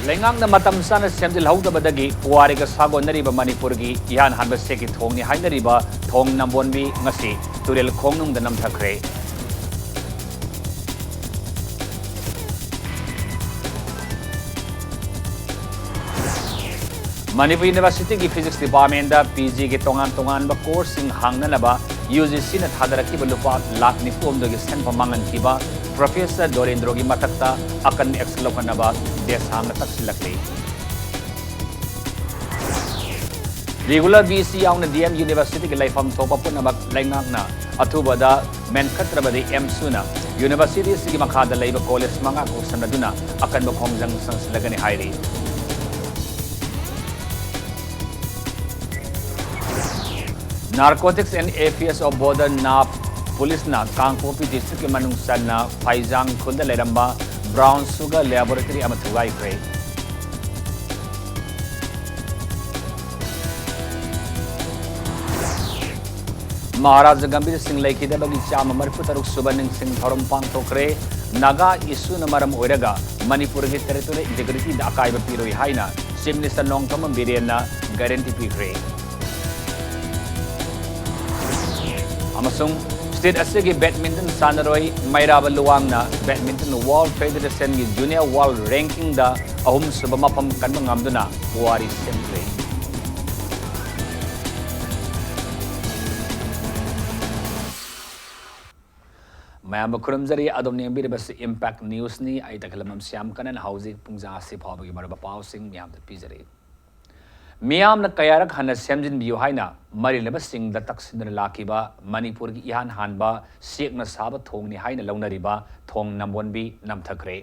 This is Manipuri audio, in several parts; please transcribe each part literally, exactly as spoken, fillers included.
ꯂꯩꯉꯥꯛꯅ ꯃꯇꯝ ꯆꯥꯅ ꯁꯦꯝꯖꯤꯜꯍꯧꯗꯕꯗꯒꯤ ꯄꯨꯋꯥꯔꯤꯒ ꯁꯥꯒꯣꯟꯅꯔꯤꯕ ꯃꯅꯤꯄꯨꯔꯒꯤ ꯏꯍꯥꯟ ꯍꯥꯟꯕ ꯁꯦꯛꯀꯤ ꯊꯣꯡꯅꯤ ꯍꯥꯏꯅꯔꯤꯕ ꯊꯣꯡ ꯅꯝꯕꯣꯟꯕꯤ ꯉꯁꯤ ꯇꯨꯔꯦꯜ ꯈꯣꯡꯅꯨꯡꯗ ꯅꯝꯊꯈ꯭ꯔꯦ꯫ ꯃꯅꯤꯄꯨꯔ ꯌꯨꯅꯤꯚꯔꯁꯤꯇꯤꯒꯤ ꯐꯤꯖꯤꯛꯁ ꯗꯤꯄꯥꯔꯠꯃꯦꯟꯗ ꯄꯤ ꯖꯤꯒꯤ ꯇꯣꯉꯥꯟ ꯇꯣꯉꯥꯟꯕ ꯀꯣꯔꯁꯁꯤꯡ ꯍꯥꯡꯅꯅꯕ ꯌꯨ ꯖꯤ ꯁꯤꯅ ꯊꯥꯗꯔꯛꯈꯤꯕ ꯂꯨꯄꯥ ꯂꯥꯈ ꯅꯤꯐꯨ ꯍꯨꯝꯗꯣꯏꯒꯤ ꯁꯦꯟꯐꯝ ꯃꯥꯡꯍꯟꯈꯤꯕ ꯄ꯭ꯔꯣꯐꯦꯁꯔ ꯗꯣꯔꯦꯟꯗ꯭ꯔꯣꯒꯤ ꯃꯊꯛꯇ ꯑꯀꯟꯕ action ꯂꯧꯈꯠꯅꯕ ꯗꯦꯁ ꯍꯥꯡꯅ ꯇꯛꯁꯤꯜꯂꯛꯂꯤ꯫ Regular ꯕꯤ ꯁꯤ ꯌꯥꯎꯅ ꯗꯤ ꯑꯦꯝ ꯌꯨꯅꯤꯚꯔꯁꯤꯇꯤꯒꯤ ꯂꯩꯐꯝ ꯊꯣꯛꯄ ꯄꯨꯝꯅꯃꯛ ꯂꯩꯉꯥꯛꯅ ꯑꯊꯨꯕꯗ ꯃꯦꯟꯈꯠꯇ꯭ꯔꯕꯗꯤ ꯑꯦꯝꯁꯨꯅ ꯌꯨꯅꯤꯚꯔꯁꯤꯇꯤ ꯑꯁꯤꯒꯤ ꯃꯈꯥꯗ ꯂꯩꯕ ꯀꯣꯂꯦꯖ ꯃꯉꯥ ꯀꯣꯛꯁꯟꯅꯗꯨꯅ ꯑꯀꯟꯕ ꯈꯣꯡꯖꯪ ꯆꯪꯁꯤꯜꯂꯒꯅꯤ ꯍꯥꯏꯔꯤ꯫ Narcotics and Affairs of Border, ꯅꯥꯞ, ꯄꯨꯂꯤꯁꯅ ꯀꯥꯡꯄꯣꯛꯄꯤ ꯗꯤꯁꯇ꯭ꯔꯤꯛꯀꯤ ꯃꯅꯨꯡ ꯆꯟꯅ ꯐꯩꯖꯥꯡ ꯈꯨꯜꯗ ꯂꯩꯔꯝꯕ brown sugar laboratory ꯑꯃ ꯊꯨꯒꯥꯏꯈ꯭ꯔꯦ꯫ ꯃꯍꯥꯔꯥꯖꯥ ꯒꯝꯚꯤꯔ ꯁꯤꯡ ꯂꯩꯈꯤꯗꯕꯒꯤ ꯆꯥꯝꯃ ꯃꯔꯤꯐꯨ ꯇꯔꯨꯛ ꯁꯨꯕ ꯅꯤꯡꯁꯤꯡ ꯊꯧꯔꯝ ꯄꯥꯡꯊꯣꯛꯈ꯭ꯔꯦ꯫ ꯅꯥꯒꯥ ꯏꯁꯨꯅ ꯃꯔꯝ ꯑꯣꯏꯔꯒ ꯃꯅꯤꯄꯨꯔꯒꯤ territorial integrityꯗ ꯑꯀꯥꯏꯕ ꯄꯤꯔꯣꯏ ꯍꯥꯏꯅ Chief Minister ꯅꯣꯡꯊꯣꯝꯕꯝ ꯕꯤꯔꯦꯟꯅ guarantee ꯄꯤꯈ꯭ꯔꯦ꯫ ꯑꯃꯁꯨꯡ state ꯑꯁꯤꯒꯤ badminton ꯁꯥꯟꯅꯔꯣꯏ ꯃꯩꯔꯥꯕ ꯂꯨꯋꯥꯡꯅ badminton World Federationꯒꯤ junior world rankingꯗ ꯑꯍꯨꯝꯁꯨꯕ ꯃꯐꯝ ꯀꯟꯕ ꯉꯝꯗꯨꯅ ꯄꯨꯋꯥꯔꯤ ꯁꯦꯝꯈ꯭ꯔꯦ꯫ ꯃꯌꯥꯝꯕꯨ ꯈꯨꯔꯨꯝꯖꯔꯤ꯫ ꯑꯗꯣꯝꯅ ꯌꯦꯡꯕꯤꯔꯤꯕꯁꯤ Impact Newsꯅꯤ꯫ ꯑꯩ ꯇꯈꯦꯂꯝꯕꯝ ꯁ꯭ꯌꯥꯝ ꯀꯅꯟ꯫ ꯍꯧꯖꯤꯛ ꯄꯨꯡꯖꯥ ꯑꯁꯤ ꯐꯥꯎꯕꯒꯤ ꯃꯔꯨꯑꯣꯏꯕ ꯄꯥꯎꯁꯤꯡ ꯃꯌꯥꯝꯗ ꯄꯤꯖꯔꯤ꯫ ꯃꯤꯌꯥꯝꯅ ꯀꯌꯥꯔꯛ ꯍꯟꯅ ꯁꯦꯝꯖꯤꯟꯕꯤꯌꯨ ꯍꯥꯏꯅ ꯃꯔꯤ ꯂꯩꯅꯕꯁꯤꯡꯗ ꯇꯛꯁꯤꯟꯗꯨꯅ ꯂꯥꯛꯈꯤꯕ ꯃꯅꯤꯄꯨꯔꯒꯤ ꯏꯍꯥꯟ ꯍꯥꯟꯕ ꯆꯦꯛꯅ ꯁꯥꯕ ꯊꯣꯡꯅꯤ ꯍꯥꯏꯅ ꯂꯧꯅꯔꯤꯕ ꯊꯣꯡ ꯅꯝꯕꯣꯟꯕꯤ ꯅꯝꯊꯈ꯭ꯔꯦ꯫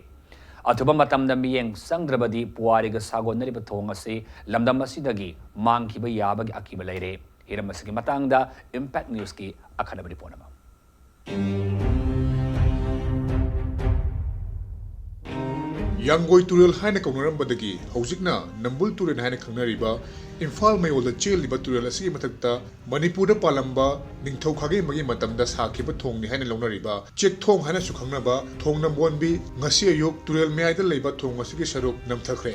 ꯑꯊꯨꯕ ꯃꯇꯝꯗ ꯃꯤꯠꯌꯦꯡ ꯆꯪꯗ꯭ꯔꯕꯗꯤ ꯄꯨꯋꯥꯔꯤꯒ ꯁꯥꯒꯣꯟꯅꯔꯤꯕ ꯊꯣꯡ ꯑꯁꯤ ꯂꯝꯗꯝ ꯑꯁꯤꯗꯒꯤ ꯃꯥꯡꯈꯤꯕ ꯌꯥꯕꯒꯤ ꯑꯀꯤꯕ ꯂꯩꯔꯦ꯫ ꯍꯤꯔꯝ ꯑꯁꯤꯒꯤ ꯃꯇꯥꯡꯗ Impact Newsꯀꯤ ꯑꯈꯟꯅꯕ report ꯑꯃ꯫ ꯌꯥꯡꯒꯣꯏ ꯇꯨꯔꯦꯜ ꯍꯥꯏꯅ ꯀꯧꯅꯔꯝꯕꯗꯒꯤ ꯍꯧꯖꯤꯛꯅ ꯅꯝꯕꯨꯜ ꯇꯨꯔꯦꯜ ꯍꯥꯏꯅ ꯈꯪꯅꯔꯤꯕ ꯏꯝꯐꯥꯜ ꯃꯌꯣꯜꯗ ꯆꯦꯜꯂꯤꯕ ꯇꯨꯔꯦꯜ ꯑꯁꯤꯒꯤ ꯃꯊꯛꯇ ꯃꯅꯤꯄꯨꯔꯗ ꯄꯥꯜꯂꯝꯕ ꯅꯤꯡꯊꯧ ꯈꯥꯒꯦꯝꯕꯒꯤ ꯃꯇꯝꯗ ꯁꯥꯈꯤꯕ ꯊꯣꯡꯅꯤ ꯍꯥꯏꯅ ꯂꯧꯅꯔꯤꯕ ꯆꯦꯛꯊꯣꯡ ꯍꯥꯏꯅꯁꯨ ꯈꯪꯅꯕ ꯊꯣꯡ ꯅꯝꯕꯣꯟꯕꯤ ꯉꯁꯤ ꯑꯌꯨꯛ ꯇꯨꯔꯦꯜ ꯃꯌꯥꯏꯗ ꯂꯩꯕ ꯊꯣꯡ ꯑꯁꯤꯒꯤ ꯁꯔꯨꯛ ꯅꯝꯊꯈ꯭ꯔꯦ꯫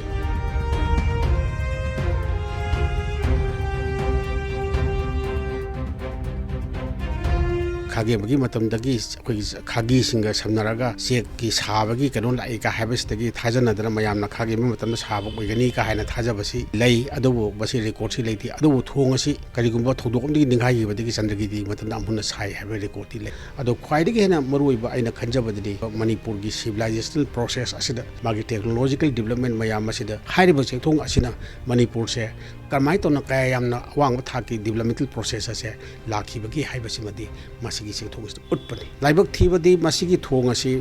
ꯈꯥꯒꯦꯝꯕꯒꯤ ꯃꯇꯝꯗꯒꯤ ꯑꯩꯈꯣꯏꯒꯤ ꯈꯥꯒꯤꯁꯤꯡꯒ ꯁꯝꯅꯔꯒ ꯆꯦꯛꯀꯤ ꯁꯥꯕꯒꯤ ꯀꯩꯅꯣ ꯂꯥꯛꯏ ꯀ ꯍꯥꯏꯕꯁꯤꯗꯒꯤ ꯊꯥꯖꯅꯗꯅ ꯃꯌꯥꯝꯅ ꯈꯥꯒꯦꯝꯕ ꯃꯇꯝꯗ ꯁꯥꯕ ꯑꯣꯏꯒꯅꯤ ꯀ ꯍꯥꯏꯅ ꯊꯥꯖꯕꯁꯤ ꯂꯩ꯫ ꯑꯗꯨꯕꯨ ꯃꯁꯤ ꯔꯦꯀꯣꯔꯠꯁꯤ ꯂꯩꯇꯦ꯫ ꯑꯗꯨꯕꯨ ꯊꯣꯡ ꯑꯁꯤ ꯀꯔꯤꯒꯨꯝꯕ ꯊꯧꯗꯣꯛ ꯑꯃꯗꯒꯤ ꯅꯤꯡꯈꯥꯏꯈꯤꯕꯗꯒꯤ ꯆꯟꯗ꯭ꯔꯒꯤꯗꯤ ꯃꯇꯝꯗ ꯑꯃꯨꯟꯅ ꯁꯥꯏ ꯍꯥꯏꯕ ꯔꯦꯀꯣꯔꯠꯇꯤ ꯂꯩ꯫ ꯑꯗꯣ ꯈ꯭ꯋꯥꯏꯗꯒꯤ ꯍꯦꯟꯅ ꯃꯔꯨꯑꯣꯏꯕ ꯑꯩꯅ ꯈꯟꯖꯕꯗꯗꯤ ꯃꯅꯤꯄꯨꯔꯒꯤ civilization process ꯑꯁꯤꯗ ꯃꯥꯒꯤ technological development ꯃꯌꯥꯝ ꯑꯁꯤꯗ ꯍꯥꯏꯔꯤꯕ ꯆꯦꯛꯊꯣꯡ ꯑꯁꯤꯅ ꯃꯅꯤꯄꯨꯔꯁꯦ ꯀꯔꯝꯍꯥꯏꯅ ꯇꯧꯅ ꯀꯌꯥ ꯌꯥꯝꯅ ꯑꯋꯥꯡꯕ ꯊꯥꯛꯀꯤ developmental process ꯑꯁꯦ ꯂꯥꯛꯈꯤꯕꯒꯤ ꯍꯥꯏꯕꯁꯤꯃꯗꯤ ꯃꯁꯤꯒꯤ ꯆꯦꯛꯊꯣꯡ ꯑꯁꯤꯗ ꯎꯠꯄꯅꯤ꯫ ꯂꯥꯏꯕꯛ ꯊꯤꯕꯗꯤ ꯃꯁꯤꯒꯤ ꯊꯣꯡ ꯑꯁꯤ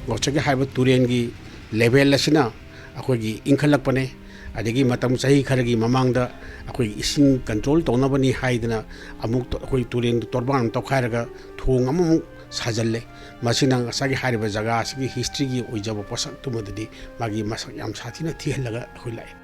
ꯉꯁꯥꯏꯒꯤ ꯍꯥꯏꯔꯤꯕ ꯇꯨꯔꯦꯟꯒꯤ level ꯑꯁꯤꯅ ꯑꯩꯈꯣꯏꯒꯤ ꯏꯟꯈꯠꯂꯛꯄꯅꯦ꯫ ꯑꯗꯒꯤ ꯃꯇꯝ ꯆꯍꯤ ꯈꯔꯒꯤ ꯃꯃꯥꯡꯗ ꯑꯩꯈꯣꯏꯒꯤ ꯏꯁꯤꯡ control ꯇꯧꯅꯕꯅꯤ ꯍꯥꯏꯗꯅ ꯑꯃꯨꯛ ꯑꯩꯈꯣꯏ ꯇꯨꯔꯦꯟ ꯇꯣꯔꯕꯥꯟ ꯑꯃ ꯇꯧꯈꯥꯏꯔꯒ ꯊꯣꯡ ꯑꯃꯃꯨꯛ ꯁꯥꯖꯜꯂꯦ꯫ ꯃꯁꯤꯅ ꯉꯁꯥꯏꯒꯤ ꯍꯥꯏꯔꯤꯕ ꯖꯒꯥ ꯑꯁꯤꯒꯤ historyꯒꯤ ꯑꯣꯏꯖꯕ ꯄꯣꯠꯁꯛꯇꯨꯃꯗꯗꯤ ꯃꯥꯒꯤ ꯃꯁꯛ ꯌꯥꯝ ꯁꯥꯊꯤꯅ ꯊꯤꯍꯜꯂꯒ ꯑꯩꯈꯣꯏ ꯂꯥꯛꯑꯦ꯫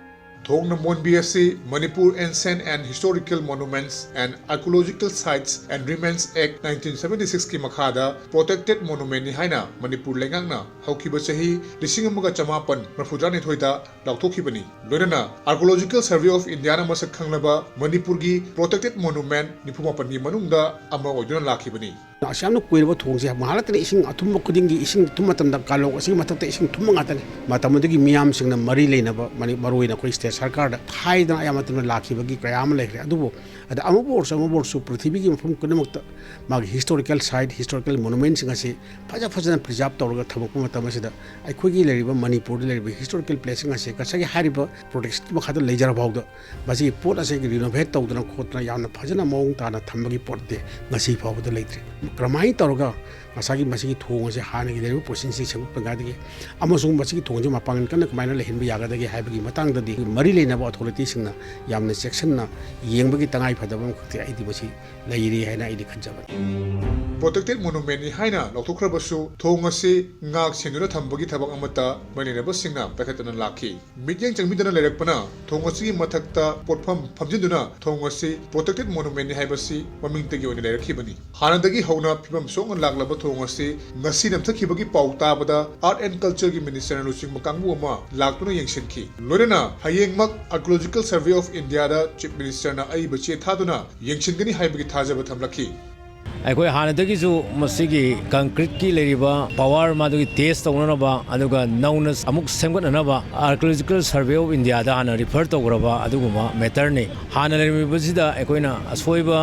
ꯊꯣꯡ ꯅꯝꯕꯣꯟꯕꯤ ꯑꯁꯤ Manipur Ancient and Historical Monuments and Archaeological Sites and Remains Act nineteen seventy sixꯀꯤ ꯃꯈꯥꯗ protected monumentꯅꯤ ꯍꯥꯏꯅ ꯃꯅꯤꯄꯨꯔ ꯂꯩꯉꯥꯛꯅ ꯍꯧꯈꯤꯕ ꯆꯍꯤ ꯂꯤꯁꯤꯡ ꯑꯃꯒ ꯆꯃꯥꯄꯟ ꯃꯔꯤꯐꯨꯇꯔꯥꯅꯤꯊꯣꯏꯗ ꯂꯥꯎꯊꯣꯛꯈꯤꯕꯅꯤ꯫ ꯂꯣꯏꯅꯅ Archaeological Survey of Indiaꯅ ꯃꯁꯛ ꯈꯪꯂꯕ ꯃꯅꯤꯄꯨꯔꯒꯤ protected monument ꯅꯤꯐꯨ ꯃꯥꯄꯟꯒꯤ ꯃꯅꯨꯡꯗ ꯑꯃ ꯑꯣꯏꯗꯨꯅ ꯂꯥꯛꯈꯤꯕꯅꯤ꯫ ꯑꯁꯨꯛ ꯌꯥꯝꯅ ꯀꯨꯏꯔꯕ ꯊꯣꯡꯁꯦ ꯉꯥꯏꯍꯥꯛ ꯂꯩꯇꯅ ꯏꯁꯤꯡ ꯑꯊꯨꯝꯕ ꯈꯨꯗꯤꯡꯒꯤ, ꯏꯁꯤꯡ ꯊꯨꯝꯕ ꯃꯇꯝꯗ ꯀꯥꯂꯣꯛ ꯑꯁꯤꯒꯤ ꯃꯊꯛꯇ ꯏꯁꯤꯡ ꯊꯨꯝꯕ ꯉꯥꯛꯇꯅꯤ꯫ ꯃꯇꯝ ꯑꯗꯨꯒꯤ ꯃꯤꯌꯥꯝꯁꯤꯡꯅ ꯃꯔꯤ ꯂꯩꯅꯕ ꯃꯅꯤ-, ꯃꯔꯨꯑꯣꯏꯅ ꯑꯩꯈꯣꯏ state ꯁꯔꯀꯥꯔꯗ ꯍꯥꯏꯗꯅ ꯑꯌꯥꯝꯕ ꯃꯇꯝꯗ ꯂꯥꯛꯈꯤꯕꯒꯤ ꯀꯌꯥ ꯑꯃ ꯂꯩꯈ꯭ꯔꯦ꯫ ꯑꯗꯨꯕꯨ ꯑꯗ ꯑꯃꯕꯨ ꯑꯣꯏꯔꯁꯨ ꯑꯃꯕꯨ ꯑꯣꯏꯔꯁꯨ ꯄ꯭ꯔꯤꯊꯤꯕꯤꯒꯤ ꯃꯐꯝ ꯄꯨꯝꯅꯃꯛꯇ ꯃꯥꯒꯤ historical site, historical monumentꯁꯤꯡ ꯑꯁꯤ ꯐꯖ ꯐꯖꯅ preserve ꯇꯧꯔꯒ ꯊꯝꯃꯛꯄ ꯃꯇꯝ ꯑꯁꯤꯗ ꯑꯩꯈꯣꯏꯒꯤ ꯂꯩꯔꯤꯕ ꯃꯅꯤꯄꯨꯔꯗ ꯂꯩꯔꯤꯕ historical placeꯁꯤꯡ ꯑꯁꯤ ꯉꯁꯥꯏꯒꯤ ꯍꯥꯏꯔꯤꯕ protectionꯒꯤ ꯃꯈꯥꯗ ꯂꯩꯖꯔ ꯐꯥꯎꯗ ꯃꯁꯤꯒꯤ ꯄꯣꯠ ꯑꯁꯤ renovate ꯇꯧꯗꯅ ꯈꯣꯠꯇꯅ ꯌꯥꯝꯅ ꯐꯖꯅ ꯃꯑꯣꯡ ꯇꯥꯅ ꯊꯝꯕꯒꯤ ꯄꯣꯠꯇꯤ ꯉꯁꯤ ꯐꯥꯎꯕꯗ ꯂꯩꯇ꯭ꯔꯤ꯫ ꯀꯔꯝꯍꯥꯏꯅ ꯇꯧꯔꯒ ꯉꯁꯥꯏꯒꯤ ꯃꯁꯤꯒꯤ ꯊꯣꯡ ꯑꯁꯦ ꯍꯥꯟꯅꯒꯤ ꯂꯩꯔꯤꯕ ꯄꯣꯖꯤꯁꯟꯁꯤ ꯁꯦꯝꯒꯠꯄ ꯌꯥꯒꯗꯒꯦ ꯑꯃꯁꯨꯡ ꯃꯁꯤꯒꯤ ꯊꯣꯡꯁꯦ ꯃꯄꯥꯡꯒꯜ ꯀꯟꯅ ꯀꯃꯥꯏꯅ ꯂꯩꯍꯟꯕ ꯌꯥꯒꯗꯒꯦ ꯍꯥꯏꯕꯒꯤ ꯃꯇꯥꯡꯗꯗꯤ ꯃꯔꯤ ꯂꯩꯅꯕ ꯑꯣꯊꯣꯔꯤꯇꯤꯁꯤꯡꯅ ꯌꯥꯝꯅ ꯆꯦꯛꯁꯤꯟꯅ ꯌꯦꯡꯕꯒꯤ ꯇꯉꯥꯏ ꯐꯗꯕ ꯑꯃꯈꯛꯇꯤ ꯑꯩꯗꯤ ꯃꯁꯤ ꯂꯩꯔꯤ ꯍꯥꯏꯅ ꯑꯩꯗꯤ ꯈꯟꯖꯕꯅꯤ꯫ Protected monumentꯅꯤ ꯍꯥꯏꯅ ꯂꯥꯎꯊꯣꯛꯈ꯭ꯔꯕꯁꯨ ꯊꯣꯡ ꯑꯁꯤ ꯉꯥꯛ ꯁꯦꯟꯗꯨꯅ ꯊꯝꯕꯒꯤ ꯊꯕꯛ ꯑꯃꯠꯇ ꯃꯔꯤ ꯂꯩꯅꯕꯁꯤꯡꯅ ꯄꯥꯏꯈꯠꯇꯅ ꯂꯥꯛꯈꯤ꯫ ꯃꯤꯠꯌꯦꯡ ꯆꯪꯕꯤꯗꯅ ꯂꯩꯔꯛꯄꯅ ꯊꯣꯡ ꯑꯁꯤꯒꯤ ꯃꯊꯛꯇ ꯄꯣꯠꯐꯝ ꯐꯝꯖꯤꯟꯗꯨꯅ ꯊꯣꯡ ꯑꯁꯤ Protected monumentꯅꯤ ꯍꯥꯏꯕꯁꯤ ꯃꯃꯤꯡꯇꯒꯤ ꯑꯣꯏꯅ ꯂꯩꯔꯛꯈꯤꯕꯅꯤ꯫ ꯍꯥꯟꯅꯗꯒꯤ ꯍꯧꯅ ꯐꯤꯕꯝ ꯁꯣꯛꯅ ꯂꯥꯛꯂꯕ ꯊꯣꯡ ꯑꯁꯤ ꯉꯁꯤ ꯅꯝꯊꯈꯤꯕꯒꯤ ꯄꯥꯎ ꯇꯥꯕꯗ Art and Cultureꯒꯤ ministerꯅ ꯂꯨꯆꯤꯡꯕ ꯀꯥꯡꯕꯨ ꯑꯃ ꯂꯥꯛꯇꯨꯅ ꯌꯦꯡꯁꯤꯟꯈꯤ꯫ ꯂꯣꯏꯅꯅ ꯍꯌꯦꯡꯃꯛ Archaeological Survey of Indiaꯗ Chief Ministerꯅ ꯑꯏꯕ ꯆꯦ ꯊꯥꯗꯨꯅ ꯌꯦꯡꯁꯤꯟꯒꯅꯤ ꯍꯥꯏꯕꯒꯤ ꯊꯥꯖꯕ ꯊꯝꯂꯛꯈꯤ꯫ ꯑꯩꯈꯣꯏ ꯍꯥꯟꯅꯗꯒꯤꯁꯨ ꯃꯁꯤꯒꯤ concreteꯀꯤ ꯂꯩꯔꯤꯕ power ꯃꯗꯨꯒꯤ test ꯇꯧꯅꯅꯕ, ꯑꯗꯨꯒ ꯅꯧꯅ ꯑꯃꯨꯛ ꯁꯦꯝꯒꯠꯅꯅꯕ Archaeological Survey of Indiaꯗ ꯍꯥꯟꯅ refer ꯇꯧꯈ꯭ꯔꯕ ꯑꯗꯨꯒꯨꯝꯕ matterꯅꯤ꯫ ꯍꯥꯟꯅ ꯂꯩꯔꯝꯃꯤꯕꯁꯤꯗ ꯑꯩꯈꯣꯏꯅ ꯑꯁꯣꯏꯕ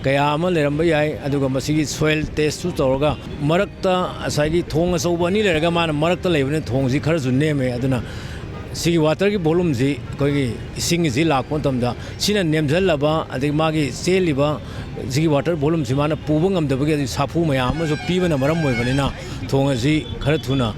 ꯀꯌꯥ ꯑꯃ ꯂꯩꯔꯝꯕ ꯌꯥꯏ, ꯑꯗꯨꯒ ꯃꯁꯤꯒꯤ soil testꯁꯨ ꯇꯧꯔꯒ ꯃꯔꯛꯇ ꯉꯁꯥꯏꯒꯤ ꯊꯣꯡ ꯑꯆꯧꯕ ꯑꯅꯤ ꯂꯩꯔꯒ ꯃꯥꯅ ꯃꯔꯛꯇ ꯂꯩꯕꯅꯤꯅ ꯊꯣꯡꯁꯤ ꯈꯔꯁꯨ ꯅꯦꯝꯃꯦ꯫ ꯑꯗꯨꯅ ꯁꯤꯒꯤ waterꯒꯤ volumeꯁꯤ ꯑꯩꯈꯣꯏꯒꯤ ꯏꯁꯤꯡꯁꯤ ꯂꯥꯛꯄ ꯃꯇꯝꯗ ꯁꯤꯅ ꯅꯦꯝꯖꯜꯂꯕ, ꯑꯗꯒꯤ ꯃꯥꯒꯤ ꯆꯦꯜꯂꯤꯕ ꯁꯤꯒꯤ water volumeꯁꯤ ꯃꯥꯅ ꯄꯨꯕ ꯉꯝꯗꯕꯒꯤ ꯑꯗꯒꯤ ꯁꯥꯐꯨ ꯃꯌꯥꯝ ꯑꯃꯁꯨ ꯄꯤꯕꯅ ꯃꯔꯝ ꯑꯣꯏꯕꯅꯤꯅ ꯊꯣꯡ ꯑꯁꯤ ꯈꯔ ꯊꯨꯅ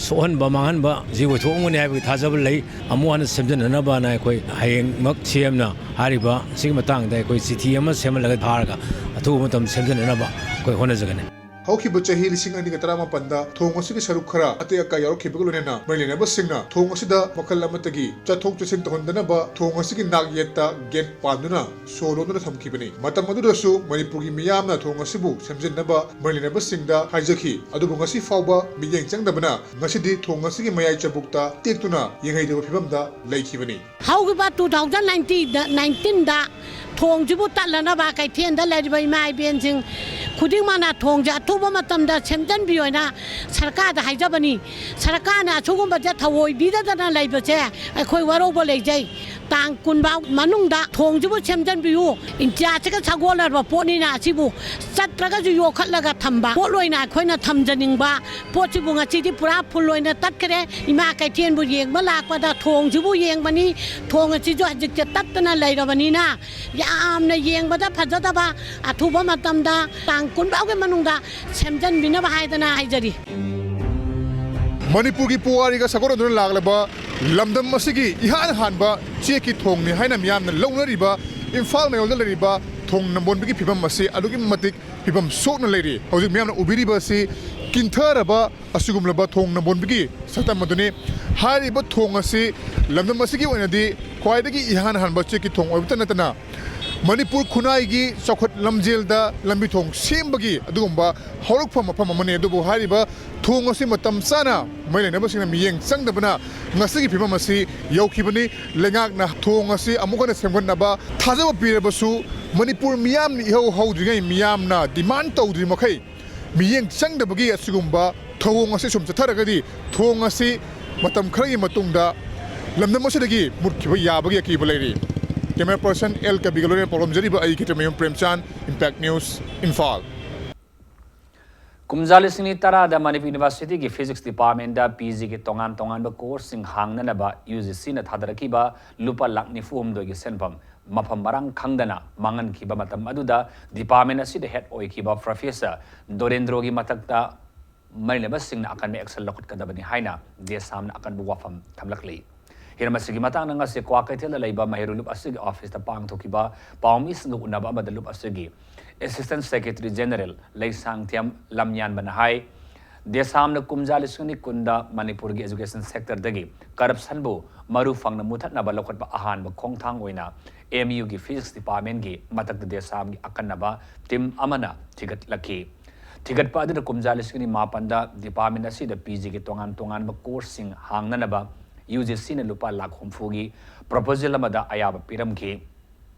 ꯁꯣꯛꯍꯟꯕ ꯃꯥꯡꯍꯟꯕ ꯁꯤ ꯑꯣꯏꯊꯣꯛꯑꯝꯒꯅꯤ ꯍꯥꯏꯕꯒꯤ ꯊꯥꯖꯕ ꯂꯩ꯫ ꯑꯃꯨꯛ ꯍꯟꯅ ꯁꯦꯝꯖꯤꯟꯅꯅꯕꯅ ꯑꯩꯈꯣꯏ ꯍꯌꯦꯡꯃꯛ CMꯅ ꯍꯥꯏꯔꯤꯕ ꯁꯤꯒꯤ ꯃꯇꯥꯡꯗ ꯑꯩꯈꯣꯏ ꯆꯤꯊꯤ ꯑꯃ ꯁꯦꯝꯍꯜꯂꯒ ꯊꯥꯔꯒ ꯑꯊꯨꯕ ꯃꯇꯝ ꯁꯦꯝꯖꯤꯟꯅꯅꯕ ꯑꯩꯈꯣꯏ ꯍꯣꯠꯅꯖꯒꯅꯤ꯫ ꯍꯧꯈꯤꯕ ꯆꯍꯤ ꯂꯤꯁꯤꯡ ꯑꯅꯤꯒ ꯇꯔꯥꯃꯥꯄꯟꯗ ꯊꯣꯡ ꯑꯁꯤꯒꯤ ꯁꯔꯨꯛ ꯈꯔ ꯑꯇꯦꯛ ꯑꯀꯥꯏ ꯌꯥꯎꯔꯛꯈꯤꯕꯒ ꯂꯣꯏꯅꯅ ꯃꯔꯤ ꯂꯩꯅꯕꯁꯤꯡꯅ ꯊꯣꯡ ꯑꯁꯤꯗ ꯃꯈꯜ ꯑꯃꯠꯇꯒꯤ ꯆꯠꯊꯣꯛ ꯆꯠꯁꯤꯟ ꯇꯧꯍꯟꯗꯅꯕ ꯊꯣꯡ ꯑꯁꯤꯒꯤ ꯅꯥꯛ ꯌꯦꯠꯇ gate ꯄꯥꯟꯗꯨꯅ ꯁꯣ ꯂꯣꯟꯗꯨꯅ ꯊꯝꯈꯤꯕꯅꯤ꯫ ꯃꯇꯝ ꯑꯗꯨꯗꯁꯨ ꯃꯅꯤꯄꯨꯔꯒꯤ ꯃꯤꯌꯥꯝꯅ ꯊꯣꯡ ꯑꯁꯤꯕꯨ ꯁꯦꯝꯖꯤꯟꯅꯕ ꯃꯔꯤ ꯂꯩꯅꯕꯁꯤꯡꯗ ꯍꯥꯏꯖꯈꯤ, ꯑꯗꯨꯕꯨ ꯉꯁꯤ ꯐꯥꯎꯕ ꯃꯤꯠꯌꯦꯡ ꯆꯪꯗꯕꯅ ꯉꯁꯤꯗꯤ ꯊꯣꯡ ꯑꯁꯤꯒꯤ ꯃꯌꯥꯏ ꯆꯕꯨꯛꯇ ꯇꯦꯛꯇꯨꯅ ꯌꯦꯡꯍꯩꯗꯕ ꯐꯤꯕꯝꯗ ꯂꯩꯈꯤꯕꯅꯤ꯫ ꯍꯧꯈꯤꯕ two thousand nineteenꯗ ꯊꯣꯡꯁꯤꯕꯨ ꯇꯠꯂꯅꯕ ꯀꯩꯊꯦꯜꯗ ꯂꯩꯔꯤꯕ ꯏꯃꯥ ꯏꯕꯦꯟꯁꯤꯡ ꯈꯨꯗꯤꯡꯃꯛꯅ ꯊꯣꯡꯁꯦ ꯑꯊꯨꯕ ꯃꯇꯝꯗ ꯁꯦꯝꯖꯤꯟꯕꯤꯌꯣꯅ ꯁꯔꯀꯥꯔꯗ ꯍꯥꯏꯖꯕꯅꯤ꯫ ꯁꯔꯀꯥꯔꯅ ꯑꯁꯤꯒꯨꯝꯕꯁꯦ ꯊꯑꯣꯏꯕꯤꯗꯗꯅ ꯂꯩꯕꯁꯦ ꯑꯩꯈꯣꯏ ꯋꯥꯔꯧꯕ ꯂꯩꯖꯩ꯫ ꯇꯥꯡ ꯀꯨꯟ ꯐꯥꯎ ꯃꯅꯨꯡꯗ ꯊꯣꯡꯁꯤꯕꯨ ꯁꯦꯝꯖꯤꯟꯕꯤꯌꯨ꯫ ꯏꯟꯗꯤꯌꯥꯁꯤꯒ ꯁꯥꯒꯣꯟꯅꯔꯕ ꯄꯣꯠꯅꯤꯅ, ꯑꯁꯤꯕꯨ ꯆꯠꯇ꯭ꯔꯒꯁꯨ ꯌꯣꯛꯈꯠꯂꯒ ꯊꯝꯕ ꯄꯣꯠ ꯑꯣꯏꯅ ꯑꯩꯈꯣꯏꯅ ꯊꯝꯖꯅꯤꯡꯕ ꯄꯣꯠꯁꯤꯕꯨ ꯉꯁꯤꯗꯤ ꯄꯨꯔꯥ ꯐꯨꯜ ꯑꯣꯏꯅ ꯇꯠꯈ꯭ꯔꯦ꯫ ꯏꯃꯥ ꯀꯩꯊꯦꯜꯕꯨ ꯌꯦꯡꯕ ꯂꯥꯛꯄꯗ ꯊꯣꯡꯁꯤꯕꯨ ꯌꯦꯡꯕꯅꯤ꯫ ꯊꯣꯡ ꯑꯁꯤꯁꯨ ꯍꯧꯖꯤꯛꯇꯤ ꯇꯠꯇꯅ ꯂꯩꯔꯕꯅꯤꯅ, ꯌꯥꯝꯅ ꯌꯦꯡꯕꯗ ꯐꯖꯗꯕ, ꯑꯊꯨꯕ ꯃꯇꯝꯗ ꯇꯥꯡ ꯀꯨꯟ ꯐꯥꯎꯒꯤ ꯃꯅꯨꯡꯗ ꯁꯦꯝꯖꯤꯟꯕꯤꯅꯕ ꯍꯥꯏꯗꯅ ꯍꯥꯏꯖꯔꯤ꯫ ꯃꯅꯤꯄꯨꯔꯒꯤ ꯄꯨꯋꯥꯔꯤꯒ ꯁꯥꯒꯣꯟꯅꯗꯨꯅ ꯂꯥꯛꯂꯕ ꯂꯝꯗꯝ ꯑꯁꯤꯒꯤ ꯏꯍꯥꯟ ꯍꯥꯟꯕ ꯆꯦꯛꯀꯤ ꯊꯣꯡꯅꯤ ꯍꯥꯏꯅ ꯃꯤꯌꯥꯝꯅ ꯂꯧꯅꯔꯤꯕ ꯏꯝꯐꯥꯜ ꯃꯌꯣꯜꯗ ꯂꯩꯔꯤꯕ ꯊꯣꯡ ꯅꯝꯕꯣꯟꯕꯒꯤ ꯐꯤꯕꯝ ꯑꯁꯤ ꯑꯗꯨꯛꯀꯤ ꯃꯇꯤꯛ ꯐꯤꯕꯝ ꯁꯣꯛꯅ ꯂꯩꯔꯤ꯫ ꯍꯧꯖꯤꯛ ꯃꯤꯌꯥꯝꯅ ꯎꯕꯤꯔꯤꯕ ꯑꯁꯤ ꯀꯤꯟꯊꯔꯕ ꯑꯁꯤꯒꯨꯝꯂꯕ ꯊꯣꯡ ꯅꯝꯕꯣꯟꯕꯒꯤ ꯁꯛꯇꯝ ꯑꯗꯨꯅꯤ꯫ ꯍꯥꯏꯔꯤꯕ ꯊꯣꯡ ꯑꯁꯤ ꯂꯝꯗꯝ ꯑꯁꯤꯒꯤ ꯑꯣꯏꯅꯗꯤ ꯈ꯭ꯋꯥꯏꯗꯒꯤ ꯏꯍꯥꯟ ꯍꯥꯟꯕ ꯆꯦꯛꯀꯤ ꯊꯣꯡ ꯑꯣꯏꯕꯇ ꯅꯠꯇꯅ, ꯃꯅꯤꯄꯨꯔ ꯈꯨꯟꯅꯥꯏꯒꯤ ꯆꯥꯎꯈꯠ ꯂꯝꯖꯦꯜꯗ ꯂꯝꯕꯤ ꯊꯣꯡ ꯁꯦꯝꯕꯒꯤ ꯑꯗꯨꯒꯨꯝꯕ ꯍꯧꯔꯛꯐꯝ ꯃꯐꯝ ꯑꯃꯅꯤ꯫ ꯑꯗꯨꯕꯨ ꯍꯥꯏꯔꯤꯕ ꯊꯣꯡ ꯑꯁꯤ ꯃꯇꯝ ꯆꯥꯅ ꯃꯔꯤ ꯂꯩꯅꯕꯁꯤꯡꯅ ꯃꯤꯠꯌꯦꯡ ꯆꯪꯗꯕꯅ ꯉꯁꯤꯒꯤ ꯐꯤꯕꯝ ꯑꯁꯤ ꯌꯧꯈꯤꯕꯅꯤ꯫ ꯂꯩꯉꯥꯛꯅ ꯊꯣꯡ ꯑꯁꯤ ꯑꯃꯨꯛ ꯍꯟꯅ ꯁꯦꯝꯒꯠꯅꯕ ꯊꯥꯖꯕ ꯄꯤꯔꯕꯁꯨ, ꯃꯅꯤꯄꯨꯔ ꯃꯤꯌꯥꯝꯅ ꯏꯍꯧ ꯍꯧꯗ꯭ꯔꯤꯉꯩ, ꯃꯤꯌꯥꯝꯅ ꯗꯤꯃꯥꯟ ꯇꯧꯗ꯭ꯔꯤ ꯃꯈꯩ, ꯃꯤꯠꯌꯦꯡ ꯆꯪꯗꯕꯒꯤ ꯑꯁꯤꯒꯨꯝꯕ ꯊꯧꯑꯣꯡ ꯑꯁꯤ ꯁꯨꯝ ꯆꯠꯊꯔꯒꯗꯤ, ꯊꯣꯡ ꯑꯁꯤ ꯃꯇꯝ ꯈꯔꯒꯤ ꯃꯇꯨꯡꯗ ꯂꯝꯗꯝ ꯑꯁꯤꯗꯒꯤ ꯃꯨꯠꯈꯤꯕ ꯌꯥꯕꯒꯤ ꯑꯀꯤꯕ ꯂꯩꯔꯤ꯫ Camera person L ꯀꯕꯤꯒ ꯂꯣꯏꯅꯅ ꯄꯥꯎꯗꯝꯖꯔꯤꯕ ꯑꯩ ꯈꯦꯇ꯭ꯔꯤꯃꯌꯨꯝ ꯄ꯭ꯔꯦꯝꯆꯥꯟ, Impact News, ꯏꯝꯐꯥꯜ꯫ ꯀꯨꯝꯖꯥ ꯂꯤꯁꯤꯡ ꯑꯅꯤ ꯇꯔꯥꯗ ꯃꯅꯤꯄꯨꯔ ꯌꯨꯅꯤꯚꯔꯁꯤꯇꯤꯒꯤ ꯐꯤꯖꯤꯛꯁ ꯗꯤꯄꯥꯔꯠꯃꯦꯟꯗ ꯄꯤ ꯖꯤꯒꯤ ꯇꯣꯉꯥꯟ ꯇꯣꯉꯥꯟꯕ ꯀꯣꯔꯁꯁꯤꯡ ꯍꯥꯡꯅꯅꯕ ꯌꯨ ꯖꯤ ꯁꯤꯅ ꯊꯥꯗꯔꯛꯈꯤꯕ ꯂꯨꯄꯥ ꯂꯥꯈ ꯅꯤꯐꯨ ꯍꯨꯝꯗꯣꯏꯒꯤ ꯁꯦꯟꯐꯝ ꯃꯐꯝ ꯃꯔꯥꯡ ꯈꯪꯗꯅ ꯃꯥꯡꯍꯟꯈꯤꯕ ꯃꯇꯝ ꯑꯗꯨꯗ ꯗꯤꯄꯥꯔꯠꯃꯦꯟ ꯑꯁꯤꯗ ꯍꯦꯗ ꯑꯣꯏꯈꯤꯕ ꯄ꯭ꯔꯣꯐꯦꯁꯔ ꯗꯣꯔꯦꯟꯗ꯭ꯔꯣꯒꯤ ꯃꯊꯛꯇ ꯃꯔꯤ ꯂꯩꯅꯕꯁꯤꯡꯅ ꯑꯀꯟꯕ ꯑꯦꯛꯁꯟ ꯂꯧꯈꯠꯀꯗꯕꯅꯤ ꯍꯥꯏꯅ ꯗꯦꯁꯥꯝꯅ ꯑꯀꯟꯕ ꯋꯥꯐꯝ ꯊꯝꯂꯛꯂꯤ꯫ ꯍꯤꯔꯝ ꯑꯁꯤꯒꯤ ꯃꯇꯥꯡꯗ ꯉꯁꯤ ꯀ꯭ꯋꯥꯀꯩꯊꯦꯜꯗ ꯂꯩꯕ ꯃꯍꯩꯔꯣꯏ ꯂꯨꯞ ꯑꯁꯤꯒꯤ ꯑꯣꯐꯤꯁꯇ ꯄꯥꯡꯊꯣꯛꯈꯤꯕ ꯄꯥꯎꯃꯤꯁꯤꯡꯒ ꯎꯅꯕ ꯑꯃꯗ ꯂꯨꯞ ꯑꯁꯤꯒꯤ ꯑꯦꯁꯤꯁꯇꯦꯟ ꯁꯦꯀ꯭ꯔꯦꯇꯔꯤ ꯖꯦꯅꯔꯦꯜ ꯂꯩꯁꯥꯡꯊꯦꯝ ꯂꯝꯌꯥꯟꯕꯅ ꯍꯥꯏ, ꯗꯦꯁꯥꯝꯅ ꯀꯨꯝꯖꯥ ꯂꯤꯁꯤꯡ ꯑꯅꯤ ꯀꯨꯟꯗ ꯃꯅꯤꯄꯨꯔꯒꯤ ꯑꯦꯖꯨꯀꯦꯁꯟ ꯁꯦꯛꯇꯔꯗꯒꯤ ꯀꯔꯞꯁꯟꯕꯨ ꯃꯔꯨ ꯐꯪꯅ ꯃꯨꯊꯠꯅꯕ ꯂꯧꯈꯠꯄ ꯑꯍꯥꯟꯕ ꯈꯣꯡꯊꯥꯡ ꯑꯣꯏꯅ ꯑꯦꯝ ꯌꯨꯒꯤ ꯐꯤꯖꯤꯛꯁ ꯗꯤꯄꯥꯔꯠꯃꯦꯟꯒꯤ ꯃꯊꯛꯇ ꯗꯦꯁꯥꯝꯒꯤ ꯑꯀꯟꯅꯕ ꯇꯤꯝ ꯑꯃꯅ ꯊꯤꯒꯠꯂꯛꯈꯤ꯫ ꯊꯤꯒꯠꯄ ꯑꯗꯨꯗ ꯀꯨꯝꯖꯥ ꯂꯤꯁꯤꯡ ꯑꯅꯤ ꯃꯥꯄꯟꯗ ꯗꯤꯄꯥꯔꯠꯃꯦꯟ ꯑꯁꯤꯗ ꯄꯤ ꯖꯤꯒꯤ ꯇꯣꯉꯥꯟ ꯇꯣꯉꯥꯟꯕ ꯀꯣꯔꯁꯁꯤꯡ ꯍꯥꯡꯅꯅꯕ ꯌꯨ ꯖꯤ ꯁꯤꯅ ꯂꯨꯄꯥ ꯂꯥꯈ ꯍꯨꯝꯐꯨꯒꯤ ꯄ꯭ꯔꯣꯄꯣꯖꯦꯜ ꯑꯃꯗ ꯑꯌꯥꯕ ꯄꯤꯔꯝꯈꯤ꯫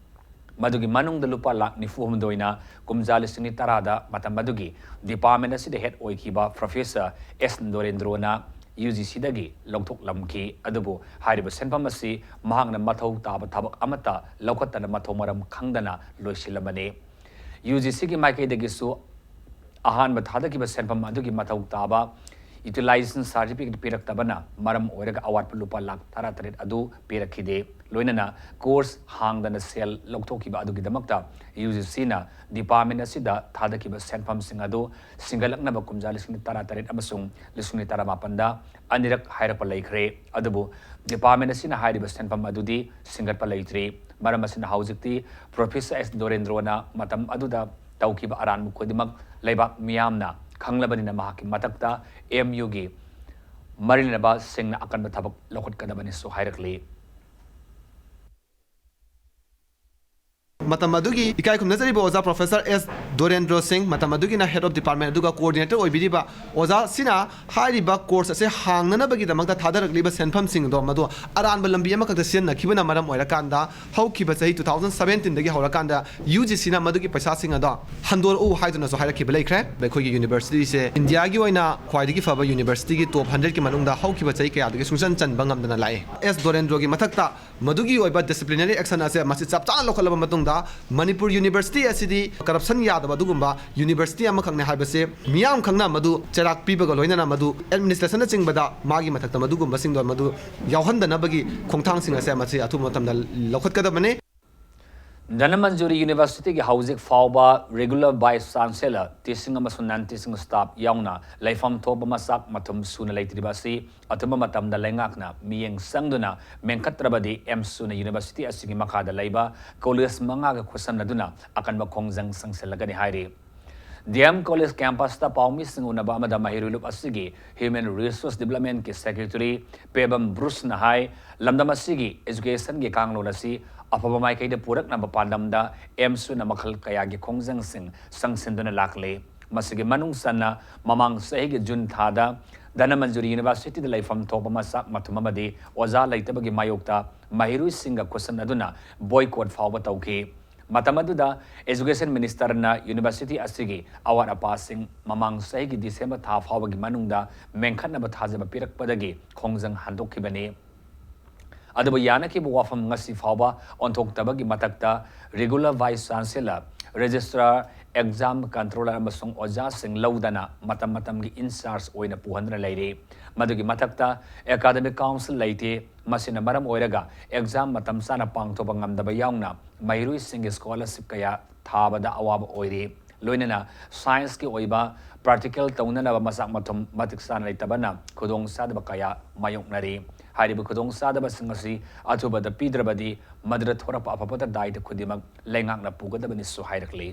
ꯃꯗꯨꯒꯤ ꯃꯅꯨꯡꯗ ꯂꯨꯄꯥ ꯂꯥꯈ ꯅꯤꯐꯨ ꯍꯨꯝꯗꯣꯏꯅ ꯀꯨꯝꯖꯥ ꯂꯤꯁꯤꯡ ꯑꯅꯤ ꯇꯔꯥꯗ ꯃꯇꯝ ꯑꯗꯨꯒꯤ ꯗꯤꯄꯥꯔꯠꯃꯦꯟ ꯑꯁꯤꯗ ꯍꯦꯗ ꯑꯣꯏꯈꯤꯕ ꯄ꯭ꯔꯣꯐꯦꯁꯔ ꯑꯦꯁ ꯅꯔꯦꯟꯗ꯭ꯔꯣꯅ ꯌꯨ ꯖꯤ ꯁꯤꯗꯒꯤ ꯂꯧꯊꯣꯛꯂꯝꯈꯤ꯫ ꯑꯗꯨꯕꯨ ꯍꯥꯏꯔꯤꯕ ꯁꯦꯟꯐꯝ ꯑꯁꯤ ꯃꯍꯥꯛꯅ ꯃꯊꯧ ꯇꯥꯕ ꯊꯕꯛ ꯑꯃꯠꯇ ꯂꯧꯈꯠꯇꯅ ꯃꯊꯧ ꯃꯔꯝ ꯈꯪꯗꯅ ꯂꯣꯏꯁꯤꯜꯂꯝꯕꯅꯤ꯫ ꯌꯨ ꯖꯤ ꯁꯤꯒꯤ ꯃꯥꯏꯀꯩꯗꯒꯤꯁꯨ ꯑꯍꯥꯟꯕ ꯊꯥꯗꯈꯤꯕ ꯁꯦꯟꯐꯝ ꯑꯗꯨꯒꯤ ꯃꯊꯧ ꯇꯥꯕ utilization certificate ꯄꯤꯔꯛꯇꯕꯅ ꯃꯔꯝ ꯑꯣꯏꯔꯒ ꯑꯋꯥꯠꯄ ꯂꯨꯄꯥ ꯂꯥꯈ ꯇꯔꯥꯇꯔꯦꯠ ꯑꯗꯨ ꯄꯤꯔꯛꯈꯤꯗꯦ꯫ ꯂꯣꯏꯅꯅ course ꯍꯥꯡꯗꯅ ꯁꯦꯜ ꯂꯧꯊꯣꯛꯈꯤꯕ ꯑꯗꯨꯒꯤꯗꯃꯛꯇ ꯌꯨ ꯖꯤ ꯁꯤꯅ department ꯑꯁꯤꯗ ꯊꯥꯗꯈꯤꯕ ꯁꯦꯟꯐꯝꯁꯤꯡ ꯑꯗꯨ ꯁꯤꯡꯒꯠꯂꯛꯅꯕ ꯀꯨꯝꯖꯥ ꯂꯤꯁꯤꯡ ꯇꯔꯥꯇꯔꯦꯠ ꯑꯃꯁꯨꯡ ꯂꯤꯁꯤꯡ ꯇꯔꯥꯃꯥꯄꯟꯗ ꯑꯅꯤꯔꯛ ꯍꯥꯏꯔꯛꯄ ꯂꯩꯈ꯭ꯔꯦ꯫ ꯑꯗꯨꯕꯨ department ꯑꯁꯤꯅ ꯍꯥꯏꯔꯤꯕ ꯁꯦꯟꯐꯝ ꯑꯗꯨꯗꯤ ꯁꯤꯡꯒꯠꯄ ꯂꯩꯇ꯭ꯔꯤ꯫ ꯃꯔꯝ ꯑꯁꯤꯅ ꯍꯧꯖꯤꯛꯇꯤ Professor ꯑꯦꯁ ꯗꯣꯔꯦꯟꯗ꯭ꯔꯣꯅ ꯃꯇꯝ ꯑꯗꯨꯗ ꯇꯧꯈꯤꯕ ꯑꯔꯥꯟꯕ ꯈꯨꯗꯤꯡꯃꯛ ꯂꯩꯕꯥꯛ ꯃꯤꯌꯥꯝꯅ ꯈꯪꯂꯕꯅꯤꯅ ꯃꯍꯥꯛꯀꯤ ꯃꯊꯛꯇ ꯑꯦꯝ ꯌꯨꯒꯤ ꯃꯔꯤ ꯂꯩꯅꯕꯁꯤꯡꯅ ꯑꯀꯟꯕ ꯊꯕꯛ ꯂꯧꯈꯠꯀꯗꯕꯅꯤꯁꯨ ꯍꯥꯏꯔꯛꯂꯤ꯫ ꯃꯇꯝ ꯑꯗꯨꯒꯤ ꯏꯀꯥꯏ ꯈꯨꯝꯅꯖꯔꯤꯕ ꯑꯣꯖꯥ Professor ꯑꯦꯁ ꯗꯣꯔꯦꯟꯗ꯭ꯔꯣ ꯁꯤꯡ, ꯃꯇꯝ ꯑꯗꯨꯒꯤꯅ Head of Department ꯑꯗꯨꯒ Coordinator ꯑꯣꯏꯕꯤꯔꯤꯕ ꯑꯣꯖꯥꯁꯤꯅ ꯍꯥꯏꯔꯤꯕ course ꯑꯁꯦ ꯍꯥꯡꯅꯅꯕꯒꯤꯗꯃꯛꯇ ꯊꯥꯗꯔꯛꯂꯤꯕ ꯁꯦꯟꯐꯝꯁꯤꯡ ꯑꯗꯣ ꯃꯗꯨ ꯑꯔꯥꯟꯕ ꯂꯝꯕꯤ ꯑꯃꯈꯛꯇ ꯁꯤꯖꯤꯟꯅꯈꯤꯕꯅ ꯃꯔꯝ ꯑꯣꯏꯔꯀꯥꯟꯗ ꯍꯧꯈꯤꯕ ꯆꯍꯤ two thousand seventeen ꯗꯒꯤ ꯍꯧꯔꯀꯥꯟꯗ ꯌꯨ ꯖꯤ ꯁꯤꯅ ꯃꯗꯨꯒꯤ ꯄꯩꯁꯥꯁꯤꯡ ꯑꯗꯣ ꯍꯟꯗꯣꯔꯛꯎ ꯍꯥꯏꯗꯨꯅꯁꯨ ꯍꯥꯏꯔꯛꯈꯤꯕ ꯂꯩꯈ꯭ꯔꯦ꯫ ꯑꯩꯈꯣꯏꯒꯤ university ꯁꯦ ꯏꯟꯗꯤꯌꯥꯒꯤ ꯑꯣꯏꯅ ꯈ꯭ꯋꯥꯏꯗꯒꯤ ꯐꯕ university ꯒꯤ top hundred ꯀꯤ ꯃꯅꯨꯡꯗ ꯍꯧꯈꯤꯕ ꯆꯍꯤ ꯀꯌꯥꯗꯒꯤ ꯁꯨꯡꯆꯟ ꯆꯟꯕ ꯉꯝꯗꯅ ꯂꯥꯛꯏ꯫ ꯑꯦꯁ ꯗꯣꯔꯦꯟꯗ꯭ꯔꯣꯒꯤ ꯃꯊꯛꯇ ꯃꯗꯨꯒꯤ ꯑꯣꯏꯕ disciplinary action ꯑꯁꯦ ꯃꯁꯤ ꯆꯞ ꯆꯥꯅ ꯂꯧꯈꯠꯂꯕ ꯃꯇꯨꯡꯗ ꯃꯅꯤꯄꯨꯔ university ꯑꯁꯤꯗꯤ corruption ꯌꯥꯗꯕ ꯑꯗꯨꯒꯨꯝꯕ university ꯑꯃꯈꯛꯅꯦ ꯍꯥꯏꯕꯁꯦ ꯃꯤꯌꯥꯝ ꯈꯪꯅ ꯃꯗꯨ ꯆꯩꯔꯥꯛ ꯄꯤꯕꯒ ꯂꯣꯏꯅꯅ ꯃꯗꯨ administration ꯅꯆꯤꯡꯕꯗ ꯃꯥꯒꯤ ꯃꯊꯛꯇ ꯃꯗꯨꯒꯨꯝꯕꯁꯤꯡꯗꯣ ꯃꯗꯨ ꯌꯥꯎꯍꯟꯗꯅꯕꯒꯤ ꯈꯣꯡꯊꯥꯡꯁꯤꯡ ꯑꯁꯦ ꯃꯁꯤ ꯑꯊꯨꯕ ꯃꯇꯝꯗ ꯂꯧꯈꯠꯀꯗꯕꯅꯤ꯫ ꯙꯅꯃꯟꯖꯨꯔꯤ University ꯒꯤ ꯍꯧꯖꯤꯛ ꯐꯥꯎꯕ regular Vice Chancellor, teaching ꯑꯃꯁꯨꯡ non teaching staff ꯌꯥꯎꯅ ꯂꯩꯐꯝ ꯊꯣꯛꯄ ꯃꯆꯥꯛ ꯃꯊꯨꯝ ꯁꯨꯅ ꯂꯩꯇ꯭ꯔꯤꯕ ꯑꯁꯤ ꯑꯊꯨꯕ ꯃꯇꯝꯗ ꯂꯩꯉꯥꯛꯅ ꯃꯤꯠꯌꯦꯡ ꯆꯪꯗꯨꯅ ꯃꯦꯟꯈꯠꯇ꯭ꯔꯕꯗꯤ ꯑꯦꯝ ꯁꯨꯅ university ꯑꯁꯤꯒꯤ ꯃꯈꯥꯗ ꯂꯩꯕ college ꯃꯉꯥꯒ ꯈꯨꯠꯁꯝꯅꯗꯨꯅ ꯑꯀꯟꯕ ꯈꯣꯡꯖꯪ ꯆꯪꯁꯤꯜꯂꯒꯅꯤ ꯍꯥꯏꯔꯤ꯫ ꯗꯤ ꯑꯦꯝ College campus ꯇ ꯄꯥꯎꯃꯤꯁꯤꯡ ꯎꯅꯕ ꯑꯃꯗ ꯃꯍꯩꯔꯣꯏ ꯂꯨꯞ ꯑꯁꯤꯒꯤ Human Resource Development ꯀꯤ Secretary ꯄꯦꯕꯝ ꯕ꯭ꯔꯨꯁꯅ ꯍꯥꯏ, ꯂꯝꯗꯝ ꯑꯁꯤꯒꯤ education ꯒꯤ ꯀꯥꯡꯂꯣꯟ ꯑꯁꯤ ꯑꯐꯕ ꯃꯥꯏꯀꯩꯗ ꯄꯨꯔꯛꯅꯕ ꯄꯥꯟꯗꯝꯗ ꯑꯦꯝ ꯁꯨꯅ ꯃꯈꯜ ꯀꯌꯥꯒꯤ ꯈꯣꯡꯖꯪꯁꯤꯡ ꯆꯪꯁꯤꯟꯗꯨꯅ ꯂꯥꯛꯂꯤ꯫ ꯃꯁꯤꯒꯤ ꯃꯅꯨꯡ ꯆꯟꯅ ꯃꯃꯥꯡ ꯆꯍꯤꯒꯤ ꯖꯨꯟ ꯊꯥꯗ ꯙꯅꯃꯟꯖꯨꯔꯤ University ꯗ ꯂꯩꯐꯝ ꯊꯣꯛꯄ ꯃꯆꯥꯛ ꯃꯊꯨꯝ ꯑꯃꯗꯤ ꯑꯣꯖꯥ ꯂꯩꯇꯕꯒꯤ ꯃꯥꯌꯣꯛꯇ ꯃꯍꯩꯔꯣꯏꯁꯤꯡꯒ ꯈꯨꯠꯁꯝꯅꯗꯨꯅ boycott ꯐꯥꯎꯕ ꯇꯧꯈꯤ꯫ ꯃꯇꯝ ꯑꯗꯨꯗ Education Ministerꯅ university ꯑꯁꯤꯒꯤ ꯑꯋꯥꯠ ꯑꯄꯥꯁꯤꯡ ꯃꯃꯥꯡ ꯆꯍꯤꯒꯤ December ꯊꯥ ꯐꯥꯎꯕꯒꯤ ꯃꯅꯨꯡꯗ ꯃꯦꯟꯈꯠꯅꯕ ꯊꯥꯖꯕ ꯄꯤꯔꯛꯄꯗꯒꯤ ꯈꯣꯡꯖꯪ ꯍꯟꯗꯣꯛꯈꯤꯕꯅꯤ꯫ ꯑꯗꯨꯕꯨ ꯌꯥꯅꯈꯤꯕ ꯋꯥꯐꯝ ꯉꯁꯤ ꯐꯥꯎꯕ ꯑꯣꯟꯊꯣꯛꯇꯕꯒꯤ ꯃꯊꯛꯇ regular Vice Chancellor, Registrar, Exam Controller ꯑꯃꯁꯨꯡ ꯑꯣꯖꯥꯁꯤꯡ ꯂꯧꯗꯅ ꯃꯇꯝ ꯃꯇꯝꯒꯤ in charge ꯑꯣꯏꯅ ꯄꯨꯍꯟꯗꯨꯅ ꯂꯩꯔꯤ꯫ ꯃꯗꯨꯒꯤ ꯃꯊꯛꯇ Academic Council ꯂꯩꯇꯦ꯫ ꯃꯁꯤꯅ ꯃꯔꯝ ꯑꯣꯏꯔꯒ exam ꯃꯇꯝ ꯆꯥꯅ ꯄꯥꯡꯊꯣꯛꯄ ꯉꯝꯗꯕ ꯌꯥꯎꯅ ꯃꯍꯩꯔꯣꯏꯁꯤꯡꯒꯤ scholarship ꯀꯌꯥ ꯊꯥꯕꯗ ꯑꯋꯥꯕ ꯑꯣꯏꯔꯤ꯫ ꯂꯣꯏꯅꯅ scienceꯀꯤ ꯑꯣꯏꯕ practical ꯇꯧꯅꯅꯕ ꯃꯆꯥꯛ ꯃꯊꯨꯝ ꯃꯇꯤꯛ ꯆꯥꯅ ꯂꯩꯇꯕꯅ ꯈꯨꯗꯣꯡꯆꯥꯗꯕ ꯀꯌꯥ ꯃꯥꯌꯣꯛꯅꯔꯤ꯫ ꯍꯥꯏꯔꯤꯕ ꯈꯨꯗꯣꯡꯆꯥꯗꯕꯁꯤꯡ ꯑꯁꯤ ꯑꯊꯨꯕꯗ ꯄꯤꯗ꯭ꯔꯕꯗꯤ ꯃꯗꯨꯗ ꯊꯣꯔꯛꯄ ꯑꯐ ꯐꯠꯇ ꯗꯥꯏꯇ ꯈꯨꯗꯤꯡꯃꯛ ꯂꯩꯉꯥꯛꯅ ꯄꯨꯒꯗꯕꯅꯤꯁꯨ ꯍꯥꯏꯔꯛꯂꯤ꯫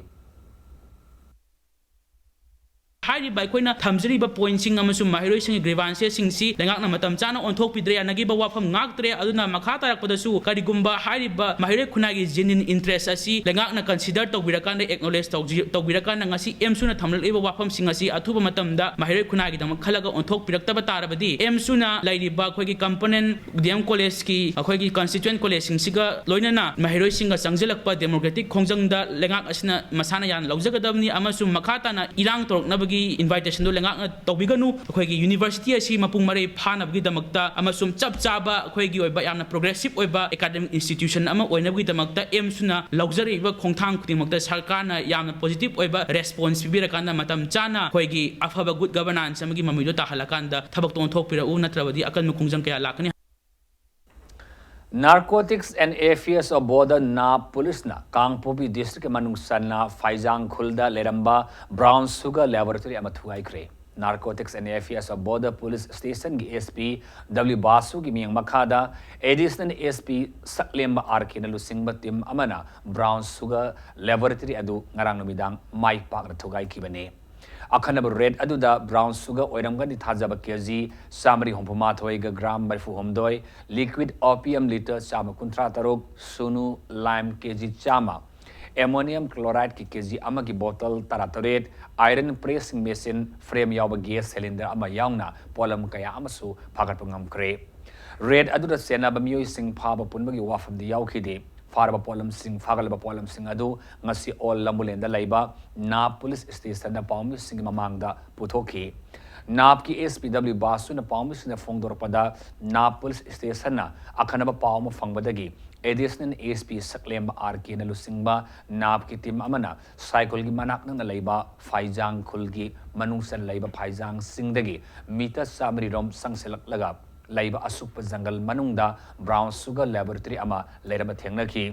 ꯍꯥꯏꯔꯤꯕ ꯑꯩꯈꯣꯏꯅ ꯊꯝꯖꯔꯤꯕ pointꯁꯤꯡ ꯑꯃꯁꯨꯡ ꯃꯍꯩꯔꯣꯏꯁꯤꯡꯒꯤ grievanceꯁꯤꯡꯁꯤ ꯂꯩꯉꯥꯛꯅ ꯃꯇꯝ ꯆꯥꯅ ꯑꯣꯟꯊꯣꯛꯄꯤꯗ꯭ꯔꯦ, ꯌꯥꯅꯈꯤꯕ ꯋꯥꯐꯝ ꯉꯥꯛꯇ꯭ꯔꯦ꯫ ꯑꯗꯨꯅ ꯃꯈꯥ ꯇꯥꯔꯛꯄꯗꯁꯨ ꯀꯔꯤꯒꯨꯝꯕ ꯍꯥꯏꯔꯤꯕ ꯃꯍꯩꯔꯣꯏ ꯈꯨꯟꯅꯥꯏꯒꯤ genuine interest ꯑꯁꯤ ꯂꯩꯉꯥꯛꯅ consider ꯇꯧꯕꯤꯔꯀꯥꯟꯗ, acknowledge ꯇꯧꯖꯤ-, ꯇꯧꯕꯤꯔꯀꯥꯟꯗ ꯉꯁꯤ ꯑꯦꯝꯁꯨꯅ ꯊꯝꯂꯛꯂꯤꯕ ꯋꯥꯐꯝꯁꯤꯡ ꯑꯁꯤ ꯑꯊꯨꯕ ꯃꯇꯝꯗ ꯃꯍꯩꯔꯣꯏ ꯈꯨꯟꯅꯥꯏꯒꯤꯗꯃꯛ ꯈꯜꯂꯒ ꯑꯣꯟꯊꯣꯛꯄꯤꯔꯛꯇꯕ ꯇꯥꯔꯕꯗꯤ, ꯑꯦꯝꯁꯨꯅ ꯂꯩꯔꯤꯕ ꯑꯩꯈꯣꯏꯒꯤ component D M collegeꯀꯤ ꯑꯩꯈꯣꯏꯒꯤ constituent collegeꯁꯤꯡꯁꯤꯒ ꯂꯣꯏꯅꯅ ꯃꯍꯩꯔꯣꯏꯁꯤꯡꯒ ꯆꯪꯁꯤꯜꯂꯛꯄ democratic ꯈꯣꯡꯖꯪꯗ ꯂꯩꯉꯥꯛ ꯑꯁꯤꯅ ꯃꯁꯥꯅ ꯌꯥꯅ ꯂꯧꯖꯒꯗꯕꯅꯤ ꯑꯃꯁꯨꯡ ꯃꯈꯥ ꯇꯥꯅ ꯏꯔꯥꯡ ꯇꯧꯔꯛꯅꯕꯒꯤ invitationꯗꯨ ꯂꯩꯉꯥꯛꯅ ꯇꯧꯕꯤꯒꯅꯨ꯫ ꯑꯩꯈꯣꯏꯒꯤ university ꯑꯁꯤ ꯃꯄꯨꯡ ꯃꯔꯩ ꯐꯥꯅꯕꯒꯤꯗꯃꯛꯇ ꯑꯃꯁꯨꯡ ꯆꯞ ꯆꯥꯕ ꯑꯩꯈꯣꯏꯒꯤ ꯑꯣꯏꯕ ꯌꯥꯝꯅ progressive ꯑꯣꯏꯕ academic institution ꯑꯃ ꯑꯣꯏꯅꯕꯒꯤꯗꯃꯛꯇ ꯑꯦꯝꯁꯨꯅ ꯂꯧꯖꯔꯛꯏꯕ ꯈꯣꯡꯊꯥꯡ ꯈꯨꯗꯤꯡꯃꯛꯇ ꯁꯔꯀꯥꯔꯅ ꯌꯥꯝꯅ positive ꯑꯣꯏꯕ response ꯄꯤꯕꯤꯔꯀꯥꯟꯗ ꯃꯇꯝ ꯆꯥꯅ ꯑꯩꯈꯣꯏꯒꯤ ꯑꯐꯕ good governance ꯑꯃꯒꯤ ꯃꯃꯤꯗꯣ ꯇꯥꯍꯜꯂꯀꯥꯟꯗ ꯊꯕꯛꯇ ꯑꯣꯟꯊꯣꯛꯄꯤꯔꯛꯎ, ꯅꯠꯇ꯭ꯔꯕꯗꯤ ꯑꯀꯟꯕ ꯈꯣꯡꯖꯪ ꯀꯌꯥ ꯂꯥꯛꯀꯅꯤ꯫ Narcotics and Affairs of Border, NAB, ꯄꯨꯂꯤꯁꯅ ꯀꯥꯡꯄꯣꯛꯄꯤ district ꯃꯅꯨꯡ ꯆꯟꯅ ꯐꯩꯖꯥꯡ ꯈꯨꯜꯗ ꯂꯩꯔꯝꯕ brown sugar laboratory ꯑꯃ ꯊꯨꯒꯥꯏꯈ꯭ꯔꯦ꯫ Narcotics and Affairs of Border Police Stationꯒꯤ S P W ꯕꯥꯁꯨꯒꯤ ꯃꯤꯠꯌꯦꯡ ꯃꯈꯥꯗ Additional S P ꯁꯛꯂꯦꯝꯕ R Kꯅ ꯂꯨꯆꯤꯡꯕ team ꯑꯃꯅ brown sugar laboratory ꯑꯗꯨ ꯉꯔꯥꯡ ꯅꯨꯃꯤꯗꯥꯡ ꯃꯥꯏ ꯄꯥꯛꯅ ꯊꯨꯒꯥꯏꯈꯤꯕꯅꯤ꯫ ꯑꯈꯟꯅꯕ raid ꯑꯗꯨꯗ brown sugar ꯑꯣꯏꯔꯝꯒꯅꯤ ꯊꯥꯖꯕ K G ꯆꯥꯃꯔꯤ ꯍꯨꯝꯐꯨ ꯃꯥꯊꯣꯏꯒ gram ꯃꯔꯤꯐꯨ ꯍꯨꯝꯗꯣꯏ, liquid opium litre ꯆꯥꯝꯃ ꯀꯨꯟꯊ꯭ꯔꯥ ꯇꯔꯨꯛ, ꯁꯨꯅꯨ lime K G ꯆꯥꯝꯃ, ammonium chlorideꯀꯤ K G ꯑꯃꯒꯤ bottle ꯇꯔꯥ ꯇꯔꯦꯠ, iron pressing machine frame ꯌꯥꯎꯕ gas cylinder ꯑꯃ ꯌꯥꯎꯅ ꯄꯣꯠꯂꯝ ꯀꯌꯥ ꯑꯃꯁꯨ ꯐꯥꯒꯠꯄ ꯉꯝꯈ꯭ꯔꯦ꯫ Raid ꯑꯗꯨꯗ ꯆꯦꯟꯅꯕ ꯃꯤꯑꯣꯏꯁꯤꯡ ꯐꯥꯕ ꯄꯨꯟꯕꯒꯤ ꯋꯥꯐꯝꯗꯤ ꯌꯥꯎꯈꯤꯗꯦ꯫ ꯐꯥꯔꯕ ꯄꯣꯠꯂꯝꯁꯤꯡ, ꯐꯥꯒꯠꯂꯕ ꯄꯣꯠꯂꯝꯁꯤꯡ ꯑꯗꯨ ꯉꯁꯤ ꯑꯣꯜ ꯂꯝꯕꯨꯂꯦꯟꯗ ꯂꯩꯕ ꯅꯥꯞ ꯄꯨꯂꯤꯁ ꯁ꯭ꯇꯦꯁꯟꯗ ꯄꯥꯎꯃꯤꯁꯤꯡꯒꯤ ꯃꯃꯥꯡꯗ ꯄꯨꯊꯣꯛꯈꯤ꯫ ꯅꯥꯞꯀꯤ S P W ꯕꯥꯁꯨꯅ ꯄꯥꯎꯃꯤꯁꯤꯡꯗ ꯐꯣꯡꯗꯣꯔꯛꯄꯗ, ꯅꯥꯞ ꯄꯨꯂꯤꯁ ꯁ꯭ꯇꯦꯁꯟꯅ ꯑꯈꯟꯅꯕ ꯄꯥꯎ ꯑꯃ ꯐꯪꯕꯗꯒꯤ ꯑꯦꯗꯤꯁꯅꯦꯜ S P ꯁꯛꯂꯦꯝꯕ R Kꯅ ꯂꯨꯆꯤꯡꯕ ꯅꯥꯞꯀꯤ ꯇꯤꯝ ꯑꯃꯅ ꯁꯥꯏꯈꯨꯜꯒꯤ ꯃꯅꯥꯛ ꯅꯛꯅ ꯂꯩꯕ ꯐꯥꯏꯖꯥꯡ ꯈꯨꯜꯒꯤ ꯃꯅꯨꯡ ꯆꯟ ꯂꯩꯕ ꯐꯥꯏꯖꯥꯡꯁꯤꯡꯗꯒꯤ ꯃꯤꯇꯔ ꯆꯥꯃꯔꯤ ꯔꯣꯝ ꯆꯪꯁꯤꯜꯂꯛꯂꯒ ꯂꯩꯕ ꯑꯁꯨꯛꯄ ꯖꯪꯒꯜ ꯃꯅꯨꯡꯗ brown sugar laboratory ꯑꯃ ꯂꯩꯔꯝꯕ ꯊꯦꯡꯅꯈꯤ꯫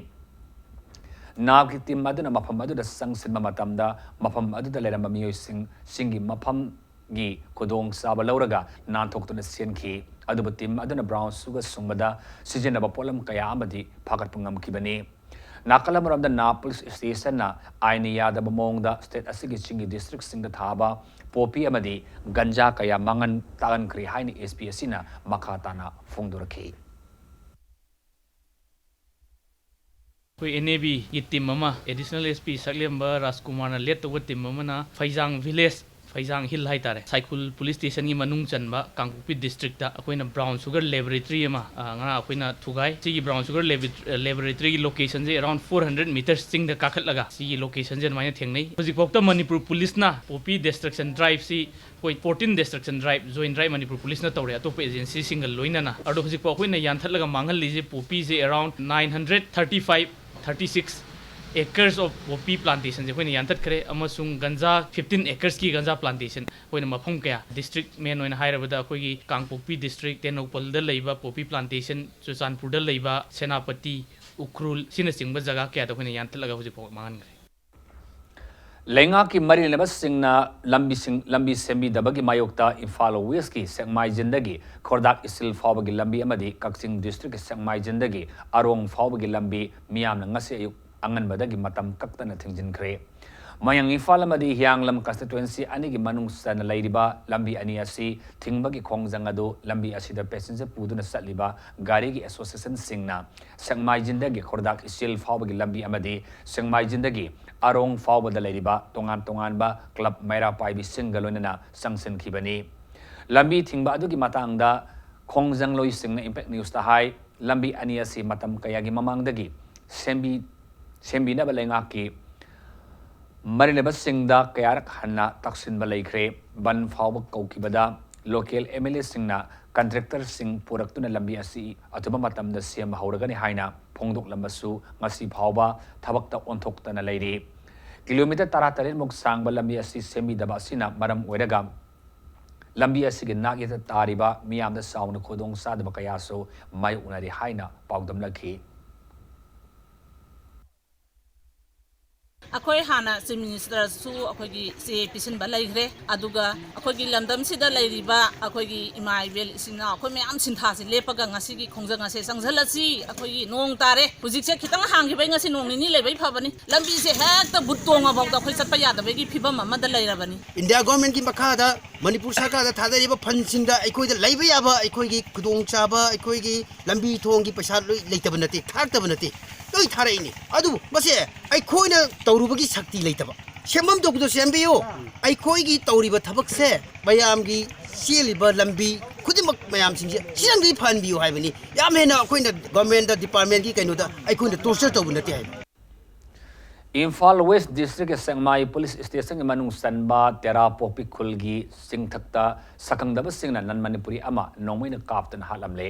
ꯅꯥꯞꯀꯤ ꯇꯤꯝ ꯑꯗꯨꯅ ꯃꯐꯝ ꯑꯗꯨꯗ ꯆꯪꯁꯤꯟꯕ ꯃꯇꯝꯗ, ꯃꯐꯝ ꯑꯗꯨꯗ ꯂꯩꯔꯝꯕ ꯃꯤꯑꯣꯏꯁꯤꯡ, ꯁꯤꯡꯒꯤ ꯃꯐꯝꯒꯤ ꯈꯨꯗꯣꯡꯆꯥꯕ ꯂꯧꯔꯒ ꯅꯥꯟꯊꯣꯛꯇꯨꯅ ꯆꯦꯟꯈꯤ꯫ ꯑꯗꯨꯕꯨ ꯇꯤꯝ ꯑꯗꯨꯅ brown sugar ꯁꯨꯡꯕꯗ ꯁꯤꯖꯤꯟꯅꯕ ꯄꯣꯠꯂꯝ ꯀꯌꯥ ꯑꯃꯗꯤ ꯐꯥꯒꯠꯄ ꯉꯝꯈꯤꯕꯅꯤ꯫ ꯅꯥꯀꯜ ꯑꯃꯔꯣꯝꯗ, ꯅꯥꯞ ꯄꯨꯂꯤꯁ ꯁ꯭ꯇꯦꯁꯟꯅ ꯑꯥꯏꯟꯅ ꯌꯥꯗꯕ ꯃꯑꯣꯡꯗ ꯁ꯭ꯇꯦꯠ ꯑꯁꯤꯒꯤ ꯆꯤꯡꯒꯤ ꯗꯤꯁꯇ꯭ꯔꯤꯛꯁꯤꯡꯗ ꯊꯥꯕ ꯄꯣꯄꯤ ꯑꯃꯗꯤ ꯒꯟꯖꯥ ꯀꯌꯥ ꯃꯥꯡꯍꯟ ꯇꯥꯛꯍꯟꯈ꯭ꯔꯦ ꯍꯥꯏꯅ S P ꯑꯁꯤꯅ ꯃꯈꯥ ꯇꯥꯅ ꯐꯣꯡꯗꯣꯔꯛꯈꯤ꯫ ꯑꯩꯈꯣꯏ N A B ꯒꯤ ꯇꯤꯝ ꯑꯃ, ꯑꯦꯗꯤꯁꯅꯦꯜ S P ꯁꯛꯂꯦꯝꯕ ꯔꯥꯖꯀꯨꯃꯥꯔꯅ ꯂꯦꯠ ꯇꯧꯕ ꯇꯤꯝ ꯑꯃꯅ ꯐꯩꯖꯥꯡ ꯚꯤꯂꯦꯖ, ꯐꯩꯖꯥꯡ ꯍꯤꯜ ꯍꯥꯏꯇꯥꯔꯦ, ꯁꯥꯏꯈꯨꯜ ꯄꯨꯂꯤꯁ ꯁ꯭ꯇꯦꯁꯟꯒꯤ ꯃꯅꯨꯡ ꯆꯟꯕ ꯀꯥꯡꯄꯣꯛꯄꯤ ꯗꯤꯁꯇ꯭ꯔꯤꯛꯇ ꯑꯩꯈꯣꯏꯅ brown sugar laboratory ꯑꯃ, ꯑ, ꯉꯔꯥꯡ ꯑꯩꯈꯣꯏꯅ ꯊꯨꯒꯥꯏ꯫ ꯁꯤꯒꯤ brown sugar laboratory, laboratoryꯒꯤ locationꯁꯦ around four hundred meters ꯆꯤꯡꯗ ꯀꯥꯈꯠꯂꯒ ꯁꯤꯒꯤ locationꯁꯦ ꯑꯗꯨꯃꯥꯏꯅ ꯊꯦꯡꯅꯩ꯫ ꯍꯧꯖꯤꯛꯐꯥꯎꯗ ꯃꯅꯤꯄꯨꯔ ꯄꯨꯂꯤꯁꯅ poppy destruction driveꯁꯤ ꯑꯩꯈꯣꯏ fourteen destruction drive, joint drive Manipur ꯄꯨꯂꯤꯁꯅ ꯇꯧꯔꯦ, ꯑꯇꯣꯞꯄ agencyꯁꯤꯡꯒ ꯂꯣꯏꯅꯅ꯫ ꯑꯗꯣ ꯍꯧꯖꯤꯛꯐꯥꯎ ꯑꯩꯈꯣꯏꯅ ꯌꯥꯟꯊꯠꯂꯒ ꯃꯥꯡꯍꯜꯂꯤꯁꯦ poppyꯁꯦ around nine hundred thirty five, thirty six acres of poppy plantationꯁꯦ ꯑꯩꯈꯣꯏꯅ ꯌꯥꯟꯊꯠꯈ꯭ꯔꯦ, ꯑꯃꯁꯨꯡ ꯒꯟꯖꯥ fifteen acresꯀꯤ ꯒꯟꯖꯥ plantation ꯑꯩꯈꯣꯏꯅ ꯃꯐꯝ ꯀꯌꯥ, district main ꯑꯣꯏꯅ ꯍꯥꯏꯔꯕꯗ ꯑꯩꯈꯣꯏꯒꯤ ꯀꯥꯡꯄꯣꯛꯄꯤ district, ꯇꯦꯡꯅꯧꯄꯜꯗ ꯂꯩꯕ poppy plantation, ꯆꯨꯔꯆꯥꯟꯄꯨꯔꯗ ꯂꯩꯕ ꯁꯦꯅꯥꯄꯇꯤ, ꯎꯈ꯭ꯔꯨꯜ, ꯁꯤꯅꯆꯤꯡꯕ ꯖꯒꯥ ꯀꯌꯥꯗ ꯑꯩꯈꯣꯏꯅ ꯌꯥꯟꯊꯠꯂꯒ ꯍꯧꯖꯤꯛꯐꯥꯎ ꯃꯥꯡꯍꯟꯈ꯭ꯔꯦ꯫ ꯂꯩꯉꯥꯛꯀꯤ ꯃꯔꯤ ꯂꯩꯅꯕꯁꯤꯡꯅ ꯂꯝꯕꯤꯁꯤꯡ, ꯂꯝꯕꯤ ꯁꯦꯝꯕꯤꯗꯕꯒꯤ ꯃꯥꯌꯣꯛꯇ ꯏꯝꯐꯥꯜ ꯋꯦꯁꯀꯤ ꯁꯦꯛꯃꯥꯏꯖꯤꯟꯗꯒꯤ ꯈꯣꯔꯗꯥꯛ ꯏꯁꯤꯜ ꯐꯥꯎꯕꯒꯤ ꯂꯝꯕꯤ ꯑꯃꯗꯤ ꯀꯛꯆꯤꯡ ꯗꯤꯁꯇ꯭ꯔꯤꯛꯀꯤ ꯁꯦꯛꯃꯥꯏꯖꯤꯟꯗꯒꯤ ꯑꯔꯣꯡ ꯐꯥꯎꯕꯒꯤ ꯂꯝꯕꯤ ꯃꯤꯌꯥꯝꯅ ꯉꯁꯤ ꯑꯌꯨꯛ ꯑꯉꯟꯕꯗꯒꯤ ꯃꯇꯝ ꯀꯛꯇꯅ ꯊꯤꯡꯖꯤꯟꯈ꯭ꯔꯦ꯫ ꯃꯌꯥꯡ ꯏꯝꯐꯥꯜ ꯑꯃꯗꯤ ꯍꯤꯌꯥꯡꯂꯝ constituency ꯑꯅꯤꯒꯤ ꯃꯅꯨꯡ ꯆꯟꯅ ꯂꯩꯔꯤꯕ ꯂꯝꯕꯤ ꯑꯅꯤ ꯑꯁꯤ ꯊꯤꯡꯕꯒꯤ ꯈꯣꯡꯖꯪ ꯑꯗꯨ ꯂꯝꯕꯤ ꯑꯁꯤꯗ passenger ꯄꯨꯗꯨꯅ ꯆꯠꯂꯤꯕ ꯒꯥꯔꯤꯒꯤ associationꯁꯤꯡꯅ ꯁꯦꯛꯃꯥꯏꯖꯤꯟꯗꯒꯤ ꯈꯣꯔꯗꯥꯛ ꯏꯆꯦꯜ ꯐꯥꯎꯕꯒꯤ ꯂꯝꯕꯤ ꯑꯃꯗꯤ ꯁꯦꯛꯃꯥꯏꯖꯤꯟꯗꯒꯤ ꯑꯔꯣꯡ ꯐꯥꯎꯕꯗ ꯂꯩꯔꯤꯕ ꯇꯣꯉꯥꯟ ꯇꯣꯉꯥꯟꯕ club ꯃꯩꯔꯥ ꯄꯥꯏꯕꯤꯁꯤꯡꯒ ꯂꯣꯏꯅꯅ ꯆꯪꯁꯤꯟꯈꯤꯕꯅꯤ꯫ ꯂꯝꯕꯤ ꯊꯤꯡꯕ ꯑꯗꯨꯒꯤ ꯃꯇꯥꯡꯗ ꯈꯣꯡꯖꯪꯂꯣꯏꯁꯤꯡꯅ Impact Newsꯇ ꯍꯥꯏ, ꯂꯝꯕꯤ ꯑꯅꯤ ꯑꯁꯤ ꯃꯇꯝ ꯀꯌꯥꯒꯤ ꯃꯃꯥꯡꯗꯒꯤ ꯁꯦꯝꯕꯤ ꯁꯦꯝꯕꯤꯅꯕ ꯂꯩꯉꯥꯛꯀꯤ ꯃꯔꯤꯅꯕꯁꯤꯡꯗ ꯀꯌꯥꯔꯛ ꯍꯟꯅ ꯇꯛꯁꯤꯟꯕ ꯂꯩꯈ꯭ꯔꯦ꯫ ꯕꯟ ꯐꯥꯎꯕ ꯀꯧꯈꯤꯕꯗ local M L A ꯁꯤꯡꯅ contractor ꯁꯤꯡ ꯄꯨꯔꯛꯇꯨꯅ ꯂꯝꯕꯤ ꯑꯁꯤ ꯑꯊꯨꯕ ꯃꯇꯝꯗ ꯁꯦꯝꯕ ꯍꯧꯔꯒꯅꯤ ꯍꯥꯏꯅ ꯐꯣꯡꯗꯣꯛꯂꯝꯕꯁꯨ ꯉꯁꯤ ꯐꯥꯎꯕ ꯊꯕꯛꯇ ꯑꯣꯟꯊꯣꯛꯇꯅ ꯂꯩꯔꯤ꯫ Kilometre ꯇꯔꯥꯇꯔꯦꯠ ꯃꯨꯛ ꯁꯥꯡꯕ ꯂꯝꯕꯤ ꯑꯁꯤ ꯁꯦꯝꯕꯤꯗꯕ ꯑꯁꯤꯅ ꯃꯔꯝ ꯑꯣꯏꯔꯒ ꯂꯝꯕꯤ ꯑꯁꯤꯒꯤ ꯅꯥꯛ ꯌꯦꯠꯇ ꯇꯥꯔꯤꯕ ꯃꯤꯌꯥꯝꯗ ꯆꯥꯎꯅ ꯈꯨꯗꯣꯡ ꯆꯥꯗꯕ ꯀꯌꯥꯁꯨ ꯃꯥꯌꯣꯛꯅꯔꯤ ꯍꯥꯏꯅ ꯄꯥꯎꯗꯝꯂꯛꯈꯤ꯫ ꯑꯩꯈꯣꯏ ꯍꯥꯟꯅ Chief Minister ꯁꯨ ꯑꯩꯈꯣꯏꯒꯤ ꯆꯦ ꯄꯤꯁꯤꯟꯕ ꯂꯩꯈ꯭ꯔꯦ꯫ ꯑꯗꯨꯒ ꯑꯩꯈꯣꯏꯒꯤ ꯂꯝꯗꯝꯁꯤꯗ ꯂꯩꯔꯤꯕ ꯑꯩꯈꯣꯏꯒꯤ ꯏꯃꯥ ꯏꯕꯦꯜ ꯏꯆꯤꯟ ꯏꯅꯥꯎ ꯑꯩꯈꯣꯏ ꯃꯌꯥꯝ ꯁꯤꯟꯊꯥꯁꯦ ꯂꯦꯞꯄꯒ ꯉꯁꯤꯒꯤ ꯈꯣꯡꯖꯪ ꯑꯁꯦ ꯆꯪꯁꯤꯜꯂꯁꯤ꯫ ꯑꯩꯈꯣꯏꯒꯤ ꯅꯣꯡ ꯇꯥꯔꯦ, ꯍꯧꯖꯤꯛꯁꯦ ꯈꯤꯇꯪ ꯍꯥꯡꯈꯤꯕꯩ ꯉꯁꯤ ꯅꯣꯡ ꯅꯤꯅꯤ ꯂꯩꯕꯩ ꯐꯕꯅꯤ꯫ ꯂꯝꯕꯤꯁꯦ ꯍꯦꯛꯇ ꯕꯨꯠ ꯇꯣꯡꯉꯐꯥꯎꯗ ꯑꯩꯈꯣꯏ ꯆꯠꯄ ꯌꯥꯗꯕꯒꯤ ꯐꯤꯕꯝ ꯑꯃꯗ ꯂꯩꯔꯕꯅꯤ꯫ ꯏꯟꯗꯤꯌꯥ ꯒꯣꯔꯃꯦꯟꯒꯤ ꯃꯈꯥꯗ ꯃꯅꯤꯄꯨꯔ ꯁꯔꯀꯥꯔꯗ ꯊꯥꯗꯔꯤꯕ ꯐꯟꯁꯤꯡꯗ ꯑꯩꯈꯣꯏꯗ ꯂꯩꯕ ꯌꯥꯕ ꯑꯩꯈꯣꯏꯒꯤ ꯈꯨꯗꯣꯡꯆꯥꯕ, ꯑꯩꯈꯣꯏꯒꯤ ꯂꯝꯕꯤ ꯊꯣꯡꯒꯤ ꯄꯩꯁꯥ ꯂꯣꯏ ꯂꯩꯇꯕ ꯅꯠꯇꯦ, ꯊꯥꯔꯛꯇꯕ ꯅꯠꯇꯦ, ꯂꯣꯏ ꯊꯥꯔꯛꯏꯅꯤ꯫ ꯑꯗꯨꯕꯨ ꯃꯁꯦ ꯑꯩꯈꯣꯏꯅ ꯇꯧꯔꯨꯕꯒꯤ ꯁꯛꯇꯤ ꯂꯩꯇꯕ꯫ ꯁꯦꯝꯐꯝ ꯊꯣꯛꯄꯗꯣ ꯁꯦꯝꯕꯤꯌꯨ꯫ ꯑꯩꯈꯣꯏꯒꯤ ꯇꯧꯔꯤꯕ ꯊꯕꯛꯁꯦ ꯃꯌꯥꯝꯒꯤ ꯆꯦꯜꯂꯤꯕ ꯂꯝꯕꯤ ꯈꯨꯗꯤꯡꯃꯛ ꯃꯌꯥꯝꯁꯤꯡꯁꯦ ꯁꯤꯗꯪꯗꯤ ꯐꯍꯟꯕꯤꯌꯨ ꯍꯥꯏꯕꯅꯤ꯫ ꯌꯥꯝ ꯍꯦꯟꯅ ꯑꯩꯈꯣꯏꯅ ꯒꯣꯔꯃꯦꯟꯗ, ꯗꯤꯄꯥꯔꯠꯃꯦꯟꯒꯤ ꯀꯩꯅꯣꯗ ꯑꯩꯈꯣꯏꯅ torture ꯇꯧꯕ ꯅꯠꯇꯦ ꯍꯥꯏꯕ꯫ ꯏꯝꯐꯥꯜ ꯋꯦꯁ ꯗꯤꯁꯇ꯭ꯔꯤꯛꯀꯤ ꯁꯦꯛꯃꯥꯏ ꯄꯨꯂꯤꯁ ꯁ꯭ꯇꯦꯁꯟꯒꯤ ꯃꯅꯨꯡ ꯆꯟꯕ ꯇꯦꯔꯥ ꯄꯣꯛꯄꯤ ꯈꯨꯜꯒꯤ ꯆꯤꯡꯊꯛꯇ ꯁꯛꯈꯪꯗꯕꯁꯤꯡꯅ ꯅꯟ ꯃꯅꯤꯄꯨꯔꯤ ꯑꯃ ꯅꯣꯡꯃꯩꯅ ꯀꯥꯞꯇꯨꯅ ꯍꯥꯠꯂꯝꯂꯦ꯫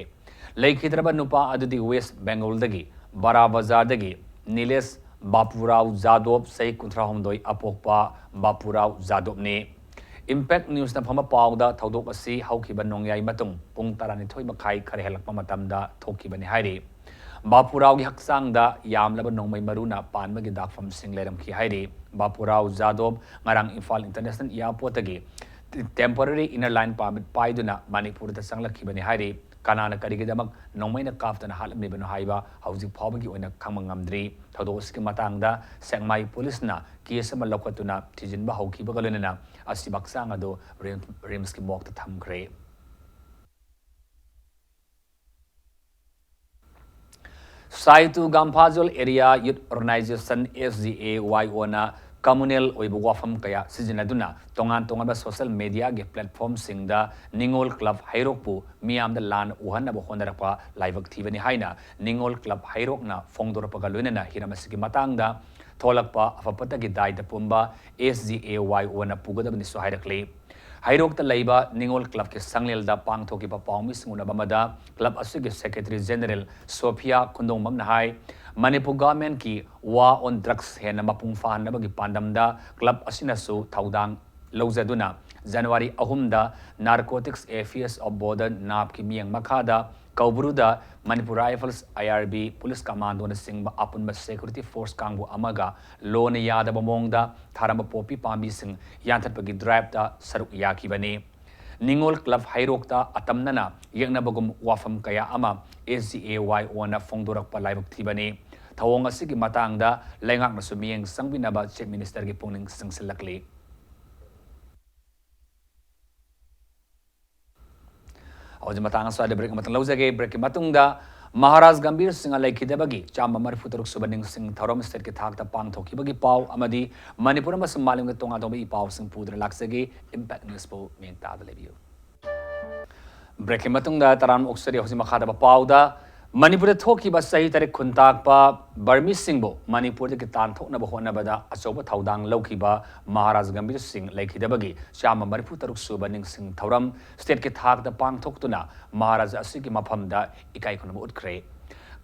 ꯂꯩꯈꯤꯗ꯭ꯔꯕ ꯅꯨꯄꯥ ꯑꯗꯨꯗꯤ ꯋꯦꯁ ꯕꯦꯡꯒꯣꯜꯗꯒꯤ ꯕꯔꯥ ꯕꯖꯥꯔꯗꯒꯤ ꯅꯤꯂꯦꯁ ꯕꯥꯄꯨꯔꯥꯎ ꯖꯥꯗꯣꯞ, ꯆꯍꯤ ꯀꯨꯟꯊ꯭ꯔꯥꯍꯨꯝꯗꯣꯏ, ꯑꯄꯣꯛꯄ ꯕꯥꯄꯨꯔꯥꯎ ꯖꯥꯗꯣꯞꯅꯤ꯫ ꯏꯝꯄꯦꯛ ꯅ꯭ꯌꯨꯁꯅ ꯐꯪꯕ ꯄꯥꯎꯗ ꯊꯧꯗꯣꯛ ꯑꯁꯤ ꯍꯧꯈꯤꯕ ꯅꯣꯡꯌꯥꯏ ꯃꯇꯨꯡ ꯄꯨꯡ ꯇꯔꯥꯅꯤꯊꯣꯏ ꯃꯈꯥꯏ ꯈꯔ ꯍꯦꯜꯂꯛꯄ ꯃꯇꯝꯗ ꯊꯣꯛꯈꯤꯕꯅꯤ ꯍꯥꯏꯔꯤ꯫ ꯕꯥꯄꯨꯔꯥꯎꯒꯤ ꯍꯛꯆꯥꯡꯗ ꯌꯥꯝꯂꯕ ꯅꯣꯡꯃꯩ ꯃꯔꯨꯅ ꯄꯥꯟꯕꯒꯤ ꯗꯥꯛꯐꯝꯁꯤꯡ ꯂꯩꯔꯝꯈꯤ ꯍꯥꯏꯔꯤ꯫ ꯕꯥꯄꯨꯔꯥꯎ ꯖꯥꯗꯣꯞ ꯉꯔꯥꯡ ꯏꯝꯐꯥꯜ ꯏꯟꯇꯔꯅꯦꯁꯅꯦꯜ ꯑꯦꯌꯥꯔꯄꯣꯔꯠꯇꯒꯤ temporary inner line permit ꯄꯥꯏꯗꯨꯅ ꯃꯅꯤꯄꯨꯔꯗ ꯆꯪꯂꯛꯈꯤꯕꯅꯤ ꯍꯥꯏꯔꯤ꯫ ꯀꯅꯥꯅ ꯀꯔꯤꯒꯤꯗꯃꯛ ꯅꯣꯡꯃꯩꯅ ꯀꯥꯞꯇꯨꯅ ꯍꯥꯠꯂꯝꯂꯤꯕꯅꯣ ꯍꯥꯏꯕ ꯍꯧꯖꯤꯛ ꯐꯥꯎꯕꯒꯤ ꯑꯣꯏꯅ ꯈꯪꯕ ꯉꯝꯗ꯭ꯔꯤ꯫ ꯊꯧꯗꯣꯛ ꯑꯁꯤꯒꯤ ꯃꯇꯥꯡꯗ ꯁꯦꯛꯃꯥꯏ ꯄꯨꯂꯤꯁꯅ ꯀꯦꯁ ꯑꯃ ꯂꯧꯈꯠꯇꯨꯅ ꯊꯤꯖꯤꯟꯕ ꯍꯧꯈꯤꯕꯒ ꯂꯣꯏꯅꯅ ꯑꯁꯤꯕ ꯍꯛꯆꯥꯡ ꯑꯗꯨ ꯔꯤꯝꯁ, ꯔꯤꯝꯁꯀꯤ ꯃꯣꯔꯒꯇ ꯊꯝꯈ꯭ꯔꯦ꯫ ꯁꯥꯏꯇꯨ ꯒꯥꯝꯐꯥꯖꯣꯜ Area Youth Organisation, S G A Y O, ꯅ communal ꯑꯣꯏꯕ ꯋꯥꯐꯝ ꯀꯌꯥ ꯁꯤꯖꯤꯟꯅꯗꯨꯅ ꯇꯣꯉꯥꯟ ꯇꯣꯉꯥꯟꯕ social mediaꯒꯤ platformꯁꯤꯡꯗ ꯅꯤꯉꯣꯜ club ꯍꯩꯔꯣꯛꯄꯨ ꯃꯤꯌꯥꯝꯗ ꯂꯥꯟꯅ ꯎꯍꯟꯅꯕ ꯍꯣꯠꯅꯔꯛꯄ ꯂꯥꯏꯕꯛ ꯊꯤꯕꯅꯤ ꯍꯥꯏꯅ ꯅꯤꯉꯣꯜ club ꯍꯩꯔꯣꯛꯅ ꯐꯣꯡꯗꯣꯔꯛꯄꯒ ꯂꯣꯏꯅꯅ ꯍꯤꯔꯝ ꯑꯁꯤꯒꯤ ꯃꯇꯥꯡꯗ ꯊꯣꯛꯂꯛꯄ ꯑꯐ ꯐꯠꯇꯒꯤ ꯗꯥꯏꯗ ꯄꯨꯝꯕ S G A Y Oꯅ ꯄꯨꯒꯗꯕꯅꯤꯁꯨ ꯍꯥꯏꯔꯛꯂꯤ꯫ ꯍꯩꯔꯣꯛꯇ ꯂꯩꯕ ꯅꯤꯉꯣꯜ clubꯀꯤ ꯁꯪꯂꯦꯜꯗ ꯄꯥꯡꯊꯣꯛꯈꯤꯕ ꯄꯥꯎꯃꯤꯁꯤꯡ ꯎꯅꯕ ꯑꯃꯗ club ꯑꯁꯤꯒꯤ Secretary General Sophia ꯈꯨꯟꯗꯣꯡꯕꯝꯅ high, Manipur governmentꯀꯤ War on Drugs ꯍꯦꯟꯅ ꯃꯄꯨꯡ ꯐꯥꯍꯟꯅꯕꯒꯤ ꯄꯥꯟꯗꯝꯗ club ꯑꯁꯤꯅꯁꯨ ꯊꯧꯗꯥꯡ ꯂꯧꯖꯗꯨꯅ January ꯑꯍꯨꯝꯗ Narcotics Affairs of Border NAPꯀꯤ ꯃꯤꯠꯌꯦꯡ ꯃꯈꯥꯗ ꯀꯧꯕ꯭ꯔꯨꯗ Manipur Rifles, I R B, Police Commandoꯅꯆꯤꯡꯕ ꯑꯄꯨꯟꯕ security force ꯀꯥꯡꯕꯨ ꯑꯃꯒ ꯂꯣꯟꯅ ꯌꯥꯗꯕ ꯃꯑꯣꯡꯗ ꯊꯥꯔꯝꯕ ꯄꯣꯄꯤ ꯄꯥꯝꯕꯤꯁꯤꯡ ꯌꯥꯟꯊꯠꯄꯒꯤ driveꯇ ꯁꯔꯨꯛ ꯌꯥꯈꯤꯕꯅꯤ꯫ ꯅꯤꯉꯣꯜ club ꯍꯩꯔꯣꯛꯇ ꯑꯇꯝꯅꯅ ꯌꯦꯛꯅꯕꯒꯨꯝ ꯋꯥꯐꯝ ꯀꯌꯥ ꯑꯃ S G A Y Oꯅ ꯐꯣꯡꯗꯣꯔꯛꯄ ꯂꯥꯏꯕꯛ ꯊꯤꯕꯅꯤ꯫ ꯊꯧꯑꯣꯡ ꯑꯁꯤꯒꯤ ꯃꯇꯥꯡꯗ ꯂꯩꯉꯥꯛꯅꯁꯨ ꯃꯤꯠꯌꯦꯡ ꯆꯪꯕꯤꯅꯕ Chief Ministerꯒꯤ ꯄꯨꯛꯅꯤꯡ ꯆꯤꯡꯁꯤꯜꯂꯛꯂꯤ꯫ ꯍꯧꯖꯤꯛ ꯃꯇꯥꯡ ꯑꯁ꯭ꯋꯥꯏꯗ break ꯑꯃꯇꯪ ꯂꯧꯖꯒꯦ꯫ Breakꯀꯤ ꯃꯇꯨꯡꯗ ꯃꯍꯥꯔꯥꯖ ꯒꯝꯚꯤꯔ ꯁꯤꯡꯍ ꯂꯩꯈꯤꯗꯕꯒꯤ ꯆꯥꯝꯃ ꯃꯔꯤꯐꯨ ꯇꯔꯨꯛ ꯁꯨꯕ ꯅꯤꯡꯁꯤꯡ ꯊꯧꯔꯝ stateꯀꯤ ꯊꯥꯛꯇ ꯄꯥꯡꯊꯣꯛꯈꯤꯕꯒꯤ ꯄꯥꯎ ꯑꯃꯗꯤ ꯃꯅꯤꯄꯨꯔ ꯑꯃꯁꯨꯡ ꯃꯥꯂꯦꯝꯒꯤ ꯇꯣꯉꯥꯟ ꯇꯣꯉꯥꯟꯕ ꯏ ꯄꯥꯎꯁꯤꯡ ꯄꯨꯗꯨꯅ ꯂꯥꯛꯆꯒꯦ꯫ Impact Newsꯄꯨ ꯃꯤꯠꯌꯦꯡ ꯇꯥꯗꯨꯅ ꯂꯩꯕꯤꯌꯨ꯫ Breakꯀꯤ ꯃꯇꯨꯡꯗ ꯇꯔꯥꯝꯅ ꯑꯣꯛꯆꯔꯤ꯫ ꯍꯧꯖꯤꯛ ꯃꯈꯥ ꯇꯥꯕ ꯄꯥꯎꯗ, ꯃꯅꯤꯄꯨꯔꯗ ꯊꯣꯛꯈꯤꯕ ꯆꯍꯤ ꯇꯔꯦꯠ ꯈꯨꯟꯇꯥꯛꯄ ꯕꯔꯃꯤꯁꯤꯡꯕꯨ ꯃꯅꯤꯄꯨꯔꯗꯒꯤ ꯇꯥꯟꯊꯣꯛꯅꯕ ꯍꯣꯠꯅꯕꯗ ꯑꯆꯧꯕ ꯊꯧꯗꯥꯡ ꯂꯧꯈꯤꯕ ꯃꯍꯥꯔꯥꯖ ꯒꯝꯚꯤꯔ ꯁꯤꯡ ꯂꯩꯈꯤꯗꯕꯒꯤ ꯆꯥꯝꯃ ꯃꯔꯤꯐꯨ ꯇꯔꯨꯛ ꯁꯨꯕ ꯅꯤꯡꯁꯤꯡ ꯊꯧꯔꯝ stateꯀꯤ ꯊꯥꯛꯇ ꯄꯥꯡꯊꯣꯛꯇꯨꯅ ꯃꯍꯥꯔꯥꯖ ꯑꯁꯤꯒꯤ ꯃꯐꯝꯗ ꯏꯀꯥꯏ ꯈꯨꯝꯅꯕ ꯎꯠꯈ꯭ꯔꯦ꯫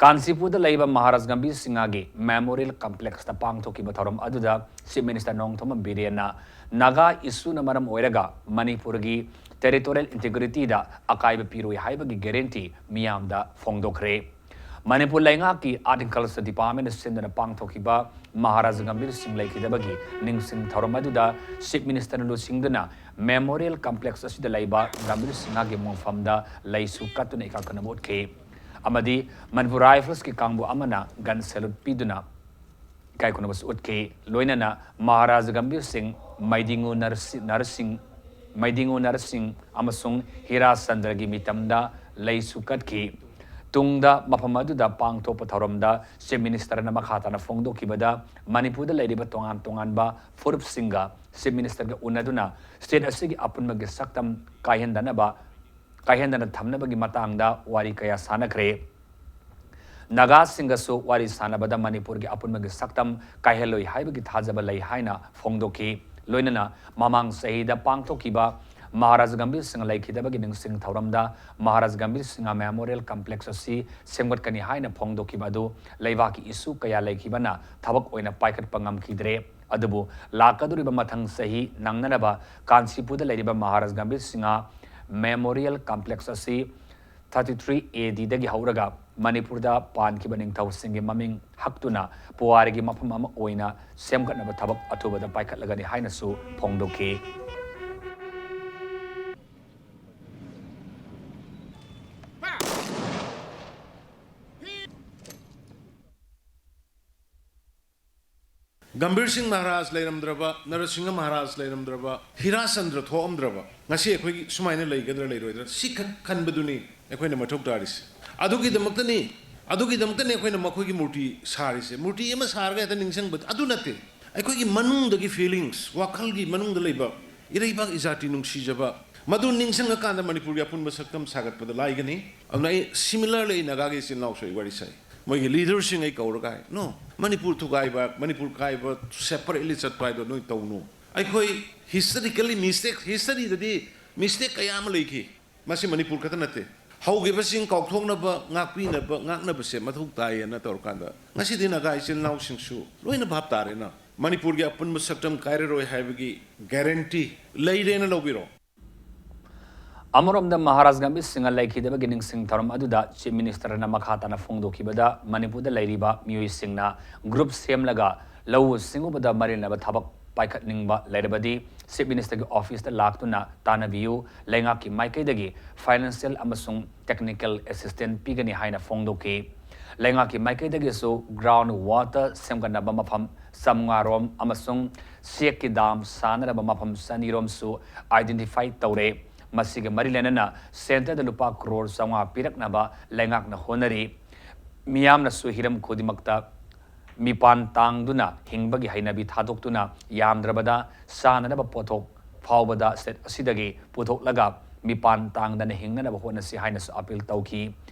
ꯀꯥꯟꯆꯤꯄꯨꯔꯗ ꯂꯩꯕ ꯃꯍꯥꯔꯥꯖ ꯒꯝꯚꯤꯔ ꯁꯤꯡꯍꯒꯤ Memorial Complexꯇ ꯄꯥꯡꯊꯣꯛꯈꯤꯕ ꯊꯧꯔꯝ ꯑꯗꯨꯗ Chief Minister ꯅꯣꯡꯊꯣꯝꯕꯝ ꯕꯤꯔꯦꯟꯅ Naga issueꯅ ꯃꯔꯝ ꯑꯣꯏꯔꯒ ꯃꯅꯤꯄꯨꯔꯒꯤ territorial integrityꯗ ꯑꯀꯥꯏꯕ ꯄꯤꯔꯣꯏ ꯍꯥꯏꯕꯒꯤ guarantee ꯃꯤꯌꯥꯝꯗ ꯐꯣꯡꯗꯣꯛꯈ꯭ꯔꯦ꯫ ꯃꯅꯤꯄꯨꯔ ꯂꯩꯉꯥꯛꯀꯤ Art and Culture Departmentꯅ ꯁꯤꯟꯗꯨꯅ ꯄꯥꯡꯊꯣꯛꯈꯤꯕ ꯃꯍꯥꯔꯥꯖ ꯒꯝꯚꯤꯔ ꯁꯤꯡ ꯂꯩꯈꯤꯗꯕꯒꯤ ꯅꯤꯡꯁꯤꯡ ꯊꯧꯔꯝ ꯑꯗꯨꯗ Chief Ministerꯅ ꯂꯨꯆꯤꯡꯗꯨꯅ Memorial Complex ꯑꯁꯤꯗ ꯂꯩꯕ ꯒꯝꯚꯤꯔ ꯁꯤꯡꯍꯒꯤ ꯃꯣꯡꯐꯝꯗ ꯂꯩꯁꯨ ꯀꯠꯇꯨꯅ ꯏꯀꯥꯏ ꯈꯨꯝꯅꯕ ꯎꯠꯈꯤ꯫ ꯑꯃꯗꯤ ꯃꯅꯤꯄꯨꯔ Riflesꯀꯤ ꯀꯥꯡꯕꯨ ꯑꯃꯅ gun salute ꯄꯤꯗꯨꯅ ꯏꯀꯥꯏ ꯈꯨꯝꯅꯕꯁꯨ ꯎꯠꯈꯤ꯫ ꯂꯣꯏꯅꯅ ꯃꯍꯥꯔꯥꯖ ꯒꯝꯚꯤꯔ ꯁꯤꯡ, ꯃꯩꯗꯤꯉꯨ ꯅꯔꯁꯤ-, ꯅꯔꯁꯤꯡ, ꯃꯩꯗꯤꯉꯨ ꯅꯔꯁꯤꯡ ꯑꯃꯁꯨꯡ ꯍꯤꯔꯥ ꯆꯟꯗ꯭ꯔꯒꯤ ꯃꯤꯇꯝꯗ ꯂꯩꯁꯨ ꯀꯠꯈꯤ꯫ ꯇꯨꯡꯗ ꯃꯐꯝ ꯑꯗꯨꯗ ꯄꯥꯡꯊꯣꯛꯄ ꯊꯧꯔꯝꯗ Chief Ministerꯅ ꯃꯈꯥ ꯇꯥꯅ ꯐꯣꯡꯗꯣꯛꯈꯤꯕꯗ, ꯃꯅꯤꯄꯨꯔꯗ ꯂꯩꯔꯤꯕ ꯇꯣꯉꯥꯟ ꯇꯣꯉꯥꯟꯕ ꯐꯨꯔꯨꯞꯁꯤꯡꯒ Chief Ministerꯒ ꯎꯅꯗꯨꯅ state ꯑꯁꯤꯒꯤ ꯑꯄꯨꯟꯕꯒꯤ ꯁꯛꯇꯝ ꯀꯥꯏꯍꯟꯗꯅꯕ, ꯀꯥꯏꯍꯟꯗꯅ ꯊꯝꯅꯕꯒꯤ ꯃꯇꯥꯡꯗ ꯋꯥꯔꯤ ꯀꯌꯥ ꯁꯥꯟꯅꯈ꯭ꯔꯦ꯫ ꯅꯥꯒꯥꯁꯤꯡꯒꯁꯨ ꯋꯥꯔꯤ ꯁꯥꯟꯅꯕꯗ ꯃꯅꯤꯄꯨꯔꯒꯤ ꯑꯄꯨꯟꯕꯒꯤ ꯁꯛꯇꯝ ꯀꯥꯏꯍꯜꯂꯣꯏ ꯍꯥꯏꯕꯒꯤ ꯊꯥꯖꯕ ꯂꯩ ꯍꯥꯏꯅ ꯐꯣꯡꯗꯣꯛꯈꯤ꯫ ꯂꯣꯏꯅꯅ ꯃꯃꯥꯡ ꯆꯍꯤꯗ ꯄꯥꯡꯊꯣꯛꯈꯤꯕ ꯃꯍꯥꯔꯥꯖ ꯒꯝꯚꯤꯔ ꯁꯤꯡꯍ ꯂꯩꯈꯤꯗꯕꯒꯤ ꯅꯤꯡꯁꯤꯡ ꯊꯧꯔꯝꯗ ꯃꯍꯥꯔꯥꯖ ꯒꯝꯚꯤꯔ ꯁꯤꯡꯍ Memorial Complex ꯑꯁꯤ ꯁꯦꯝꯒꯠꯀꯅꯤ ꯍꯥꯏꯅ ꯐꯣꯡꯗꯣꯛꯈꯤꯕ ꯑꯗꯨ ꯂꯩꯕꯥꯛꯀꯤ issue ꯀꯌꯥ ꯂꯩꯈꯤꯕꯅ ꯊꯕꯛ ꯑꯣꯏꯅ ꯄꯥꯏꯈꯠꯄ ꯉꯝꯈꯤꯗ꯭ꯔꯦ꯫ ꯑꯗꯨꯕꯨ ꯂꯥꯛꯀꯗꯧꯔꯤꯕ ꯃꯊꯪ ꯆꯍꯤ ꯅꯪꯅꯅꯕ ꯀꯥꯟꯆꯤꯄꯨꯔꯗ ꯂꯩꯔꯤꯕ ꯃꯍꯥꯔꯥꯖ ꯒꯝꯚꯤꯔ ꯁꯤꯡꯍ Memorial Complex ꯑꯁꯤ thirty three ADꯗꯒꯤ ꯍꯧꯔꯒ ꯃꯅꯤꯄꯨꯔꯗ ꯄꯥꯟꯈꯤꯕ ꯅꯤꯡꯊꯧꯁꯤꯡꯒꯤ ꯃꯃꯤꯡ ꯍꯛꯇꯨꯅ ꯄꯨꯋꯥꯔꯤꯒꯤ ꯃꯐꯝ ꯑꯃ ꯑꯣꯏꯅ ꯁꯦꯝꯒꯠꯅꯕ ꯊꯕꯛ ꯑꯊꯨꯕꯗ ꯄꯥꯏꯈꯠꯂꯒꯅꯤ ꯍꯥꯏꯅꯁꯨ ꯐꯣꯡꯗꯣꯛꯈꯤ꯫ ꯒꯝꯚꯤꯔ ꯁꯤꯡ ꯃꯍꯥꯔꯥꯖ ꯂꯩꯔꯝꯗ꯭ꯔꯕ, ꯅꯔꯁꯤꯡꯍ ꯃꯍꯥꯔꯥꯖ ꯂꯩꯔꯝꯗ꯭ꯔꯕ, ꯍꯤꯔꯥꯆꯟꯗ꯭ꯔ ꯊꯣꯛꯑꯝꯗ꯭ꯔꯕ, ꯉꯁꯤ ꯑꯩꯈꯣꯏꯒꯤ ꯁꯨꯃꯥꯏꯅ ꯂꯩꯒꯗ꯭ꯔꯥ ꯂꯩꯔꯣꯏꯗ꯭ꯔꯥ, ꯁꯤꯈꯛ ꯈꯟꯕꯗꯨꯅꯤ ꯑꯩꯈꯣꯏꯅ ꯃꯊꯧ ꯇꯥꯔꯤꯁꯦ꯫ ꯑꯗꯨꯒꯤꯗꯃꯛꯇꯅꯤ, ꯑꯗꯨꯒꯤꯗꯃꯛꯇꯅꯤ ꯑꯩꯈꯣꯏꯅ ꯃꯈꯣꯏꯒꯤ ꯃꯨꯔꯇꯤ ꯁꯥꯔꯤꯁꯦ꯫ ꯃꯨꯔꯇꯤ ꯑꯃ ꯁꯥꯔꯒ ꯍꯦꯛꯇ ꯅꯤꯡꯁꯤꯡꯕ ꯑꯗꯨ ꯅꯠꯇꯦ꯫ ꯑꯩꯈꯣꯏꯒꯤ ꯃꯅꯨꯡꯗꯒꯤ feelings, ꯋꯥꯈꯜꯒꯤ ꯃꯅꯨꯡꯗ ꯂꯩꯕ ꯏꯔꯩꯕꯥꯛ ꯏꯖꯥꯇꯤ ꯅꯨꯡꯁꯤꯖꯕ, ꯃꯗꯨ ꯅꯤꯡꯁꯤꯡꯉꯀꯥꯟꯗ ꯃꯅꯤꯄꯨꯔꯒꯤ ꯑꯄꯨꯟꯕ ꯁꯛꯇꯝ ꯁꯥꯒꯠꯄꯗ ꯂꯥꯏꯒꯅꯤ꯫ ꯑꯗꯨꯅ ꯑꯩ similarly ꯑꯩ ꯅꯥꯒꯥꯒꯤ ꯏꯆꯤꯜ ꯏꯅꯥꯎꯁꯨ ꯑꯩ ꯋꯥꯔꯤ ꯁꯥꯏ꯫ ꯃꯣꯏꯒꯤ leaderꯁꯤꯡ ꯑꯩ ꯀꯧꯔꯒ ꯍꯥꯏ, "No, ꯃꯅꯤꯄꯨꯔ ꯊꯨꯒꯥꯏꯕ, ꯃꯅꯤꯄꯨꯔ ꯀꯥꯏꯕ, separately ꯆꯠꯄ ꯍꯥꯏꯗꯣ ꯅꯣꯏ ꯇꯧꯅꯨ꯫ ꯑꯩꯈꯣꯏ historically mistake, historyꯗꯗꯤ mistake ꯀꯌꯥ ꯑꯃ ꯂꯩꯈꯤ꯫ ꯃꯁꯤ ꯃꯅꯤꯄꯨꯔ ꯈꯛꯇ ꯅꯠꯇꯦ꯫ ꯍꯧꯈꯤꯕꯁꯤꯡ ꯀꯥꯎꯊꯣꯛꯅꯕ, ꯉꯥꯛꯄꯤꯅꯕ, ꯉꯥꯛꯅꯕꯁꯦ ꯃꯊꯧ ꯇꯥꯏꯌꯦꯅ ꯇꯧꯔꯀꯥꯟꯗ ꯉꯁꯤꯗꯤ ꯅꯥꯒꯥ ꯏꯆꯤꯜ ꯏꯅꯥꯎꯁꯤꯡꯁꯨ ꯂꯣꯏꯅ ꯚꯥꯞ ꯇꯥꯔꯦꯅ꯫ ꯃꯅꯤꯄꯨꯔꯒꯤ ꯑꯄꯨꯟꯕ ꯁꯛꯇꯝ ꯀꯥꯏꯔꯔꯣꯏ ꯍꯥꯏꯕꯒꯤ guarantee ꯂꯩꯔꯦꯅ ꯂꯧꯕꯤꯔꯣ꯫" ꯑꯃꯔꯣꯝꯗ ꯃꯍꯥꯔꯥꯖ ꯒꯝꯚꯤꯔ ꯁꯤꯡꯍ ꯂꯩꯈꯤꯗꯕꯒꯤ ꯅꯤꯡꯁꯤꯡ ꯊꯧꯔꯝ ꯑꯗꯨꯗ Chief Ministerꯅ ꯃꯈꯥ ꯇꯥꯅ ꯐꯣꯡꯗꯣꯛꯈꯤꯕꯗ, ꯃꯅꯤꯄꯨꯔꯗ ꯂꯩꯔꯤꯕ ꯃꯤꯑꯣꯏꯁꯤꯡꯅ group ꯁꯦꯝꯂꯒ ꯂꯧꯎ ꯁꯤꯡꯎꯕꯗ ꯃꯔꯤꯟꯅꯕ ꯊꯕꯛ ꯄꯥꯏꯈꯠꯅꯤꯡꯕ ꯂꯩꯔꯕꯗꯤ Chief Ministerꯒꯤ officeꯇ ꯂꯥꯛꯇꯨꯅ ꯇꯥꯟꯅꯕꯤꯌꯨ꯫ ꯂꯩꯉꯥꯛꯀꯤ ꯃꯥꯏꯀꯩꯗꯒꯤ financial ꯑꯃꯁꯨꯡ technical assistance ꯄꯤꯒꯅꯤ ꯍꯥꯏꯅ ꯐꯣꯡꯗꯣꯛꯈꯤ꯫ ꯂꯩꯉꯥꯛꯀꯤ ꯃꯥꯏꯀꯩꯗꯒꯤꯁꯨ ground water ꯁꯦꯝꯒꯠꯅꯕ ꯃꯐꯝ ꯆꯥꯃꯉꯥ ꯔꯣꯝ ꯑꯃꯁꯨꯡ ꯆꯦꯛꯀꯤ dam ꯁꯥꯅꯅꯕ ꯃꯐꯝ ꯆꯅꯤ ꯔꯣꯝꯁꯨ identify ꯇꯧꯔꯦ꯫ ꯃꯁꯤꯒ ꯃꯔꯤ ꯂꯩꯅꯅ centreꯗ ꯂꯨꯄꯥ ꯀ꯭ꯔꯣꯔ ꯆꯥꯝꯃꯉꯥ ꯄꯤꯔꯛꯅꯕ ꯂꯩꯉꯥꯛꯅ ꯍꯣꯠꯅꯔꯤ꯫ ꯃꯤꯌꯥꯝꯅꯁꯨ ꯍꯤꯔꯝ ꯈꯨꯗꯤꯡꯃꯛꯇ ꯃꯤꯄꯥꯟ ꯇꯥꯡꯗꯨꯅ ꯍꯤꯡꯕꯒꯤ ꯍꯩꯅꯕꯤ ꯊꯥꯗꯣꯛꯇꯨꯅ ꯌꯥꯝꯗ꯭ꯔꯕꯗ ꯆꯥꯅꯅꯕ ꯄꯣꯠꯊꯣꯛ ꯐꯥꯎꯕꯗ state ꯑꯁꯤꯗꯒꯤ ꯄꯨꯊꯣꯛꯂꯒ ꯃꯤꯄꯥꯟ ꯇꯥꯡꯗꯅ ꯍꯤꯡꯅꯅꯕ ꯍꯣꯠꯅꯁꯤ ꯍꯥꯏꯅꯁꯨ appeal ꯇꯧꯈꯤ꯫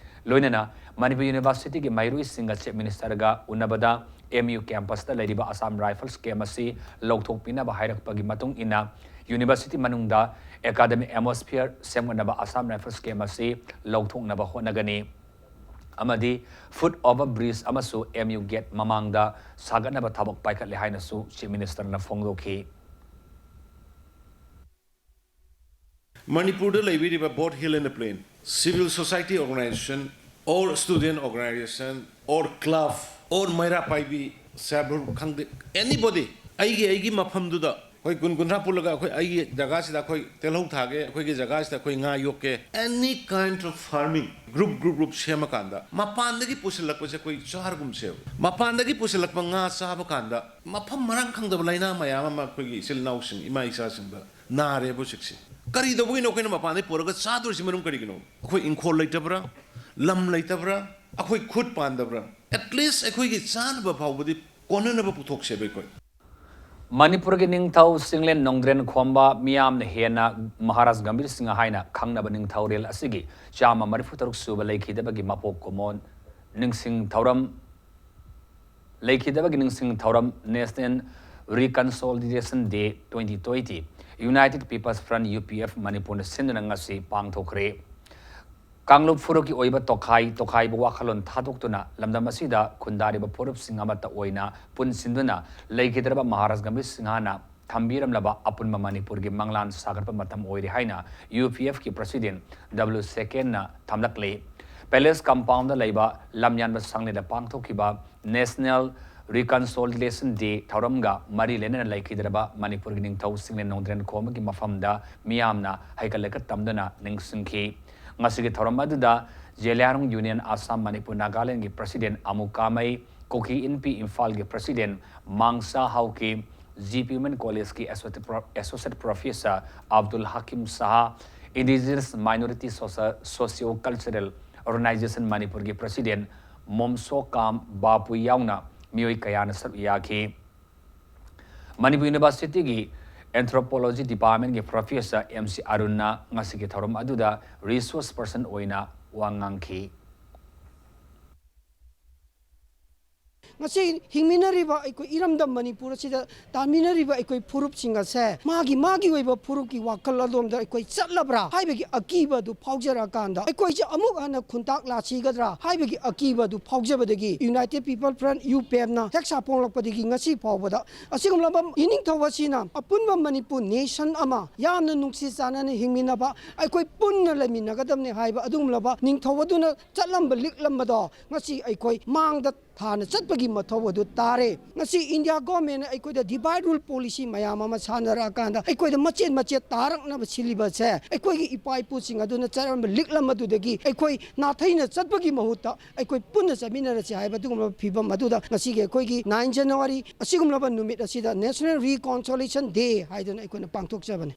ꯂꯣꯏꯅꯅ ꯃꯅꯤꯄꯨꯔ Universityꯒꯤ ꯃꯍꯩꯔꯣꯏꯁꯤꯡꯒ Chief Ministerꯒ ꯎꯅꯕꯗ M U campusꯇ ꯂꯩꯔꯤꯕ Assam Rifles camp ꯑꯁꯤ ꯂꯧꯊꯣꯛꯄꯤꯅꯕ ꯍꯥꯏꯔꯛꯄꯒꯤ ꯃꯇꯨꯡ ꯏꯟꯅ university ꯃꯅꯨꯡꯗ academic atmosphere ꯁꯦꯝꯒꯠꯅꯕ Assam Rifles camp ꯑꯁꯤ ꯂꯧꯊꯣꯛꯅꯕ ꯍꯣꯠꯅꯒꯅꯤ꯫ ꯑꯃꯗꯤ foot over bridge ꯑꯃꯁꯨ M U gate ꯃꯃꯥꯡꯗ ꯁꯥꯒꯠꯅꯕ ꯊꯕꯛ ꯄꯥꯏꯈꯠꯂꯦ ꯍꯥꯏꯅꯁꯨ Chief Ministerꯅ ꯐꯣꯡꯗꯣꯛꯈꯤ꯫ ꯃꯅꯤꯄꯨꯔꯗ ꯂꯩꯕꯤꯔꯤꯕ both hill and plain, civil society organization or student organization or club or ꯃꯩꯔꯥ ꯄꯥꯏꯕꯤ, self help group ꯈꯪꯗꯦ, anybody, ꯑꯩꯒꯤ ꯑꯩꯒꯤ ꯃꯐꯝꯗꯨꯗ ꯑꯩꯈꯣꯏ ꯀꯨꯟ ꯀꯨꯟꯊ꯭ꯔꯥ ꯄꯨꯜꯂꯒ ꯑꯩꯈꯣꯏ ꯑꯩꯒꯤ ꯖꯒꯥꯁꯤꯗ ꯑꯩꯈꯣꯏ ꯇꯤꯜꯍꯧ ꯊꯥꯒꯦ, ꯑꯩꯈꯣꯏꯒꯤ ꯖꯒꯥꯁꯤꯗ ꯑꯩꯈꯣꯏ ꯉꯥ ꯌꯣꯛꯀꯦ, any kind of farming group group group ꯁꯦꯝꯃꯀꯥꯟꯗ ꯃꯄꯥꯟꯗꯒꯤ ꯄꯨꯁꯤꯜꯂꯛꯄꯁꯦ ꯑꯩꯈꯣꯏ ꯆꯥꯔꯒꯨꯝꯁꯦꯕ꯫ ꯃꯄꯥꯟꯗꯒꯤ ꯄꯨꯁꯤꯜꯂꯛꯄ ꯉꯥ ꯆꯥꯕ ꯀꯥꯟꯗ ꯃꯐꯝ ꯃꯔꯥꯡ ꯈꯪꯗꯕ ꯂꯥꯏꯅꯥ ꯃꯌꯥꯝ ꯑꯃ ꯑꯩꯈꯣꯏꯒꯤ ꯏꯆꯤꯜ ꯏꯅꯥꯎꯁꯤꯡ, ꯏꯃꯥ ꯏꯆꯥꯁꯤꯡꯗ ꯅꯥꯔꯦꯕ ꯍꯧꯖꯤꯛꯁꯦ꯫ ꯀꯔꯤ ꯇꯧꯕꯒꯤꯅꯣ ꯑꯩꯈꯣꯏꯅ ꯃꯄꯥꯟꯗꯒꯤ ꯄꯨꯔꯒ ꯆꯥꯗꯣꯔꯤꯁꯤ? ꯃꯔꯝ ꯀꯔꯤꯒꯤꯅꯣ? ꯑꯩꯈꯣꯏ ꯏꯪꯈꯣꯜ ꯂꯩꯇꯕ꯭ꯔꯥ? ꯂꯝ ꯂꯩꯇꯕ꯭ꯔꯥ? ꯑꯩꯈꯣꯏ ꯈꯨꯠ ꯄꯥꯟꯗꯕ꯭ꯔꯥ? At least ꯑꯩꯈꯣꯏꯒꯤ ꯆꯥꯅꯕ ꯐꯥꯎꯕꯗꯤ ꯀꯣꯟꯅꯅꯕ ꯄꯨꯊꯣꯛꯁꯦꯕ ꯑꯩꯈꯣꯏ꯫ ꯃꯅꯤꯄꯨꯔꯒꯤ ꯅꯤꯡꯊꯧ ꯆꯤꯡꯂꯦꯟ ꯅꯣꯡꯗ꯭ꯔꯦꯟ ꯈꯣꯝꯕ ꯃꯤꯌꯥꯝꯅ ꯍꯦꯟꯅ ꯃꯍꯥꯔꯥꯖ ꯒꯝꯚꯤꯔ ꯁꯤꯡꯍ ꯍꯥꯏꯅ ꯈꯪꯅꯕ ꯅꯤꯡꯊꯧꯔꯦꯜ ꯑꯁꯤꯒꯤ ꯆꯥꯝꯃ ꯃꯔꯤꯐꯨ ꯇꯔꯨꯛ ꯁꯨꯕ ꯂꯩꯈꯤꯗꯕꯒꯤ ꯃꯄꯣꯛ ꯀꯨꯝꯑꯣꯟ ꯅꯤꯡꯁꯤꯡ ꯊꯧꯔꯝ ꯂꯩꯈꯤꯗꯕꯒꯤ ꯅꯤꯡꯁꯤꯡ ꯊꯧꯔꯝ National Reconciliation Day twenty twenty United People's Front, U P F, ꯃꯅꯤꯄꯨꯔꯅ ꯁꯤꯟꯗꯨꯅ ꯉꯁꯤ ꯄꯥꯡꯊꯣꯛꯈ꯭ꯔꯦ꯫ ꯀꯥꯡꯂꯨꯞ ꯐꯨꯔꯨꯞꯀꯤ ꯑꯣꯏꯕ ꯇꯣꯈꯥꯏ ꯇꯣꯈꯥꯏꯕ ꯋꯥꯈꯜꯂꯣꯟ ꯊꯥꯗꯣꯛꯇꯨꯅ ꯂꯝꯗꯝ ꯑꯁꯤꯗ ꯈꯨꯟꯗꯥꯔꯤꯕ ꯐꯨꯔꯨꯞꯁꯤꯡ ꯑꯃꯠꯇ ꯑꯣꯏꯅ ꯄꯨꯟꯁꯤꯟꯗꯨꯅ ꯂꯩꯈꯤꯗ꯭ꯔꯕ ꯃꯍꯥꯔꯥꯖ ꯒꯝꯚꯤꯔ ꯁꯤꯡꯍꯅ ꯊꯝꯕꯤꯔꯝꯂꯕ ꯑꯄꯨꯟꯕ ꯃꯅꯤꯄꯨꯔꯒꯤ ꯃꯪꯂꯥꯟ ꯁꯥꯒꯠꯄ ꯃꯇꯝ ꯑꯣꯏꯔꯦ ꯍꯥꯏꯅ U P F ꯀꯤ President W ꯁꯦꯀꯦꯟꯅ ꯊꯝꯂꯛꯂꯤ꯫ Palace compoundꯗ ꯂꯩꯕ ꯂꯝꯌꯥꯟꯕ ꯁꯪꯂꯦꯟꯗ ꯄꯥꯡꯊꯣꯛꯈꯤꯕ National Reconciliation Day ꯊꯧꯔꯝꯒ ꯃꯔꯤ ꯂꯩꯅꯅ ꯂꯩꯈꯤꯗ꯭ꯔꯕ ꯃꯅꯤꯄꯨꯔꯒꯤ ꯅꯤꯡꯊꯧ ꯆꯤꯡꯂꯦꯟ ꯅꯣꯡꯗ꯭ꯔꯦꯟ ꯈꯣꯝꯕꯒꯤ ꯃꯐꯝꯗ ꯃꯤꯌꯥꯝꯅ ꯍꯩꯀꯠ ꯂꯩꯀꯠ ꯇꯝꯗꯨꯅ ꯅꯤꯡꯁꯤꯡꯈꯤ꯫ ꯉꯁꯤꯒꯤ ꯊꯧꯔꯝ ꯑꯗꯨꯗ ꯖꯦꯂꯤꯌꯥꯡꯔꯣꯡ Union, ꯑꯁꯥꯝ, ꯃꯅꯤꯄꯨꯔ, ꯅꯥꯒꯥꯂꯦꯟꯒꯤ President ꯑꯃꯨ ꯀꯥꯃꯩ, ꯀꯨꯀꯤ ꯏꯟꯄꯤ ꯏꯝꯐꯥꯜꯒꯤ President ꯃꯥꯡꯁꯥ ꯍꯥꯎꯀꯤ, G P Women Collegeꯀꯤ Associate Pro-, Associate Professor Abdul ꯍꯀꯤꯝ ꯁꯍꯥ, Indigenous Minority Socio-Cultural Organization ꯃꯅꯤꯄꯨꯔꯒꯤ president ꯃꯣꯝꯁꯣꯀꯥꯝ ꯕꯥꯄꯨ ꯌꯥꯎꯅ ꯃꯤꯑꯣꯏ ꯀꯌꯥꯅ ꯁꯔꯨꯛ ꯌꯥꯈꯤ꯫ ꯃꯅꯤꯄꯨꯔ ꯌꯨꯅꯤꯚꯔꯁꯤꯇꯤꯒꯤ Anthropology Departmentꯀꯤ professor ꯑꯦꯝ ꯁꯤ ꯑꯔꯨꯟꯅ ꯉꯁꯤꯒꯤ ꯊꯧꯔꯝ ꯑꯗꯨꯗ resource person ꯑꯣꯏꯅ ꯋꯥ ꯉꯥꯡꯈꯤ꯫ ꯉꯁꯤ ꯍꯤꯡꯃꯤꯟꯅꯔꯤꯕ ꯑꯩꯈꯣꯏ ꯏꯔꯝꯗꯝ ꯃꯅꯤꯄꯨꯔ ꯑꯁꯤꯗ ꯇꯥꯃꯤꯟꯅꯔꯤꯕ ꯑꯩꯈꯣꯏ ꯐꯨꯔꯨꯞꯁꯤꯡ ꯑꯁꯦ ꯃꯥꯒꯤ ꯃꯥꯒꯤ ꯑꯣꯏꯕ ꯐꯨꯔꯨꯞꯀꯤ ꯋꯥꯈꯜ ꯑꯗꯣꯝꯗ ꯑꯩꯈꯣꯏ ꯆꯠꯂꯕ꯭ꯔꯥ ꯍꯥꯏꯕꯒꯤ ꯑꯀꯤꯕ ꯑꯗꯨ ꯐꯥꯎꯖꯔꯛꯑꯀꯥꯟꯗ, ꯑꯩꯈꯣꯏꯁꯦ ꯑꯃꯨꯛ ꯍꯟꯅ ꯈꯨꯟꯇꯥꯛ ꯂꯥꯛꯁꯤꯒꯗ꯭ꯔꯥ ꯍꯥꯏꯕꯒꯤ ꯑꯀꯤꯕ ꯑꯗꯨ ꯐꯥꯎꯖꯕꯗꯒꯤ United People Front, ꯌꯨ ꯄꯤ ꯑꯦꯐꯅ ꯍꯦꯛ ꯁꯥꯄꯣꯡꯂꯛꯄꯗꯒꯤ ꯉꯁꯤ ꯐꯥꯎꯕꯗ ꯑꯁꯤꯒꯨꯝꯂꯕ ꯏꯅꯤꯡꯊꯧ ꯑꯁꯤꯅ ꯑꯄꯨꯟꯕ ꯃꯅꯤꯄꯨꯔ nation ꯑꯃ ꯌꯥꯝꯅ ꯅꯨꯡꯁꯤ ꯆꯥꯟꯅꯅ ꯍꯤꯡꯃꯤꯟꯅꯕ, ꯑꯩꯈꯣꯏ ꯄꯨꯟꯅ ꯂꯩꯃꯤꯟꯅꯒꯗꯕꯅꯤ ꯍꯥꯏꯕ ꯑꯗꯨꯒꯨꯝꯂꯕ ꯅꯤꯡꯊꯧ ꯑꯗꯨꯅ ꯆꯠꯂꯝꯕ ꯂꯤꯛꯂꯝꯕꯗꯣ ꯉꯁꯤ ꯑꯩꯈꯣꯏ ꯃꯥꯡꯗ ꯊꯥꯅ ꯆꯠꯄꯒꯤ ꯃꯊꯧ ꯑꯗꯨ ꯇꯥꯔꯦ꯫ ꯉꯁꯤ India governmentꯅ ꯑꯩꯈꯣꯏꯗ divide rule policy ꯃꯌꯥꯝ ꯑꯃ ꯁꯥꯟꯅꯔꯛꯑꯀꯥꯟꯗ ꯑꯩꯈꯣꯏꯗ ꯃꯆꯦꯠ ꯃꯆꯦꯠ ꯇꯥꯔꯛꯅꯕ ꯁꯤꯜꯂꯤꯕꯁꯦ ꯑꯩꯈꯣꯏꯒꯤ ꯏꯄꯥ ꯏꯄꯨꯁꯤꯡ ꯑꯗꯨꯅ ꯆꯠꯂꯝꯕ ꯂꯤꯛꯂꯝ ꯑꯗꯨꯗꯒꯤ ꯑꯩꯈꯣꯏ ꯅꯥꯊꯩꯅ ꯆꯠꯄꯒꯤ ꯃꯍꯨꯠꯇ ꯑꯩꯈꯣꯏ ꯄꯨꯟꯅ ꯆꯠꯃꯤꯟꯅꯔꯁꯤ ꯍꯥꯏꯕ ꯑꯗꯨꯒꯨꯝꯂꯕ ꯐꯤꯕꯝ ꯑꯗꯨꯗ ꯉꯁꯤꯒꯤ ꯑꯩꯈꯣꯏꯒꯤ nine January ꯑꯁꯤꯒꯨꯝꯂꯕ ꯅꯨꯃꯤꯠ ꯑꯁꯤꯗ National Reconciliation Day ꯍꯥꯏꯗꯨꯅ ꯑꯩꯈꯣꯏꯅ ꯄꯥꯡꯊꯣꯛꯆꯕꯅꯤ꯫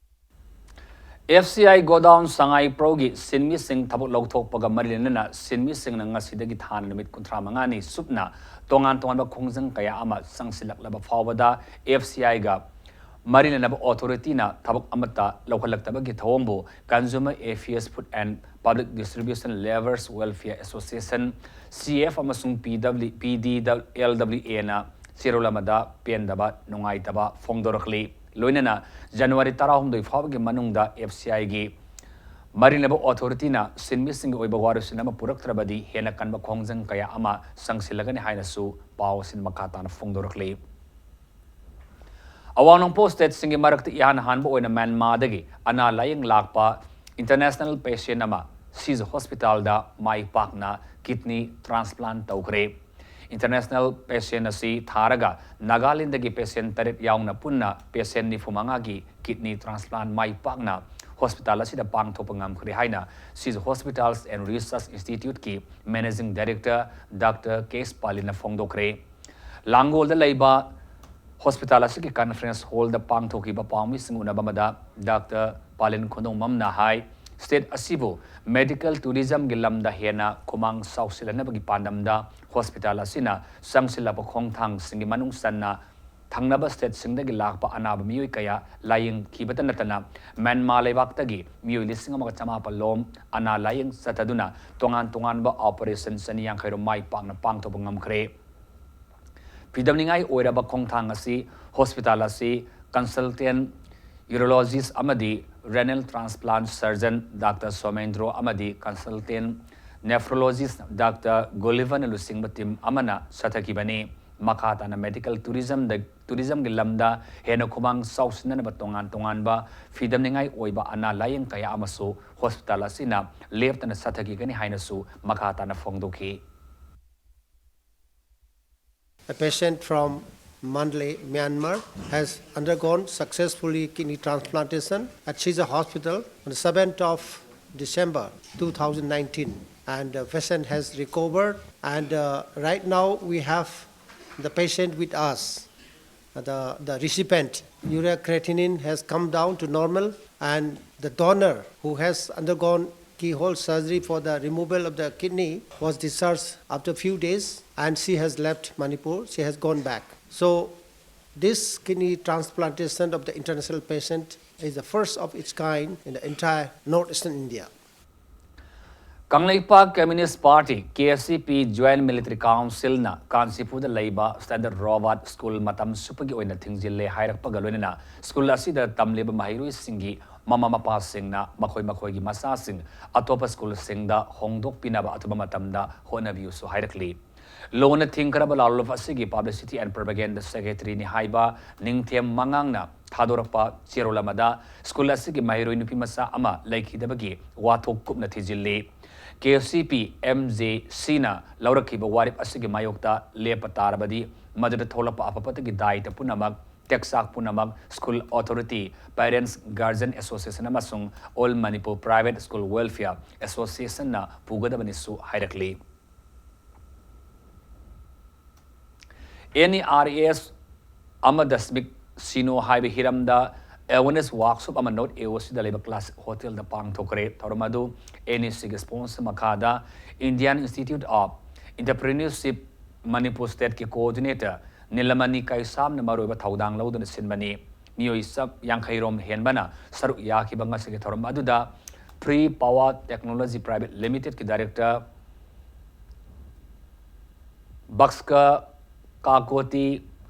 ꯑꯦꯐ ꯁꯤ ꯑꯥꯏ ꯒꯣꯗꯥꯎꯟ ꯁꯉꯥꯏꯄ꯭ꯔꯧꯒꯤ ꯁꯤꯟꯃꯤꯁꯤꯡ ꯊꯕꯛ ꯂꯧꯊꯣꯛꯄꯒ ꯃꯔꯤ ꯂꯩꯅꯅ ꯁꯤꯟꯃꯤꯁꯤꯡꯅ ꯉꯁꯤꯗꯒꯤ ꯊꯥꯅ ꯅꯨꯃꯤꯠ ꯀꯨꯟꯊ꯭ꯔꯥ ꯃꯉꯥꯅꯤ ꯁꯨꯞꯅ ꯇꯣꯉꯥꯟ ꯇꯣꯉꯥꯟꯕ ꯈꯣꯡꯖꯪ ꯀꯌꯥ ꯑꯃ ꯆꯪꯁꯤꯜꯂꯛꯂꯕ ꯐꯥꯎꯕꯗ ꯑꯦꯐ ꯁꯤ ꯑꯥꯏꯒ ꯃꯔꯤ ꯂꯩꯅꯕ authorityꯅ ꯊꯕꯛ ꯑꯃꯠꯇ ꯂꯧꯈꯠꯂꯛꯇꯕꯒꯤ ꯊꯧꯑꯣꯡꯕꯨ Consumer Affairs, Food and Public Distribution, Labourers Welfare Association, C F ꯑꯃꯁꯨꯡ ꯄꯤ ꯗꯕ꯭ꯂꯤꯎ, ꯄꯤ ꯗꯤ ꯑꯦꯜ ꯗꯕ꯭ꯂꯤꯎ ꯑꯦꯅ ꯆꯦꯔꯣꯜ ꯑꯃꯗ ꯄꯦꯟꯗꯕ, ꯅꯨꯡꯉꯥꯏꯇꯕ ꯐꯣꯡꯗꯣꯔꯛꯂꯤ꯫ ꯂꯣꯏꯅꯅ ꯖꯅꯋꯥꯔꯤ ꯇꯔꯥꯍꯨꯝꯗꯣꯏ ꯐꯥꯎꯕꯒꯤ ꯃꯅꯨꯡꯗ ꯑꯦꯐ ꯁꯤ ꯑꯥꯏꯒꯤ ꯃꯔꯤ ꯂꯩꯅꯕ authorityꯅ ꯁꯤꯟꯃꯤꯁꯤꯡꯒꯤ ꯑꯣꯏꯕ ꯋꯥꯔꯣꯏꯁꯤꯟ ꯑꯃ ꯄꯨꯔꯛꯇ꯭ꯔꯕꯗꯤ ꯍꯦꯟꯅ ꯀꯟꯕ ꯈꯣꯡꯖꯪ ꯀꯌꯥ ꯑꯃ ꯆꯪꯁꯤꯜꯂꯒꯅꯤ ꯍꯥꯏꯅꯁꯨ ꯄꯥꯎ ꯑꯁꯤꯅ ꯃꯈꯥ ꯇꯥꯅ ꯐꯣꯡꯗꯣꯔꯛꯂꯤ꯫ ꯑꯋꯥꯡ ꯅꯣꯡꯄꯣꯛ stateꯁꯤꯡꯒꯤ ꯃꯔꯛꯇ ꯏꯍꯥꯟ ꯍꯥꯟꯕ ꯑꯣꯏꯅ ꯃ꯭ꯌꯥꯟꯃꯥꯔꯗꯒꯤ ꯑꯅꯥ ꯂꯥꯌꯦꯡ ꯂꯥꯛꯄ international patient ꯑꯃ ꯁꯤꯖ hospitalꯗ ꯃꯥꯏ ꯄꯥꯛꯅ kidney transplant ꯇꯧꯈ꯭ꯔꯦ꯫ International patient ꯑꯁꯤ ꯊꯥꯔꯒ ꯅꯥꯒꯥꯂꯦꯟꯗꯒꯤ patient ꯇꯔꯦꯠ ꯌꯥꯎꯅ ꯄꯨꯟꯅ patient ꯅꯤꯐꯨ ꯃꯉꯥꯒꯤ kidney transplant ꯃꯥꯏ ꯄꯥꯛꯅ hospital ꯑꯁꯤꯗ ꯄꯥꯡꯊꯣꯛꯄ ꯉꯝꯈ꯭ꯔꯦ ꯍꯥꯏꯅ ꯁꯤꯖ Hospitals and Research Instituteꯀꯤ Managing Director Doctor ꯀꯦ ꯑꯦꯁ ꯄꯥꯂꯤꯅ ꯐꯣꯡꯗꯣꯛꯈ꯭ꯔꯦ꯫ ꯂꯥꯡꯒꯣꯜꯗ ꯂꯩꯕ Hospital ꯑꯁꯤꯒꯤ conference hall ꯗ ꯄꯥꯡꯊꯣꯛꯈꯤꯕ ꯄꯥꯎꯃꯤꯁꯤꯡ ꯎꯅꯕ ꯑꯃꯗ Doctor ꯄꯥꯂꯤꯟ ꯈꯨꯅꯧꯃꯝꯅ ꯍꯥꯏ, state ꯑꯁꯤꯕꯨ medical tourism ꯒꯤ ꯂꯝꯗ ꯍꯦꯟꯅ ꯈꯨꯃꯥꯡ ꯆꯥꯎꯁꯤꯜꯍꯟꯅꯕꯒꯤ ꯄꯥꯟꯗꯝꯗ hospital ꯑꯁꯤꯅ ꯆꯪꯁꯤꯜꯂꯛꯄ ꯈꯣꯡꯊꯥꯡꯁꯤꯡꯒꯤ ꯃꯅꯨꯡ ꯆꯟꯅ ꯊꯪꯅꯕ state ꯁꯤꯡꯗꯒꯤ ꯂꯥꯛꯄ ꯑꯅꯥꯕ ꯃꯤꯑꯣꯏ ꯀꯌꯥ ꯂꯥꯌꯦꯡꯈꯤꯕꯇ ꯅꯠꯇꯅ ꯃ꯭ꯌꯥꯟꯃꯥꯔ ꯂꯩꯕꯥꯛꯇꯒꯤ ꯃꯤꯑꯣꯏ ꯂꯤꯁꯤꯡ ꯑꯃꯒ ꯆꯃꯥꯄꯜ ꯂꯣꯝ ꯑꯅꯥ ꯂꯥꯌꯦꯡ ꯆꯠꯊꯗꯨꯅ ꯇꯣꯉꯥꯟ ꯇꯣꯉꯥꯟꯕ operation ꯆꯅꯤ ꯌꯥꯡꯈꯩ ꯔꯣꯝ ꯃꯥꯏ ꯄꯥꯛꯅ ꯄꯥꯡꯊꯣꯛꯄ ꯉꯝꯈ꯭ꯔꯦ꯫ ꯐꯤꯗꯝꯅꯤꯡꯉꯥꯏ ꯑꯣꯏꯔꯕ ꯈꯣꯡꯊꯥꯡ ꯑꯁꯤ hospital ꯑꯁꯤ consultant urologist ꯑꯃꯗꯤ renal transplant surgeon Doctor Somendro ꯑꯃꯗꯤ consultant nephrologist Doctor ꯒꯨꯂꯤꯚꯔꯅ ꯂꯨꯆꯤꯡꯕ team ꯑꯃꯅ ꯆꯠꯊꯈꯤꯕꯅꯤ꯫ ꯃꯈꯥ ꯇꯥꯅ medical tourism ꯗ, tourism ꯒꯤ ꯂꯝꯗ ꯍꯦꯟꯅ ꯈꯨꯃꯥꯡ ꯆꯥꯎꯁꯤꯟꯅꯅꯕ ꯇꯣꯉꯥꯟ ꯇꯣꯉꯥꯟꯕ ꯐꯤꯗꯝꯅꯤꯡꯉꯥꯏ ꯑꯣꯏꯕ ꯑꯅꯥ ꯂꯥꯌꯦꯡ ꯀꯌꯥ ꯑꯃꯁꯨ hospital ꯑꯁꯤꯅ ꯂꯦꯞꯇꯅ ꯆꯠꯊꯈꯤꯒꯅꯤ ꯍꯥꯏꯅꯁꯨ ꯃꯈꯥ ꯇꯥꯅ ꯐꯣꯡꯗꯣꯛꯈꯤ꯫ A patient from Mandalay, Myanmar, has undergone successfully kidney transplantation at Shiza Hospital on the seventh of December two thousand nineteen, and the patient has recovered. And uh, right now, we have the patient with us. The, the recipient urea creatinine has come down to normal, and the donor, who has undergone keyhole surgery for the removal of the kidney, was discharged after a few days, and she has left Manipur. She has gone back. So this kidney transplantation of the international patient is the first of its kind in the entire northeastern India. Kangleipak Communist Party, K C P, Joint Military Council ꯅ ꯀꯥꯟꯆꯤꯄꯨꯔꯗ ꯂꯩꯕ Standard Robert School ꯃꯇꯝ ꯆꯨꯞꯄꯒꯤ ꯑꯣꯏꯅ ꯊꯤꯡꯖꯤꯜꯂꯦ ꯍꯥꯏꯔꯛꯄꯒ ꯂꯣꯏꯅꯅ school ꯑꯁꯤꯗ ꯇꯝꯂꯤꯕ ꯃꯍꯩꯔꯣꯏꯁꯤꯡꯒꯤ ꯃꯃꯥ ꯃꯄꯥꯁꯤꯡꯅ ꯃꯈꯣꯏ ꯃꯈꯣꯏꯒꯤ ꯃꯆꯥꯁꯤꯡ ꯑꯇꯣꯞꯄ school ꯁꯤꯡꯗ ꯍꯣꯡꯗꯣꯛꯄꯤꯅꯕ ꯑꯊꯨꯕ ꯃꯇꯝꯗ ꯍꯣꯠꯅꯕꯤꯌꯨꯁꯨ ꯍꯥꯏꯔꯛꯂꯤ꯫ ꯂꯣꯟꯅ ꯊꯤꯡꯈ꯭ꯔꯕ ꯂꯥꯜꯂꯣꯜ ꯑꯁꯤꯒꯤ publicity and propaganda secretary ꯅꯤ ꯍꯥꯏꯕ ꯅꯤꯡꯊꯦꯝ ꯃꯉꯥꯡꯅ ꯊꯥꯗꯣꯔꯛꯄ ꯆꯦꯔꯣꯜ ꯑꯃꯗ school ꯑꯁꯤꯒꯤ ꯃꯍꯩꯔꯣꯏ ꯅꯨꯄꯤ ꯃꯆꯥ ꯑꯃ ꯂꯩꯈꯤꯗꯕꯒꯤ ꯋꯥꯊꯣꯛ ꯀꯨꯞꯅ ꯊꯤꯖꯤꯜꯂꯤ꯫ K C P M J C ꯅ ꯂꯧꯔꯛꯈꯤꯕ ꯋꯥꯔꯦꯞ ꯑꯁꯤꯒꯤ ꯃꯥꯌꯣꯛꯇ ꯂꯦꯞꯄ ꯇꯥꯔꯕꯗꯤ ꯃꯗꯨꯗ ꯊꯣꯛꯂꯛꯄ ꯑꯐ ꯐꯠꯇꯒꯤ ꯗꯥꯏꯇ ꯄꯨꯝꯅꯃꯛ ꯇꯦꯛꯆꯥꯛ ꯄꯨꯝꯅꯃꯛ school authority, parents, guardian association ꯑꯃꯁꯨꯡ All Manipur Private School Welfare Association ꯅ ꯄꯨꯒꯗꯕꯅꯤꯁꯨ ꯍꯥꯏꯔꯛꯂꯤ꯫ N E R S ꯑꯃ ꯗꯁꯃꯤꯛ ꯁꯤꯅꯣ ꯍꯥꯏꯕ ꯍꯤꯔꯝꯗ awareness workshop ꯑꯃ North A O C ꯗ ꯂꯩꯕ Classic Hotel ꯗ ꯄꯥꯡꯊꯣꯛꯈ꯭ꯔꯦ꯫ ꯊꯧꯔꯝ ꯑꯗꯨ N E C ꯒꯤ sponsor ꯃꯈꯥꯗ Indian Institute of Entrepreneurship Manipur State ꯀꯤ coordinator ꯅꯤꯂꯃꯅꯤ ꯀꯩꯁꯥꯝꯅ ꯃꯔꯨꯑꯣꯏꯕ ꯊꯧꯗꯥꯡ ꯂꯧꯗꯨꯅ ꯁꯤꯟꯕꯅꯤ꯫ ꯃꯤꯑꯣꯏ ꯆꯥ-, ꯌꯥꯡꯈꯩ ꯔꯣꯝ ꯍꯦꯟꯕꯅ ꯁꯔꯨꯛ ꯌꯥꯈꯤꯕ ꯉꯁꯤꯒꯤ ꯊꯧꯔꯝ ꯑꯗꯨꯗ Free Power Technology Private Limited ꯀꯤ director ꯕꯛꯁꯀ ꯀꯥꯀꯣꯇꯤ,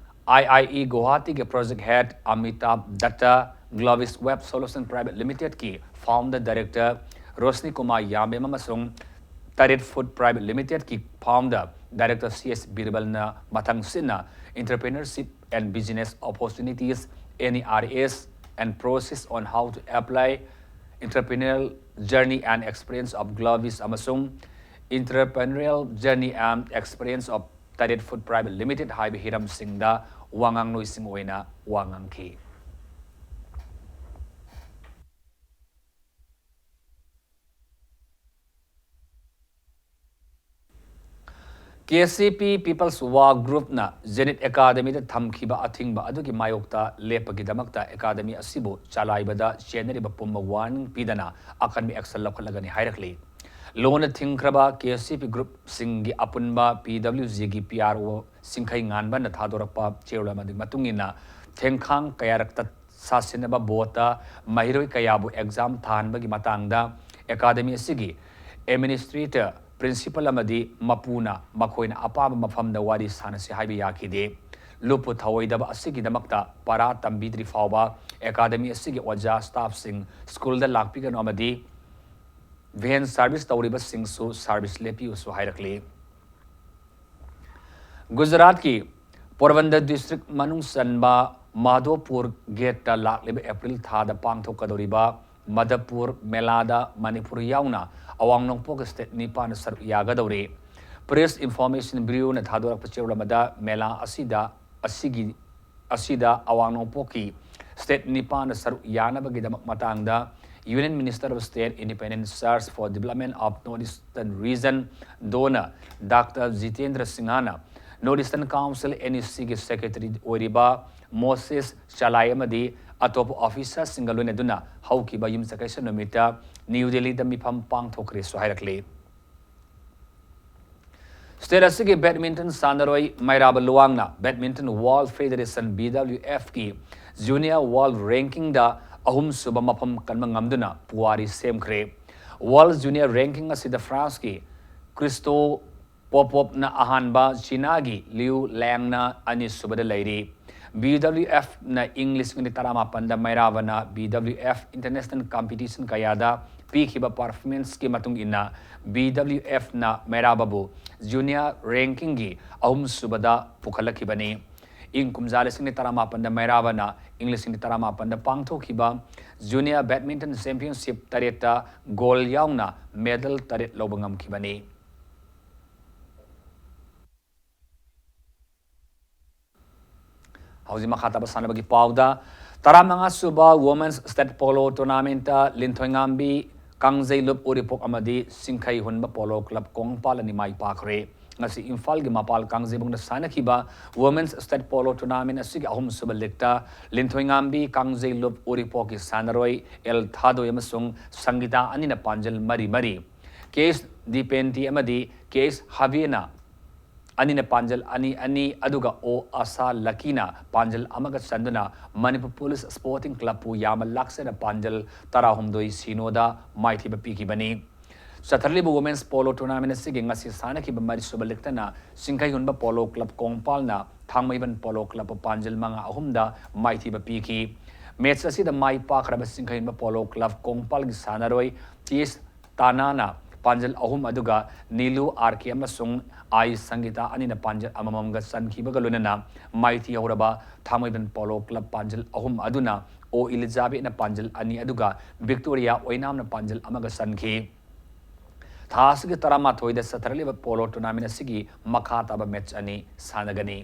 I I E ꯒꯨꯋꯥꯍꯥꯇꯤꯒꯤ project head ꯑꯃꯤꯇꯥꯕ Datta, Glovis Web Solution Private Limited ꯀꯤ founder director ꯔꯣꯁꯅꯤ ꯀꯨꯃꯥꯔ ꯌꯥꯝꯕꯦꯝ ꯑꯃꯁꯨꯡ ꯇꯔꯦꯠ Food Private Limited ꯀꯤ founder director C S ꯕꯤꯔꯕꯜꯅ ꯃꯊꯪ ꯁꯤꯠꯅ Entrepreneurship and Business Opportunities, N E R S, and Process on How to Apply Entrepreneurial Journey and Experience of Glovis ꯑꯃꯁꯨꯡ Entrepreneurial Journey and Experience of ꯇꯔꯦꯠ Food Private Limited ꯍꯥꯏꯕ ꯍꯤꯔꯝꯁꯤꯡꯗ ꯋꯥ ꯉꯥꯡꯂꯣꯏꯁꯤꯡ ꯑꯣꯏꯅ ꯋꯥ ꯉꯥꯡꯈꯤ꯫ K C P People's War Group ꯅ Zenith Academy ꯗ ꯊꯝꯈꯤꯕ ꯑꯊꯤꯡꯕ ꯑꯗꯨꯒꯤ ꯃꯥꯌꯣꯛꯇ ꯂꯦꯞꯄꯒꯤꯗꯃꯛꯇ academy ꯑꯁꯤꯕꯨ ꯆꯂꯥꯏꯕꯗ ꯆꯦꯟꯅꯔꯤꯕ ꯄꯨꯝꯕ warning ꯄꯤꯗꯅ ꯑꯀꯟꯕ action ꯂꯧꯈꯠꯂꯒꯅꯤ ꯍꯥꯏꯔꯛꯂꯤ꯫ ꯂꯣꯟꯅ ꯊꯤꯡꯈ꯭ꯔꯕ K C P group ꯁꯤꯡꯒꯤ ꯑꯄꯨꯟꯕ P W G ꯒꯤ P R O ꯁꯤꯡꯈꯩ ꯉꯥꯟꯕꯅ ꯊꯥꯗꯣꯔꯛꯄ ꯆꯦꯔꯣꯜ ꯑꯃꯒꯤ ꯃꯇꯨꯡ ꯏꯟꯅ, ꯊꯦꯡꯈꯥꯡ ꯀꯌꯥꯔꯛꯇ ꯁꯥꯁꯤꯟꯅꯕ ꯕꯣꯔꯗꯇ ꯃꯍꯩꯔꯣꯏ ꯀꯌꯥꯕꯨ exam ꯊꯥꯍꯟꯕꯒꯤ ꯃꯇꯥꯡꯗ academy ꯑꯁꯤꯒꯤ administrator, principal ꯑꯃꯗꯤ ꯃꯄꯨꯅ ꯃꯈꯣꯏꯅ ꯑꯄꯥꯝꯕ ꯃꯐꯝꯗ ꯋꯥꯔꯤ ꯁꯥꯅꯁꯤ ꯍꯥꯏꯕ ꯌꯥꯈꯤꯗꯦ꯫ ꯂꯨꯞꯄꯨ ꯊꯧꯑꯣꯏꯗꯕ ꯑꯁꯤꯒꯤꯗꯃꯛꯇ ꯄꯔꯥ ꯇꯝꯕꯤꯗ꯭ꯔꯤ ꯐꯥꯎꯕ academy ꯑꯁꯤꯒꯤ ꯑꯣꯖꯥ staff ꯁꯤꯡ school ꯗ ꯂꯥꯛꯄꯤꯒꯅꯨ ꯑꯃꯗꯤ van service ꯇꯧꯔꯤꯕꯁꯤꯡꯁꯨ service ꯂꯦꯞꯄꯤꯌꯨꯁꯨ ꯍꯥꯏꯔꯛꯂꯤ꯫ ꯒꯨꯖꯔꯥꯠꯀꯤ ꯄꯣꯔꯕꯟꯗꯔ district ꯃꯅꯨꯡ ꯆꯟꯕ ꯃꯥꯙꯣꯄꯨꯔ gate ꯇ ꯂꯥꯛꯂꯤꯕ April ꯊꯥꯗ ꯄꯥꯡꯊꯣꯛꯀꯗꯧꯔꯤꯕ ꯃꯥꯙꯣꯄꯨꯔ ꯃꯦꯂꯥꯗ ꯃꯅꯤꯄꯨꯔ ꯌꯥꯎꯅ ꯑꯋꯥꯡ ꯅꯣꯡꯄꯣꯛ state ꯅꯤꯄꯥꯟꯅ ꯁꯔꯨꯛ ꯌꯥꯒꯗꯧꯔꯤ꯫ Press Information Bureau ꯅ ꯊꯥꯗꯣꯔꯛꯄ ꯆꯦꯔꯣꯜ ꯑꯃꯗ ꯃꯦꯂꯥ ꯑꯁꯤꯗ, ꯑꯁꯤꯒꯤ, ꯑꯁꯤꯗ ꯑꯋꯥꯡ ꯅꯣꯡꯄꯣꯛꯀꯤ state ꯅꯤꯄꯥꯟꯅ ꯁꯔꯨꯛ ꯌꯥꯅꯕꯒꯤꯗꯃꯛ ꯃꯇꯥꯡꯗ Union Minister of State Independent Search for Development of North Eastern Region, DoNER, Doctor Jitendra ꯁꯤꯡꯍꯅ North Eastern Council, NEC, ꯒꯤ Secretary ꯑꯣꯏꯔꯤꯕ ꯃꯣꯁꯦꯁ ꯆꯂꯥꯏ ꯑꯃꯗꯤ ꯑꯇꯣꯞꯄ officerꯁꯤꯡꯒ ꯂꯣꯏꯅꯗꯨꯅ ꯍꯧꯈꯤꯕ ꯌꯨꯝꯁꯀꯩꯁ ꯅꯨꯃꯤꯠꯇ ꯅ꯭ꯌꯨ ꯗꯦꯜꯂꯤꯗ ꯃꯤꯐꯝ ꯄꯥꯡꯊꯣꯛꯈ꯭ꯔꯦꯁꯨ ꯍꯥꯏꯔꯛꯂꯤ꯫ State ꯑꯁꯤꯒꯤ badminton ꯁꯥꯟꯅꯔꯣꯏ ꯃꯩꯔꯥꯕ ꯂꯨꯋꯥꯡꯅ Badminton World Federation, BWFꯀꯤ Junior World Rankingꯗ ꯑꯍꯨꯝꯁꯨꯕ ꯃꯐꯝ ꯀꯟꯕ ꯉꯝꯗꯨꯅ ꯄꯨꯋꯥꯔꯤ ꯁꯦꯝꯈ꯭ꯔꯦ꯫ World Junior Ranking ꯑꯁꯤꯗ Franceꯀꯤ ꯀ꯭ꯔꯤꯁꯇꯣ ꯄꯣꯄꯣꯞꯅ ꯑꯍꯥꯟꯕ, ꯆꯤꯅꯥꯒꯤ ꯂꯤꯌꯨ ꯂꯦꯡꯅ ꯑꯅꯤꯁꯨꯕꯗ ꯂꯩꯔꯤ꯫ BWFꯅ ꯏꯪ ꯂꯤꯁꯤꯡ ꯑꯅꯤ ꯇꯔꯥꯃꯥꯄꯟꯗ ꯃꯩꯔꯥꯕꯅ BWF international competition ꯀꯌꯥꯗ ꯄꯤꯈꯤꯕ performanceꯀꯤ ꯃꯇꯨꯡ ꯏꯟꯅ BWFꯅ ꯃꯩꯔꯥꯕꯕꯨ Junior Rankingꯒꯤ ꯑꯍꯨꯝꯁꯨꯕꯗ ꯄꯨꯈꯠꯂꯛꯈꯤꯕꯅꯤ꯫ ꯏꯪ ꯀꯨꯝꯖꯥ ꯂꯤꯁꯤꯡ ꯑꯅꯤ ꯇꯔꯥꯃꯥꯄꯟꯗ ꯃꯩꯔꯥꯕꯅ ꯏꯪ ꯂꯤꯁꯤꯡ ꯑꯅꯤ ꯇꯔꯥꯃꯥꯄꯟꯗ ꯄꯥꯡꯊꯣꯛꯈꯤꯕ Junior Badminton Championship ꯇꯔꯦꯠꯇ gold ꯌꯥꯎꯅ medal ꯇꯔꯦꯠ ꯂꯧꯕ ꯉꯝꯈꯤꯕꯅꯤ꯫ ꯍꯧꯖꯤꯛ ꯃꯈꯥ ꯇꯥꯕ ꯁꯥꯟꯅꯕꯒꯤ ꯄꯥꯎꯗ, ꯇꯔꯥꯃꯉꯥ ꯁꯨꯕ Women's State Polo Tournamentꯇ ꯂꯤꯟꯊꯣꯏꯉꯥꯝꯕꯤ ꯀꯥꯡꯖꯩꯂꯨꯞ ꯎꯔꯤꯄꯣꯛ ꯑꯃꯗꯤ ꯁꯤꯡꯈꯩ ꯍꯨꯟꯕ Polo Club ꯀꯣꯡꯄꯥꯜ ꯑꯅꯤ ꯃꯥꯏ ꯄꯥꯛꯈ꯭ꯔꯦ꯫ ꯉꯁꯤ ꯏꯝꯐꯥꯜꯒꯤ ꯃꯄꯥꯜ ꯀꯥꯡꯖꯩꯕꯨꯡꯗ ꯁꯥꯟꯅꯈꯤꯕ Women's State Polo Tournament ꯑꯁꯤꯒꯤ ꯑꯍꯨꯝꯁꯨꯕ leagueꯇ ꯂꯤꯟꯊꯣꯏꯉꯥꯝꯕꯤ ꯀꯥꯡꯖꯩꯂꯨꯞ ꯎꯔꯤꯄꯣꯛꯀꯤ ꯁꯥꯟꯅꯔꯣꯏ ꯑꯦꯜ ꯊꯥꯗꯣꯏ ꯑꯃꯁꯨꯡ ꯁꯪꯒꯤꯇꯥ ꯑꯅꯤꯅ ꯄꯥꯟꯖꯜ ꯃꯔꯤ ꯃꯔꯤ, ꯀꯦ ꯑꯦꯁ ꯗꯤꯄꯦꯟꯇꯤ ꯑꯃꯗꯤ ꯀꯦ ꯑꯦꯁ ꯍꯥꯕꯤꯌꯦꯅ ꯑꯅꯤꯅ ꯄꯥꯟꯖꯜ ꯑꯅꯤ ꯑꯅꯤ, ꯑꯗꯨꯒ ꯑꯣ ꯑꯁꯥ ꯂꯀꯤꯅ ꯄꯥꯟꯖꯜ ꯑꯃꯒ ꯆꯟꯗꯨꯅ ꯃꯅꯤꯄꯨꯔ ꯄꯨꯂꯤꯁ ꯁ꯭ꯄꯣꯔꯇꯤꯡ ꯀ꯭ꯂꯕꯄꯨ ꯌꯥꯝꯅ ꯂꯥꯛꯆꯅ ꯄꯥꯟꯖꯜ ꯇꯔꯥꯍꯨꯝꯗꯣꯏ ꯁꯤꯅꯣꯗ ꯃꯥꯏꯊꯤꯕ ꯄꯤꯈꯤꯕꯅꯤ꯫ ꯆꯠꯊꯔꯤꯕ Women's Polo Tournament ꯑꯁꯤꯒꯤ ꯉꯁꯤ ꯁꯥꯟꯅꯈꯤꯕ ꯃꯔꯤꯁꯨꯕ leagueꯇꯅ ꯁꯤꯡꯈꯩꯍꯨꯟꯕ Polo Club ꯀꯣꯡꯄꯥꯜꯅ ꯊꯥꯡꯃꯩꯕꯟ Polo Clubꯄꯨ ꯄꯥꯟꯖꯜ ꯃꯉꯥ ꯑꯍꯨꯝꯗ ꯃꯥꯏꯊꯤꯕ ꯄꯤꯈꯤ꯫ Match ꯑꯁꯤꯗ ꯃꯥꯏ ꯄꯥꯛꯈ꯭ꯔꯕ ꯁꯤꯡꯈꯩꯍꯨꯟꯕ Polo Club ꯀꯣꯡꯄꯥꯜꯒꯤ ꯁꯥꯟꯅꯔꯣꯏ ꯇꯤ ꯑꯦꯁ ꯇꯥꯅꯥꯅ ꯄꯥꯟꯖꯜ ꯑꯍꯨꯝ, ꯑꯗꯨꯒ ꯅꯤꯂꯨ ꯑꯥꯔ ꯀꯦ ꯑꯃꯁꯨꯡ ꯑꯥꯏ ꯁꯪꯒꯤꯇꯥ ꯑꯅꯤꯅ ꯄꯥꯟꯖꯜ ꯑꯃꯃꯝꯒ ꯆꯟꯈꯤꯕꯒ ꯂꯣꯏꯅꯅ ꯃꯥꯏꯊꯤ ꯍꯧꯔꯕ ꯊꯥꯡꯃꯩꯕꯟ Polo Club ꯄꯥꯟꯖꯜ ꯑꯍꯨꯝ ꯑꯗꯨꯅ ꯑꯣ ꯏꯂꯤꯖꯥꯕꯦꯠꯅ ꯄꯥꯟꯖꯜ ꯑꯅꯤ, ꯑꯗꯨꯒ ꯚꯤꯛꯇꯣꯔꯤꯌꯥ ꯑꯣꯏꯅꯥꯝꯅ ꯄꯥꯟꯖꯜ ꯑꯃꯒ ꯆꯟꯈꯤ꯫ ꯊꯥ ꯑꯁꯤꯒꯤ ꯇꯔꯥꯃꯥꯊꯣꯏꯗ ꯆꯠꯊꯔꯛꯂꯤꯕ Polo Tournament ꯑꯁꯤꯒꯤ ꯃꯈꯥ ꯇꯥꯕ match ꯑꯅꯤ ꯁꯥꯟꯅꯒꯅꯤ꯫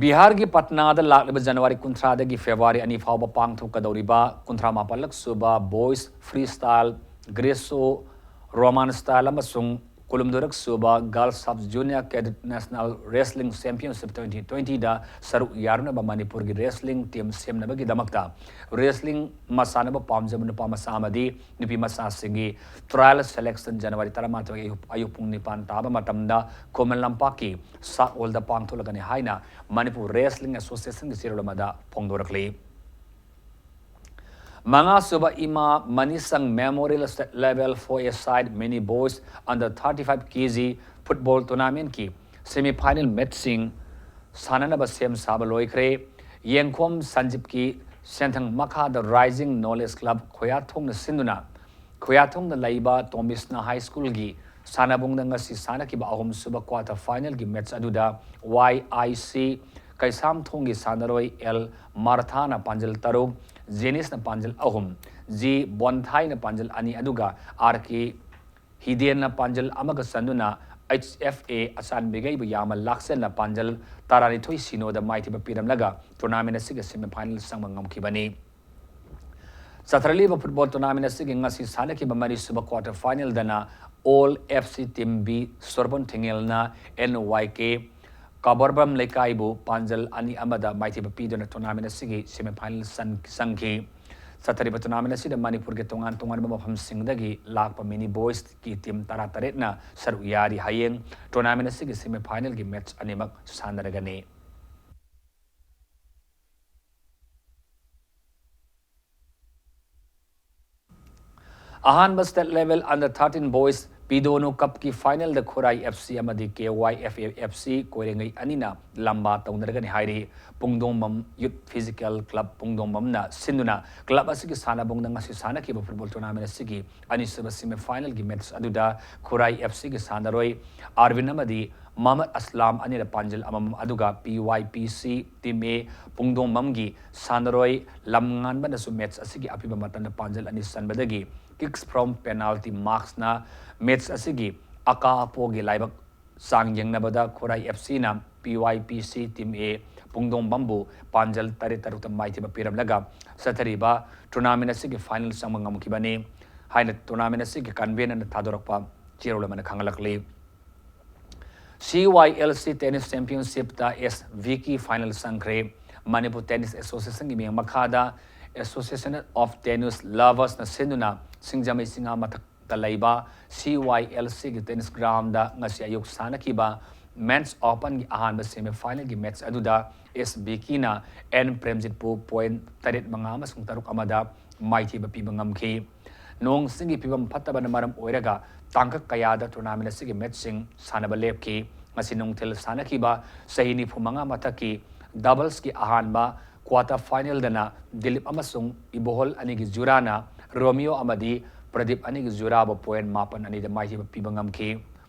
ꯕꯤꯍꯥꯔꯒꯤ ꯄꯠꯅꯥꯗ ꯂꯥꯛꯂꯤꯕ ꯖꯅꯋꯥꯔꯤ ꯀꯨꯟꯊ꯭ꯔꯥꯗꯒꯤ ꯐꯦꯕ꯭ꯔꯨꯋꯥꯔꯤ ꯑꯅꯤ ꯐꯥꯎꯕ ꯄꯥꯡꯊꯣꯛꯀꯗꯧꯔꯤꯕ ꯀꯨꯟꯊ꯭ꯔꯥ ꯃꯥꯄꯜꯂꯛ ꯁꯨꯕ Boys Freestyle Greco Roman style ꯑꯃꯁꯨꯡ ꯀꯨꯟꯍꯨꯝꯗꯣꯏꯔꯛ ꯁꯨꯕ Girls Sub Junior Cadet National Wrestling Championship twenty twenty ꯗ ꯁꯔꯨꯛ ꯌꯥꯔꯨꯅꯕ ꯃꯅꯤꯄꯨꯔꯒꯤ wrestling team ꯁꯦꯝꯅꯕꯒꯤꯗꯃꯛꯇ wrestling ꯃꯁꯥꯟꯅꯕ ꯄꯥꯝꯖꯕ ꯅꯨꯄꯥ ꯃꯆꯥ ꯑꯃꯗꯤ ꯅꯨꯄꯤ ꯃꯆꯥꯁꯤꯡꯒꯤ trial selection January ꯇꯔꯥꯃꯥꯊꯣꯏ ꯑꯌꯨꯛ, ꯑꯌꯨꯛ ꯄꯨꯡ ꯅꯤꯄꯥꯟ ꯇꯥꯕ ꯃꯇꯝꯗ ꯈꯨꯃꯟ ꯂꯝꯄꯥꯛꯀꯤ ꯁꯥꯛ ꯍꯣꯜꯗ ꯄꯥꯡꯊꯣꯛꯂꯒꯅꯤ ꯍꯥꯏꯅ ꯃꯅꯤꯄꯨꯔ Wrestling Association ꯒꯤ ꯆꯦꯔꯣꯜ ꯑꯃꯗ ꯐꯣꯡꯗꯣꯔꯛꯂꯤ꯫ ꯃꯉꯥꯁꯨꯕ ꯏꯃꯥ ꯃꯅꯤꯁꯪ Memorial State Level Four A Side Mini Boys Under thirty-five K G Football Tournament ꯀꯤ semi final match ꯁꯤꯡ ꯁꯥꯟꯅꯅꯕ ꯁꯦꯝ ꯁꯥꯕ ꯂꯣꯏꯈ꯭ꯔꯦ꯫ ꯌꯦꯡꯈꯣꯝ ꯁꯟꯖꯤꯞꯀꯤ ꯁꯦꯟꯊꯪ ꯃꯈꯥꯗ Rising Knowledge Club ꯈꯣꯌꯥꯊꯣꯡꯅ ꯁꯤꯟꯗꯨꯅ ꯈꯣꯌꯥꯊꯣꯡꯗ ꯂꯩꯕ ꯇꯣꯝꯕꯤꯁꯅꯥ High School ꯒꯤ ꯁꯥꯟꯅꯕꯨꯡꯗ ꯉꯁꯤ ꯁꯥꯟꯅꯈꯤꯕ ꯑꯍꯨꯝꯁꯨꯕ quarter final ꯒꯤ match ꯑꯗꯨꯗ Y I C ꯀꯩꯁꯥꯝꯊꯣꯡꯒꯤ ꯁꯥꯟꯅꯔꯣꯏ L ꯃꯥꯔꯊꯥꯅ ꯄꯥꯟꯖꯜ ꯇꯔꯨꯛ, ꯖꯦꯅꯤꯁꯅ ꯄꯥꯟꯖꯜ ꯑꯍꯨꯝ, G ꯕꯣꯟꯊꯥꯏꯅ ꯄꯥꯟꯖꯜ ꯑꯅꯤ, ꯑꯗꯨꯒ R K ꯍꯤꯗꯦꯟꯅ ꯄꯥꯟꯖꯜ ꯑꯃꯒ ꯆꯟꯗꯨꯅ H F A ꯑꯆꯥꯟꯕꯤꯒꯩꯕꯨ ꯌꯥꯝꯅ ꯂꯥꯛꯆꯦꯟꯅ ꯄꯥꯟꯖꯜ ꯇꯔꯥꯅꯤꯊꯣꯏ ꯁꯤꯅꯣꯗ ꯃꯥꯏꯊꯤꯕ ꯄꯤꯔꯝꯂꯒ tournament ꯑꯁꯤꯒꯤ semi final ꯆꯪꯕ ꯉꯝꯈꯤꯕꯅꯤ꯫ ꯆꯠꯊꯔꯛꯂꯤꯕ football tournament ꯑꯁꯤꯒꯤ ꯉꯁꯤ ꯁꯥꯟꯅꯈꯤꯕ ꯃꯔꯤꯁꯨꯕ quarter final ꯗꯅ All F C Team B ꯁꯣꯔꯕꯣꯟ ꯊꯤꯡꯉꯦꯜꯅ N Y K ꯀꯕꯣꯔꯕꯝ ꯂꯩꯀꯥꯏꯕꯨ ꯄꯥꯟꯖꯜ ꯑꯅꯤ ꯑꯃꯗ ꯃꯥꯏꯊꯤꯕ ꯄꯤꯗꯨꯅ tournament ꯑꯁꯤꯒꯤ semi final ꯆꯪ-, ꯆꯪꯈꯤ꯫ ꯆꯠꯊꯔꯤꯕ tournament ꯑꯁꯤꯗ ꯃꯅꯤꯄꯨꯔꯒꯤ ꯇꯣꯉꯥꯟ ꯇꯣꯉꯥꯟꯕ ꯃꯐꯝꯁꯤꯡꯗꯒꯤ ꯂꯥꯛꯄ mini boys ꯀꯤ team ꯇꯔꯥꯇꯔꯦꯠꯅ ꯁꯔꯨꯛ ꯌꯥꯔꯤ꯫ ꯍꯌꯦꯡ tournament ꯑꯁꯤꯒꯤ semi final ꯒꯤ match ꯑꯅꯤꯃꯛ ꯁꯥꯟꯅꯔꯒꯅꯤ꯫ ꯑꯍꯥꯟꯕ state level under thirteen boys ꯄꯤꯗꯣꯅꯨ cup ꯀꯤ final ꯗ ꯈꯨꯔꯥꯏ F C ꯑꯃꯗꯤ K Y F A F C ꯀꯣꯏꯔꯦꯡꯒꯩ ꯑꯅꯤꯅ ꯂꯝꯕꯥ ꯇꯧꯅꯔꯒꯅꯤ ꯍꯥꯏꯔꯤ꯫ ꯄꯨꯡꯗꯣꯡꯕꯝ Youth Physical Club ꯄꯨꯡꯗꯣꯡꯕꯝꯅ ꯁꯤꯟꯗꯨꯅ club ꯑꯁꯤꯒꯤ ꯁꯥꯟꯅꯕꯨꯡꯗ ꯉꯁꯤ ꯁꯥꯟꯅꯈꯤꯕ football tournament ꯑꯁꯤꯒꯤ ꯑꯅꯤꯁꯨꯕ semi final ꯒꯤ match ꯑꯗꯨꯗ ꯈꯨꯔꯥꯏ F C ꯒꯤ ꯁꯥꯟꯅꯔꯣꯏ ꯑꯥꯔꯕꯤꯟ ꯑꯃꯗꯤ ꯃꯍꯃꯗ ꯑꯁꯂꯥꯝ ꯑꯅꯤꯅ ꯄꯥꯟꯖꯜ ꯑꯃꯃꯝ, ꯑꯗꯨꯒ P Y P C Team A ꯄꯨꯡꯗꯣꯡꯕꯝꯒꯤ ꯁꯥꯟꯅꯔꯣꯏ ꯂꯝꯉꯥꯟꯕꯅꯁꯨ match ꯑꯁꯤꯒꯤ ꯑꯄꯤꯕ ꯃꯇꯝꯗ ꯄꯥꯟꯖꯜ ꯑꯅꯤ ꯆꯟꯕꯗꯒꯤ kicks from penalty marks ꯅ match ꯑꯁꯤꯒꯤ ꯑꯀꯥ ꯑꯄꯣꯒꯤ ꯂꯥꯏꯕꯛ ꯆꯥꯡ ꯌꯦꯡꯅꯕꯗ ꯈꯨꯔꯥꯏ F C ꯅ P Y P C Team A ꯄꯨꯡꯗꯣꯡꯕꯝꯕꯨ ꯄꯥꯟꯖꯜ ꯇꯔꯦꯠ ꯇꯔꯨꯛꯇ ꯃꯥꯏꯊꯤꯕ ꯄꯤꯔꯝꯂꯒ ꯆꯠꯊꯔꯤꯕ tournament ꯑꯁꯤꯒꯤ final ꯆꯪꯕ ꯉꯝꯈꯤꯕꯅꯤ꯫ ꯍꯥꯏꯅ tournament ꯑꯁꯤꯒꯤ convener ꯅ ꯊꯥꯗꯣꯔꯛꯄ ꯆꯦꯔꯣꯜ ꯑꯃꯅ ꯈꯪꯍꯜꯂꯛꯂꯤ꯫ C Y L C Tennis Championship ꯇ S Vicky final ꯆꯪꯈ꯭ꯔꯦ꯫ Manipur Tennis Association ꯒꯤ ꯃꯤꯡ ꯃꯈꯥꯗ Association of Tennis Lovers ꯅ ꯁꯤꯟꯗꯨꯅ ꯁꯤꯡꯖꯃꯩ ꯆꯤꯉꯥ ꯃꯊꯛꯇ ꯂꯩꯕ C Y L C ꯒꯤ tennis ground ꯗ ꯉꯁꯤ ꯑꯌꯨꯛ ꯁꯥꯟꯅꯈꯤꯕ Men's Open ꯒꯤ ꯑꯍꯥꯟꯕ semi final ꯒꯤ match ꯑꯗꯨꯗ S Vicky ꯅ N ꯄ꯭ꯔꯦꯝꯖꯤꯠꯄꯨ point ꯇꯔꯦꯠ ꯃꯉꯥ ꯑꯃꯁꯨꯡ ꯇꯔꯨꯛ ꯑꯃꯗ ꯃꯥꯏꯊꯤꯕ ꯄꯤꯕ ꯉꯝꯈꯤ꯫ ꯅꯣꯡ ꯆꯤꯡꯒꯤ ꯐꯤꯕꯝ ꯐꯠꯇꯕꯅ ꯃꯔꯝ ꯑꯣꯏꯔꯒ ꯇꯥꯡꯀꯛ ꯀꯌꯥꯗ tournament ꯑꯁꯤꯒꯤ match ꯁꯤꯡ ꯁꯥꯟꯅꯕ ꯂꯦꯞꯈꯤ꯫ ꯉꯁꯤ ꯅꯨꯡꯊꯤꯜ ꯁꯥꯟꯅꯈꯤꯕ ꯆꯍꯤ ꯅꯤꯐꯨ ꯃꯉꯥ ꯃꯊꯛꯀꯤ doubles ꯀꯤ ꯑꯍꯥꯟꯕ quarter final ꯗꯅ ꯗꯤꯂꯤꯞ ꯑꯃꯁꯨꯡ ꯏꯕꯣꯍꯣꯜ ꯑꯅꯤꯒꯤ ꯖꯨꯔꯥꯅ ꯔꯣꯃꯤꯌꯣ ꯑꯃꯗꯤ ꯄ꯭ꯔꯗꯤꯞ ꯑꯅꯤꯒꯤ ꯖꯨꯔꯥꯕꯨ point ꯃꯥꯄꯟ ꯑꯅꯤꯗ ꯃꯥꯏꯊꯤꯕ ꯄꯤꯕ ꯉꯝꯈꯤ꯫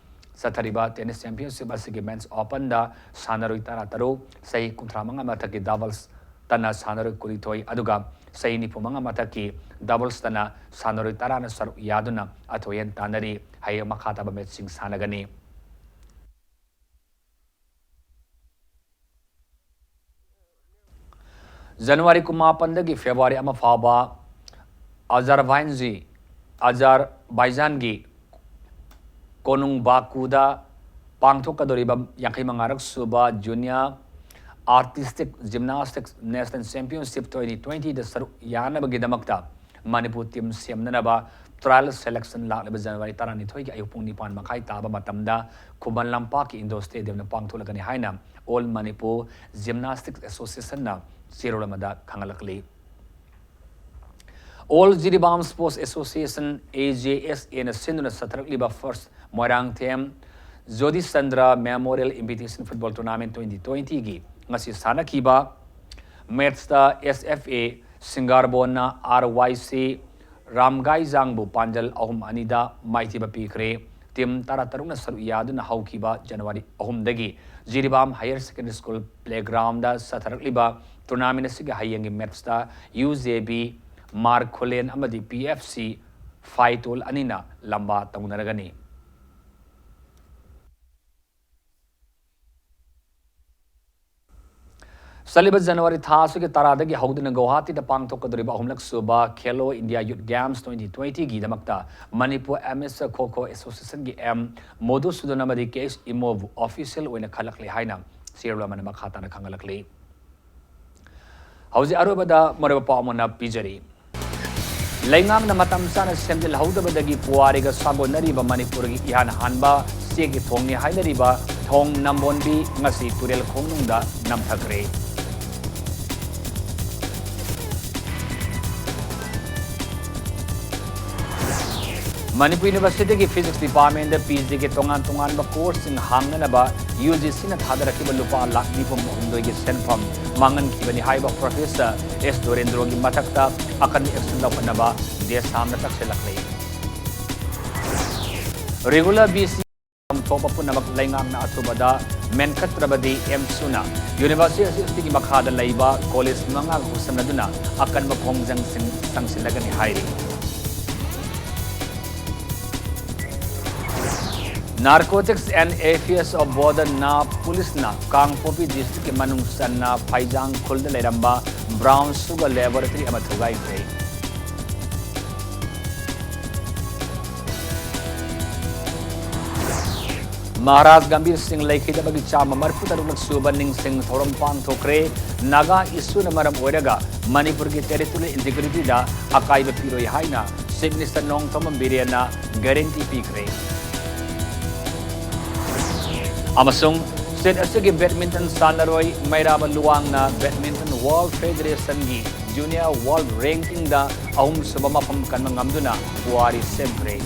ꯆꯠꯊꯔꯤꯕ tennis championship ꯑꯁꯤꯒꯤ Men's Open ꯗ ꯁꯥꯟꯅꯔꯣꯏ ꯇꯔꯥ ꯇꯔꯨꯛ, ꯆꯍꯤ ꯀꯨꯟꯊ꯭ꯔꯥ ꯃꯉꯥ ꯃꯊꯛꯀꯤ doubles ꯇꯅ ꯁꯥꯟꯅꯔꯣꯏ ꯀꯨꯟꯅꯤꯊꯣꯏ, ꯑꯗꯨꯒ ꯆꯍꯤ ꯅꯤꯐꯨ ꯃꯉꯥ ꯃꯊꯛꯀꯤ doubles ꯇꯅ ꯁꯥꯟꯅꯔꯣꯏ ꯇꯔꯥꯅ ꯁꯔꯨꯛ ꯌꯥꯗꯨꯅ ꯑꯊꯣꯏ ꯑꯍꯦꯟ ꯇꯥꯟꯅꯔꯤ꯫ ꯍꯌꯦꯡ ꯃꯈꯥ ꯇꯥꯕ match ꯁꯤꯡ ꯁꯥꯟꯅꯒꯅꯤ꯫ January ꯀꯨꯟꯃꯥꯄꯟꯗꯒꯤ February ꯑꯃ ꯐꯥꯎꯕ ꯑꯖꯔꯕꯥꯏꯖꯥꯟꯒꯤ, ꯑꯖꯔꯕꯥꯏꯖꯥꯟꯒꯤ ꯀꯣꯅꯨꯡ ꯕꯥꯀꯨꯗ ꯄꯥꯡꯊꯣꯛꯀꯗꯧꯔꯤꯕ ꯌꯥꯡꯈꯩ ꯃꯉꯥꯔꯛ ꯁꯨꯕ Junior Artistic Gymnastics National Championship twenty twenty ꯗ ꯁꯔꯨꯛ ꯌꯥꯅꯕꯒꯤꯗꯃꯛꯇ ꯃꯅꯤꯄꯨꯔ team ꯁꯦꯝꯅꯅꯕ trial selection ꯂꯥꯛꯂꯤꯕ January ꯇꯔꯥꯅꯤꯊꯣꯏꯒꯤ ꯑꯌꯨꯛ ꯄꯨꯡ ꯅꯤꯄꯥꯟ ꯃꯈꯥꯏ ꯇꯥꯕ ꯃꯇꯝꯗ ꯈꯨꯃꯟ ꯂꯝꯄꯥꯛꯀꯤ indoor stadium ꯗ ꯄꯥꯡꯊꯣꯛꯂꯒꯅꯤ ꯍꯥꯏꯅ All Manipur Gymnastics Association ꯅ ꯆꯦꯔꯣꯜ ꯑꯃꯗ ꯈꯪꯍꯜꯂꯛꯂꯤ꯫ All Jiribam Sports Association, A J S A ꯅ ꯁꯤꯟꯗꯨꯅ ꯆꯠꯊꯔꯛꯂꯤꯕ First Moirangthem Jyoti Chandra Memorial Invitation Football Tournament twenty twenty ꯒꯤ ꯉꯁꯤ ꯁꯥꯟꯅꯈꯤꯕ match ꯇ S F A ꯁꯤꯡꯒꯥꯔꯕꯣꯟꯅ R Y C ꯔꯥꯝꯒꯥꯏꯖꯥꯡꯕꯨ ꯄꯥꯟꯖꯜ ꯑꯍꯨꯝ ꯑꯅꯤꯗ ꯃꯥꯏꯊꯤꯕ ꯄꯤꯈ꯭ꯔꯦ꯫ Team ꯇꯔꯥ ꯇꯔꯨꯛꯅ ꯁꯔꯨꯛ ꯌꯥꯗꯨꯅ ꯍꯧꯈꯤꯕ January ꯑꯍꯨꯝꯗꯒꯤ Jiribam Higher Secondary School playground ꯗ ꯆꯠꯊꯔꯛꯂꯤꯕ tournament ꯑꯁꯤꯒꯤ ꯍꯌꯦꯡꯒꯤ match ꯇ U J B ꯃꯥꯔꯈꯨꯂꯦꯟ ꯑꯃꯗꯤ P F C ꯐꯥꯏꯇꯣꯜ ꯑꯅꯤꯅ ꯂꯝꯕꯥ ꯇꯧꯅꯔꯒꯅꯤ꯫ ꯆꯠꯂꯤꯕ ꯖꯅꯋꯥꯔꯤ ꯊꯥ ꯑꯁꯤꯒꯤ ꯇꯔꯥꯗꯒꯤ ꯍꯧꯗꯨꯅ ꯒꯧꯍꯥꯇꯤꯗ ꯄꯥꯡꯊꯣꯛꯀꯗꯧꯔꯤꯕ ꯑꯍꯨꯝꯂꯛ ꯁꯨꯕ Khelo India youth games twenty twenty ꯒꯤꯗꯃꯛꯇ ꯃꯅꯤꯄꯨꯔ ꯑꯦꯃꯦꯆꯔ ꯈꯣ ꯈꯣ ꯑꯦꯁꯣꯁꯤꯌꯦꯁꯟꯒꯤ ꯑꯦꯝ ꯃꯣꯗꯨꯁꯨꯗꯟ ꯑꯃꯗꯤ ꯀꯦ ꯑꯦꯁ ꯏꯃꯣꯕꯨ ꯑꯣꯐꯤꯁꯤꯌꯦꯜ ꯑꯣꯏꯅ ꯈꯜꯂꯛꯂꯦ ꯍꯥꯏꯅ ꯁꯤꯔꯨꯂꯝ ꯑꯃꯅ ꯃꯈꯥ ꯇꯥꯅ ꯈꯪꯍꯜꯂꯛꯂꯤ꯫ ꯍꯧꯖꯤꯛ ꯑꯔꯣꯏꯕꯗ ꯃꯔꯨꯑꯣꯏꯕ ꯄꯥꯎ ꯑꯃꯅ ꯄꯤꯖꯔꯤ꯫ ꯂꯩꯉꯥꯛꯅ ꯃꯇꯝ ꯆꯥꯅ ꯁꯦꯝꯖꯤꯜꯍꯧꯗꯕꯗꯒꯤ ꯄꯨꯋꯥꯔꯤꯒ ꯁꯥꯒꯣꯟꯅꯔꯤꯕ ꯃꯅꯤꯄꯨꯔꯒꯤ ꯏꯍꯥꯟ ꯍꯥꯟꯕ ꯆꯦꯛꯀꯤ ꯊꯣꯡꯅꯤ ꯍꯥꯏꯅꯔꯤꯕ ꯊꯣꯡ ꯅꯝꯕꯣꯟꯕꯤ ꯉꯁꯤ ꯇꯨꯔꯦꯜ ꯈꯣꯡꯅꯨꯡꯗ ꯅꯝꯊꯈ꯭ꯔꯦ꯫ ꯃꯅꯤꯄꯨꯔ ꯌꯨꯅꯤꯚꯔꯁꯤꯇꯤꯒꯤ ꯐꯤꯖꯤꯛꯁ ꯗꯤꯄꯥꯔꯠꯃꯦꯟꯗ ꯄꯤ ꯖꯤꯒꯤ ꯇꯣꯉꯥꯟ ꯇꯣꯉꯥꯟꯕ ꯀꯣꯔꯁꯁꯤꯡ ꯍꯥꯡꯅꯅꯕ ꯌꯨ ꯖꯤ ꯁꯤꯅ ꯊꯥꯗꯔꯛꯈꯤꯕ ꯂꯨꯄꯥ ꯂꯥꯈ ꯅꯤꯐꯨ ꯍꯨꯝꯗꯣꯏꯒꯤ ꯁꯦꯟꯐꯝ ꯃꯥꯡꯍꯟꯈꯤꯕꯅꯤ ꯍꯥꯏꯕ ꯄ꯭ꯔꯣꯐꯦꯁꯔ ꯑꯦꯁ ꯗꯣꯔꯦꯟꯗ꯭ꯔꯣꯒꯤ ꯃꯊꯛꯇ ꯑꯀꯟꯕ ꯑꯦꯛꯁꯟ ꯂꯧꯈꯠꯅꯕ ꯗꯦꯁꯥꯝꯅ ꯇꯛꯁꯤꯜꯂꯛꯂꯤ꯫ ꯔꯤꯒꯨꯂꯔ ꯕꯤ ꯁꯤ ꯊꯣꯛꯄ ꯄꯨꯝꯅꯃꯛ ꯂꯩꯉꯥꯛꯅ ꯑꯊꯨꯕꯗ ꯃꯦꯟꯈꯠꯇ꯭ꯔꯕꯗꯤ ꯑꯦꯝꯁꯨꯅ ꯌꯨꯅꯤꯚꯔꯁꯤꯇꯤ ꯑꯁꯤꯒꯤ ꯃꯈꯥꯗ ꯂꯩꯕ ꯀꯣꯂꯦꯖ ꯃꯉꯥꯒ ꯈꯨꯠꯁꯝꯅꯗꯨꯅ ꯑꯀꯟꯕ ꯈꯣꯡꯖꯪꯁꯤꯡ ꯆꯪꯁꯤꯜꯂꯒꯅꯤ ꯍꯥꯏꯔꯤ꯫ Narcotics and Affairs of Border, ꯅꯥꯞ, ꯄꯨꯂꯤꯁꯅ ꯀꯥꯡꯄꯣꯛꯄꯤ ꯗꯤꯁꯇ꯭ꯔꯤꯛꯀꯤ ꯃꯅꯨꯡ ꯆꯟꯅ ꯐꯩꯖꯥꯡ ꯈꯨꯜꯗ ꯂꯩꯔꯝꯕ ꯕ꯭ꯔꯥꯎꯟ ꯁꯨꯒꯔ ꯂꯦꯕꯣꯔꯦꯇꯔꯤ ꯑꯃ ꯊꯨꯒꯥꯏꯈ꯭ꯔꯦ꯫ ꯃꯍꯥꯔꯥꯖ ꯒꯝꯚꯤꯔ ꯁꯤꯡ ꯂꯩꯈꯤꯗꯕꯒꯤ ꯆꯥꯝꯃ ꯃꯔꯤꯐꯨ ꯇꯔꯨꯛꯂꯛ ꯁꯨꯕ ꯅꯤꯡꯁꯤꯡ ꯊꯧꯔꯝ ꯄꯥꯡꯊꯣꯛꯈ꯭ꯔꯦ꯫ ꯅꯥꯒꯥ ꯏꯁꯨꯅ ꯃꯔꯝ ꯑꯣꯏꯔꯒ ꯃꯅꯤꯄꯨꯔꯒꯤ ꯇꯦꯔꯤꯇꯣꯔꯤꯌꯦꯜ ꯏꯟꯇꯤꯒ꯭ꯔꯤꯇꯤꯗ ꯑꯀꯥꯏꯕ ꯄꯤꯔꯣꯏ ꯍꯥꯏꯅ ꯆꯤꯐ ꯃꯤꯅꯤꯁꯇꯔ ꯅꯣꯡꯊꯣꯝꯕꯝ ꯕꯤꯔꯦꯟꯅ ꯒꯥꯔꯦꯟꯇꯤ ꯄꯤꯈ꯭ꯔꯦ꯫ ꯑꯃꯁꯨꯡ ꯁ꯭ꯇꯦꯠ ꯑꯁꯤꯒꯤ ꯕꯦꯗꯃꯤꯟꯇꯟ ꯁꯥꯟꯅꯔꯣꯏ ꯃꯩꯔꯥꯕ ꯂꯨꯋꯥꯡꯅ ꯕꯦꯗꯃꯤꯟꯇꯟ ꯋꯥꯔꯜ ꯐꯦꯗꯔꯦꯁꯟꯒꯤ ꯖꯨꯅꯤꯌꯔ ꯋꯥꯔꯜ ꯔꯦꯡꯀꯤꯡꯗ ꯑꯍꯨꯝꯁꯨꯕ ꯃꯐꯝ ꯀꯟꯕ ꯉꯝꯗꯨꯅ ꯄꯨꯋꯥꯔꯤ ꯁꯦꯝꯈ꯭ꯔꯦ꯫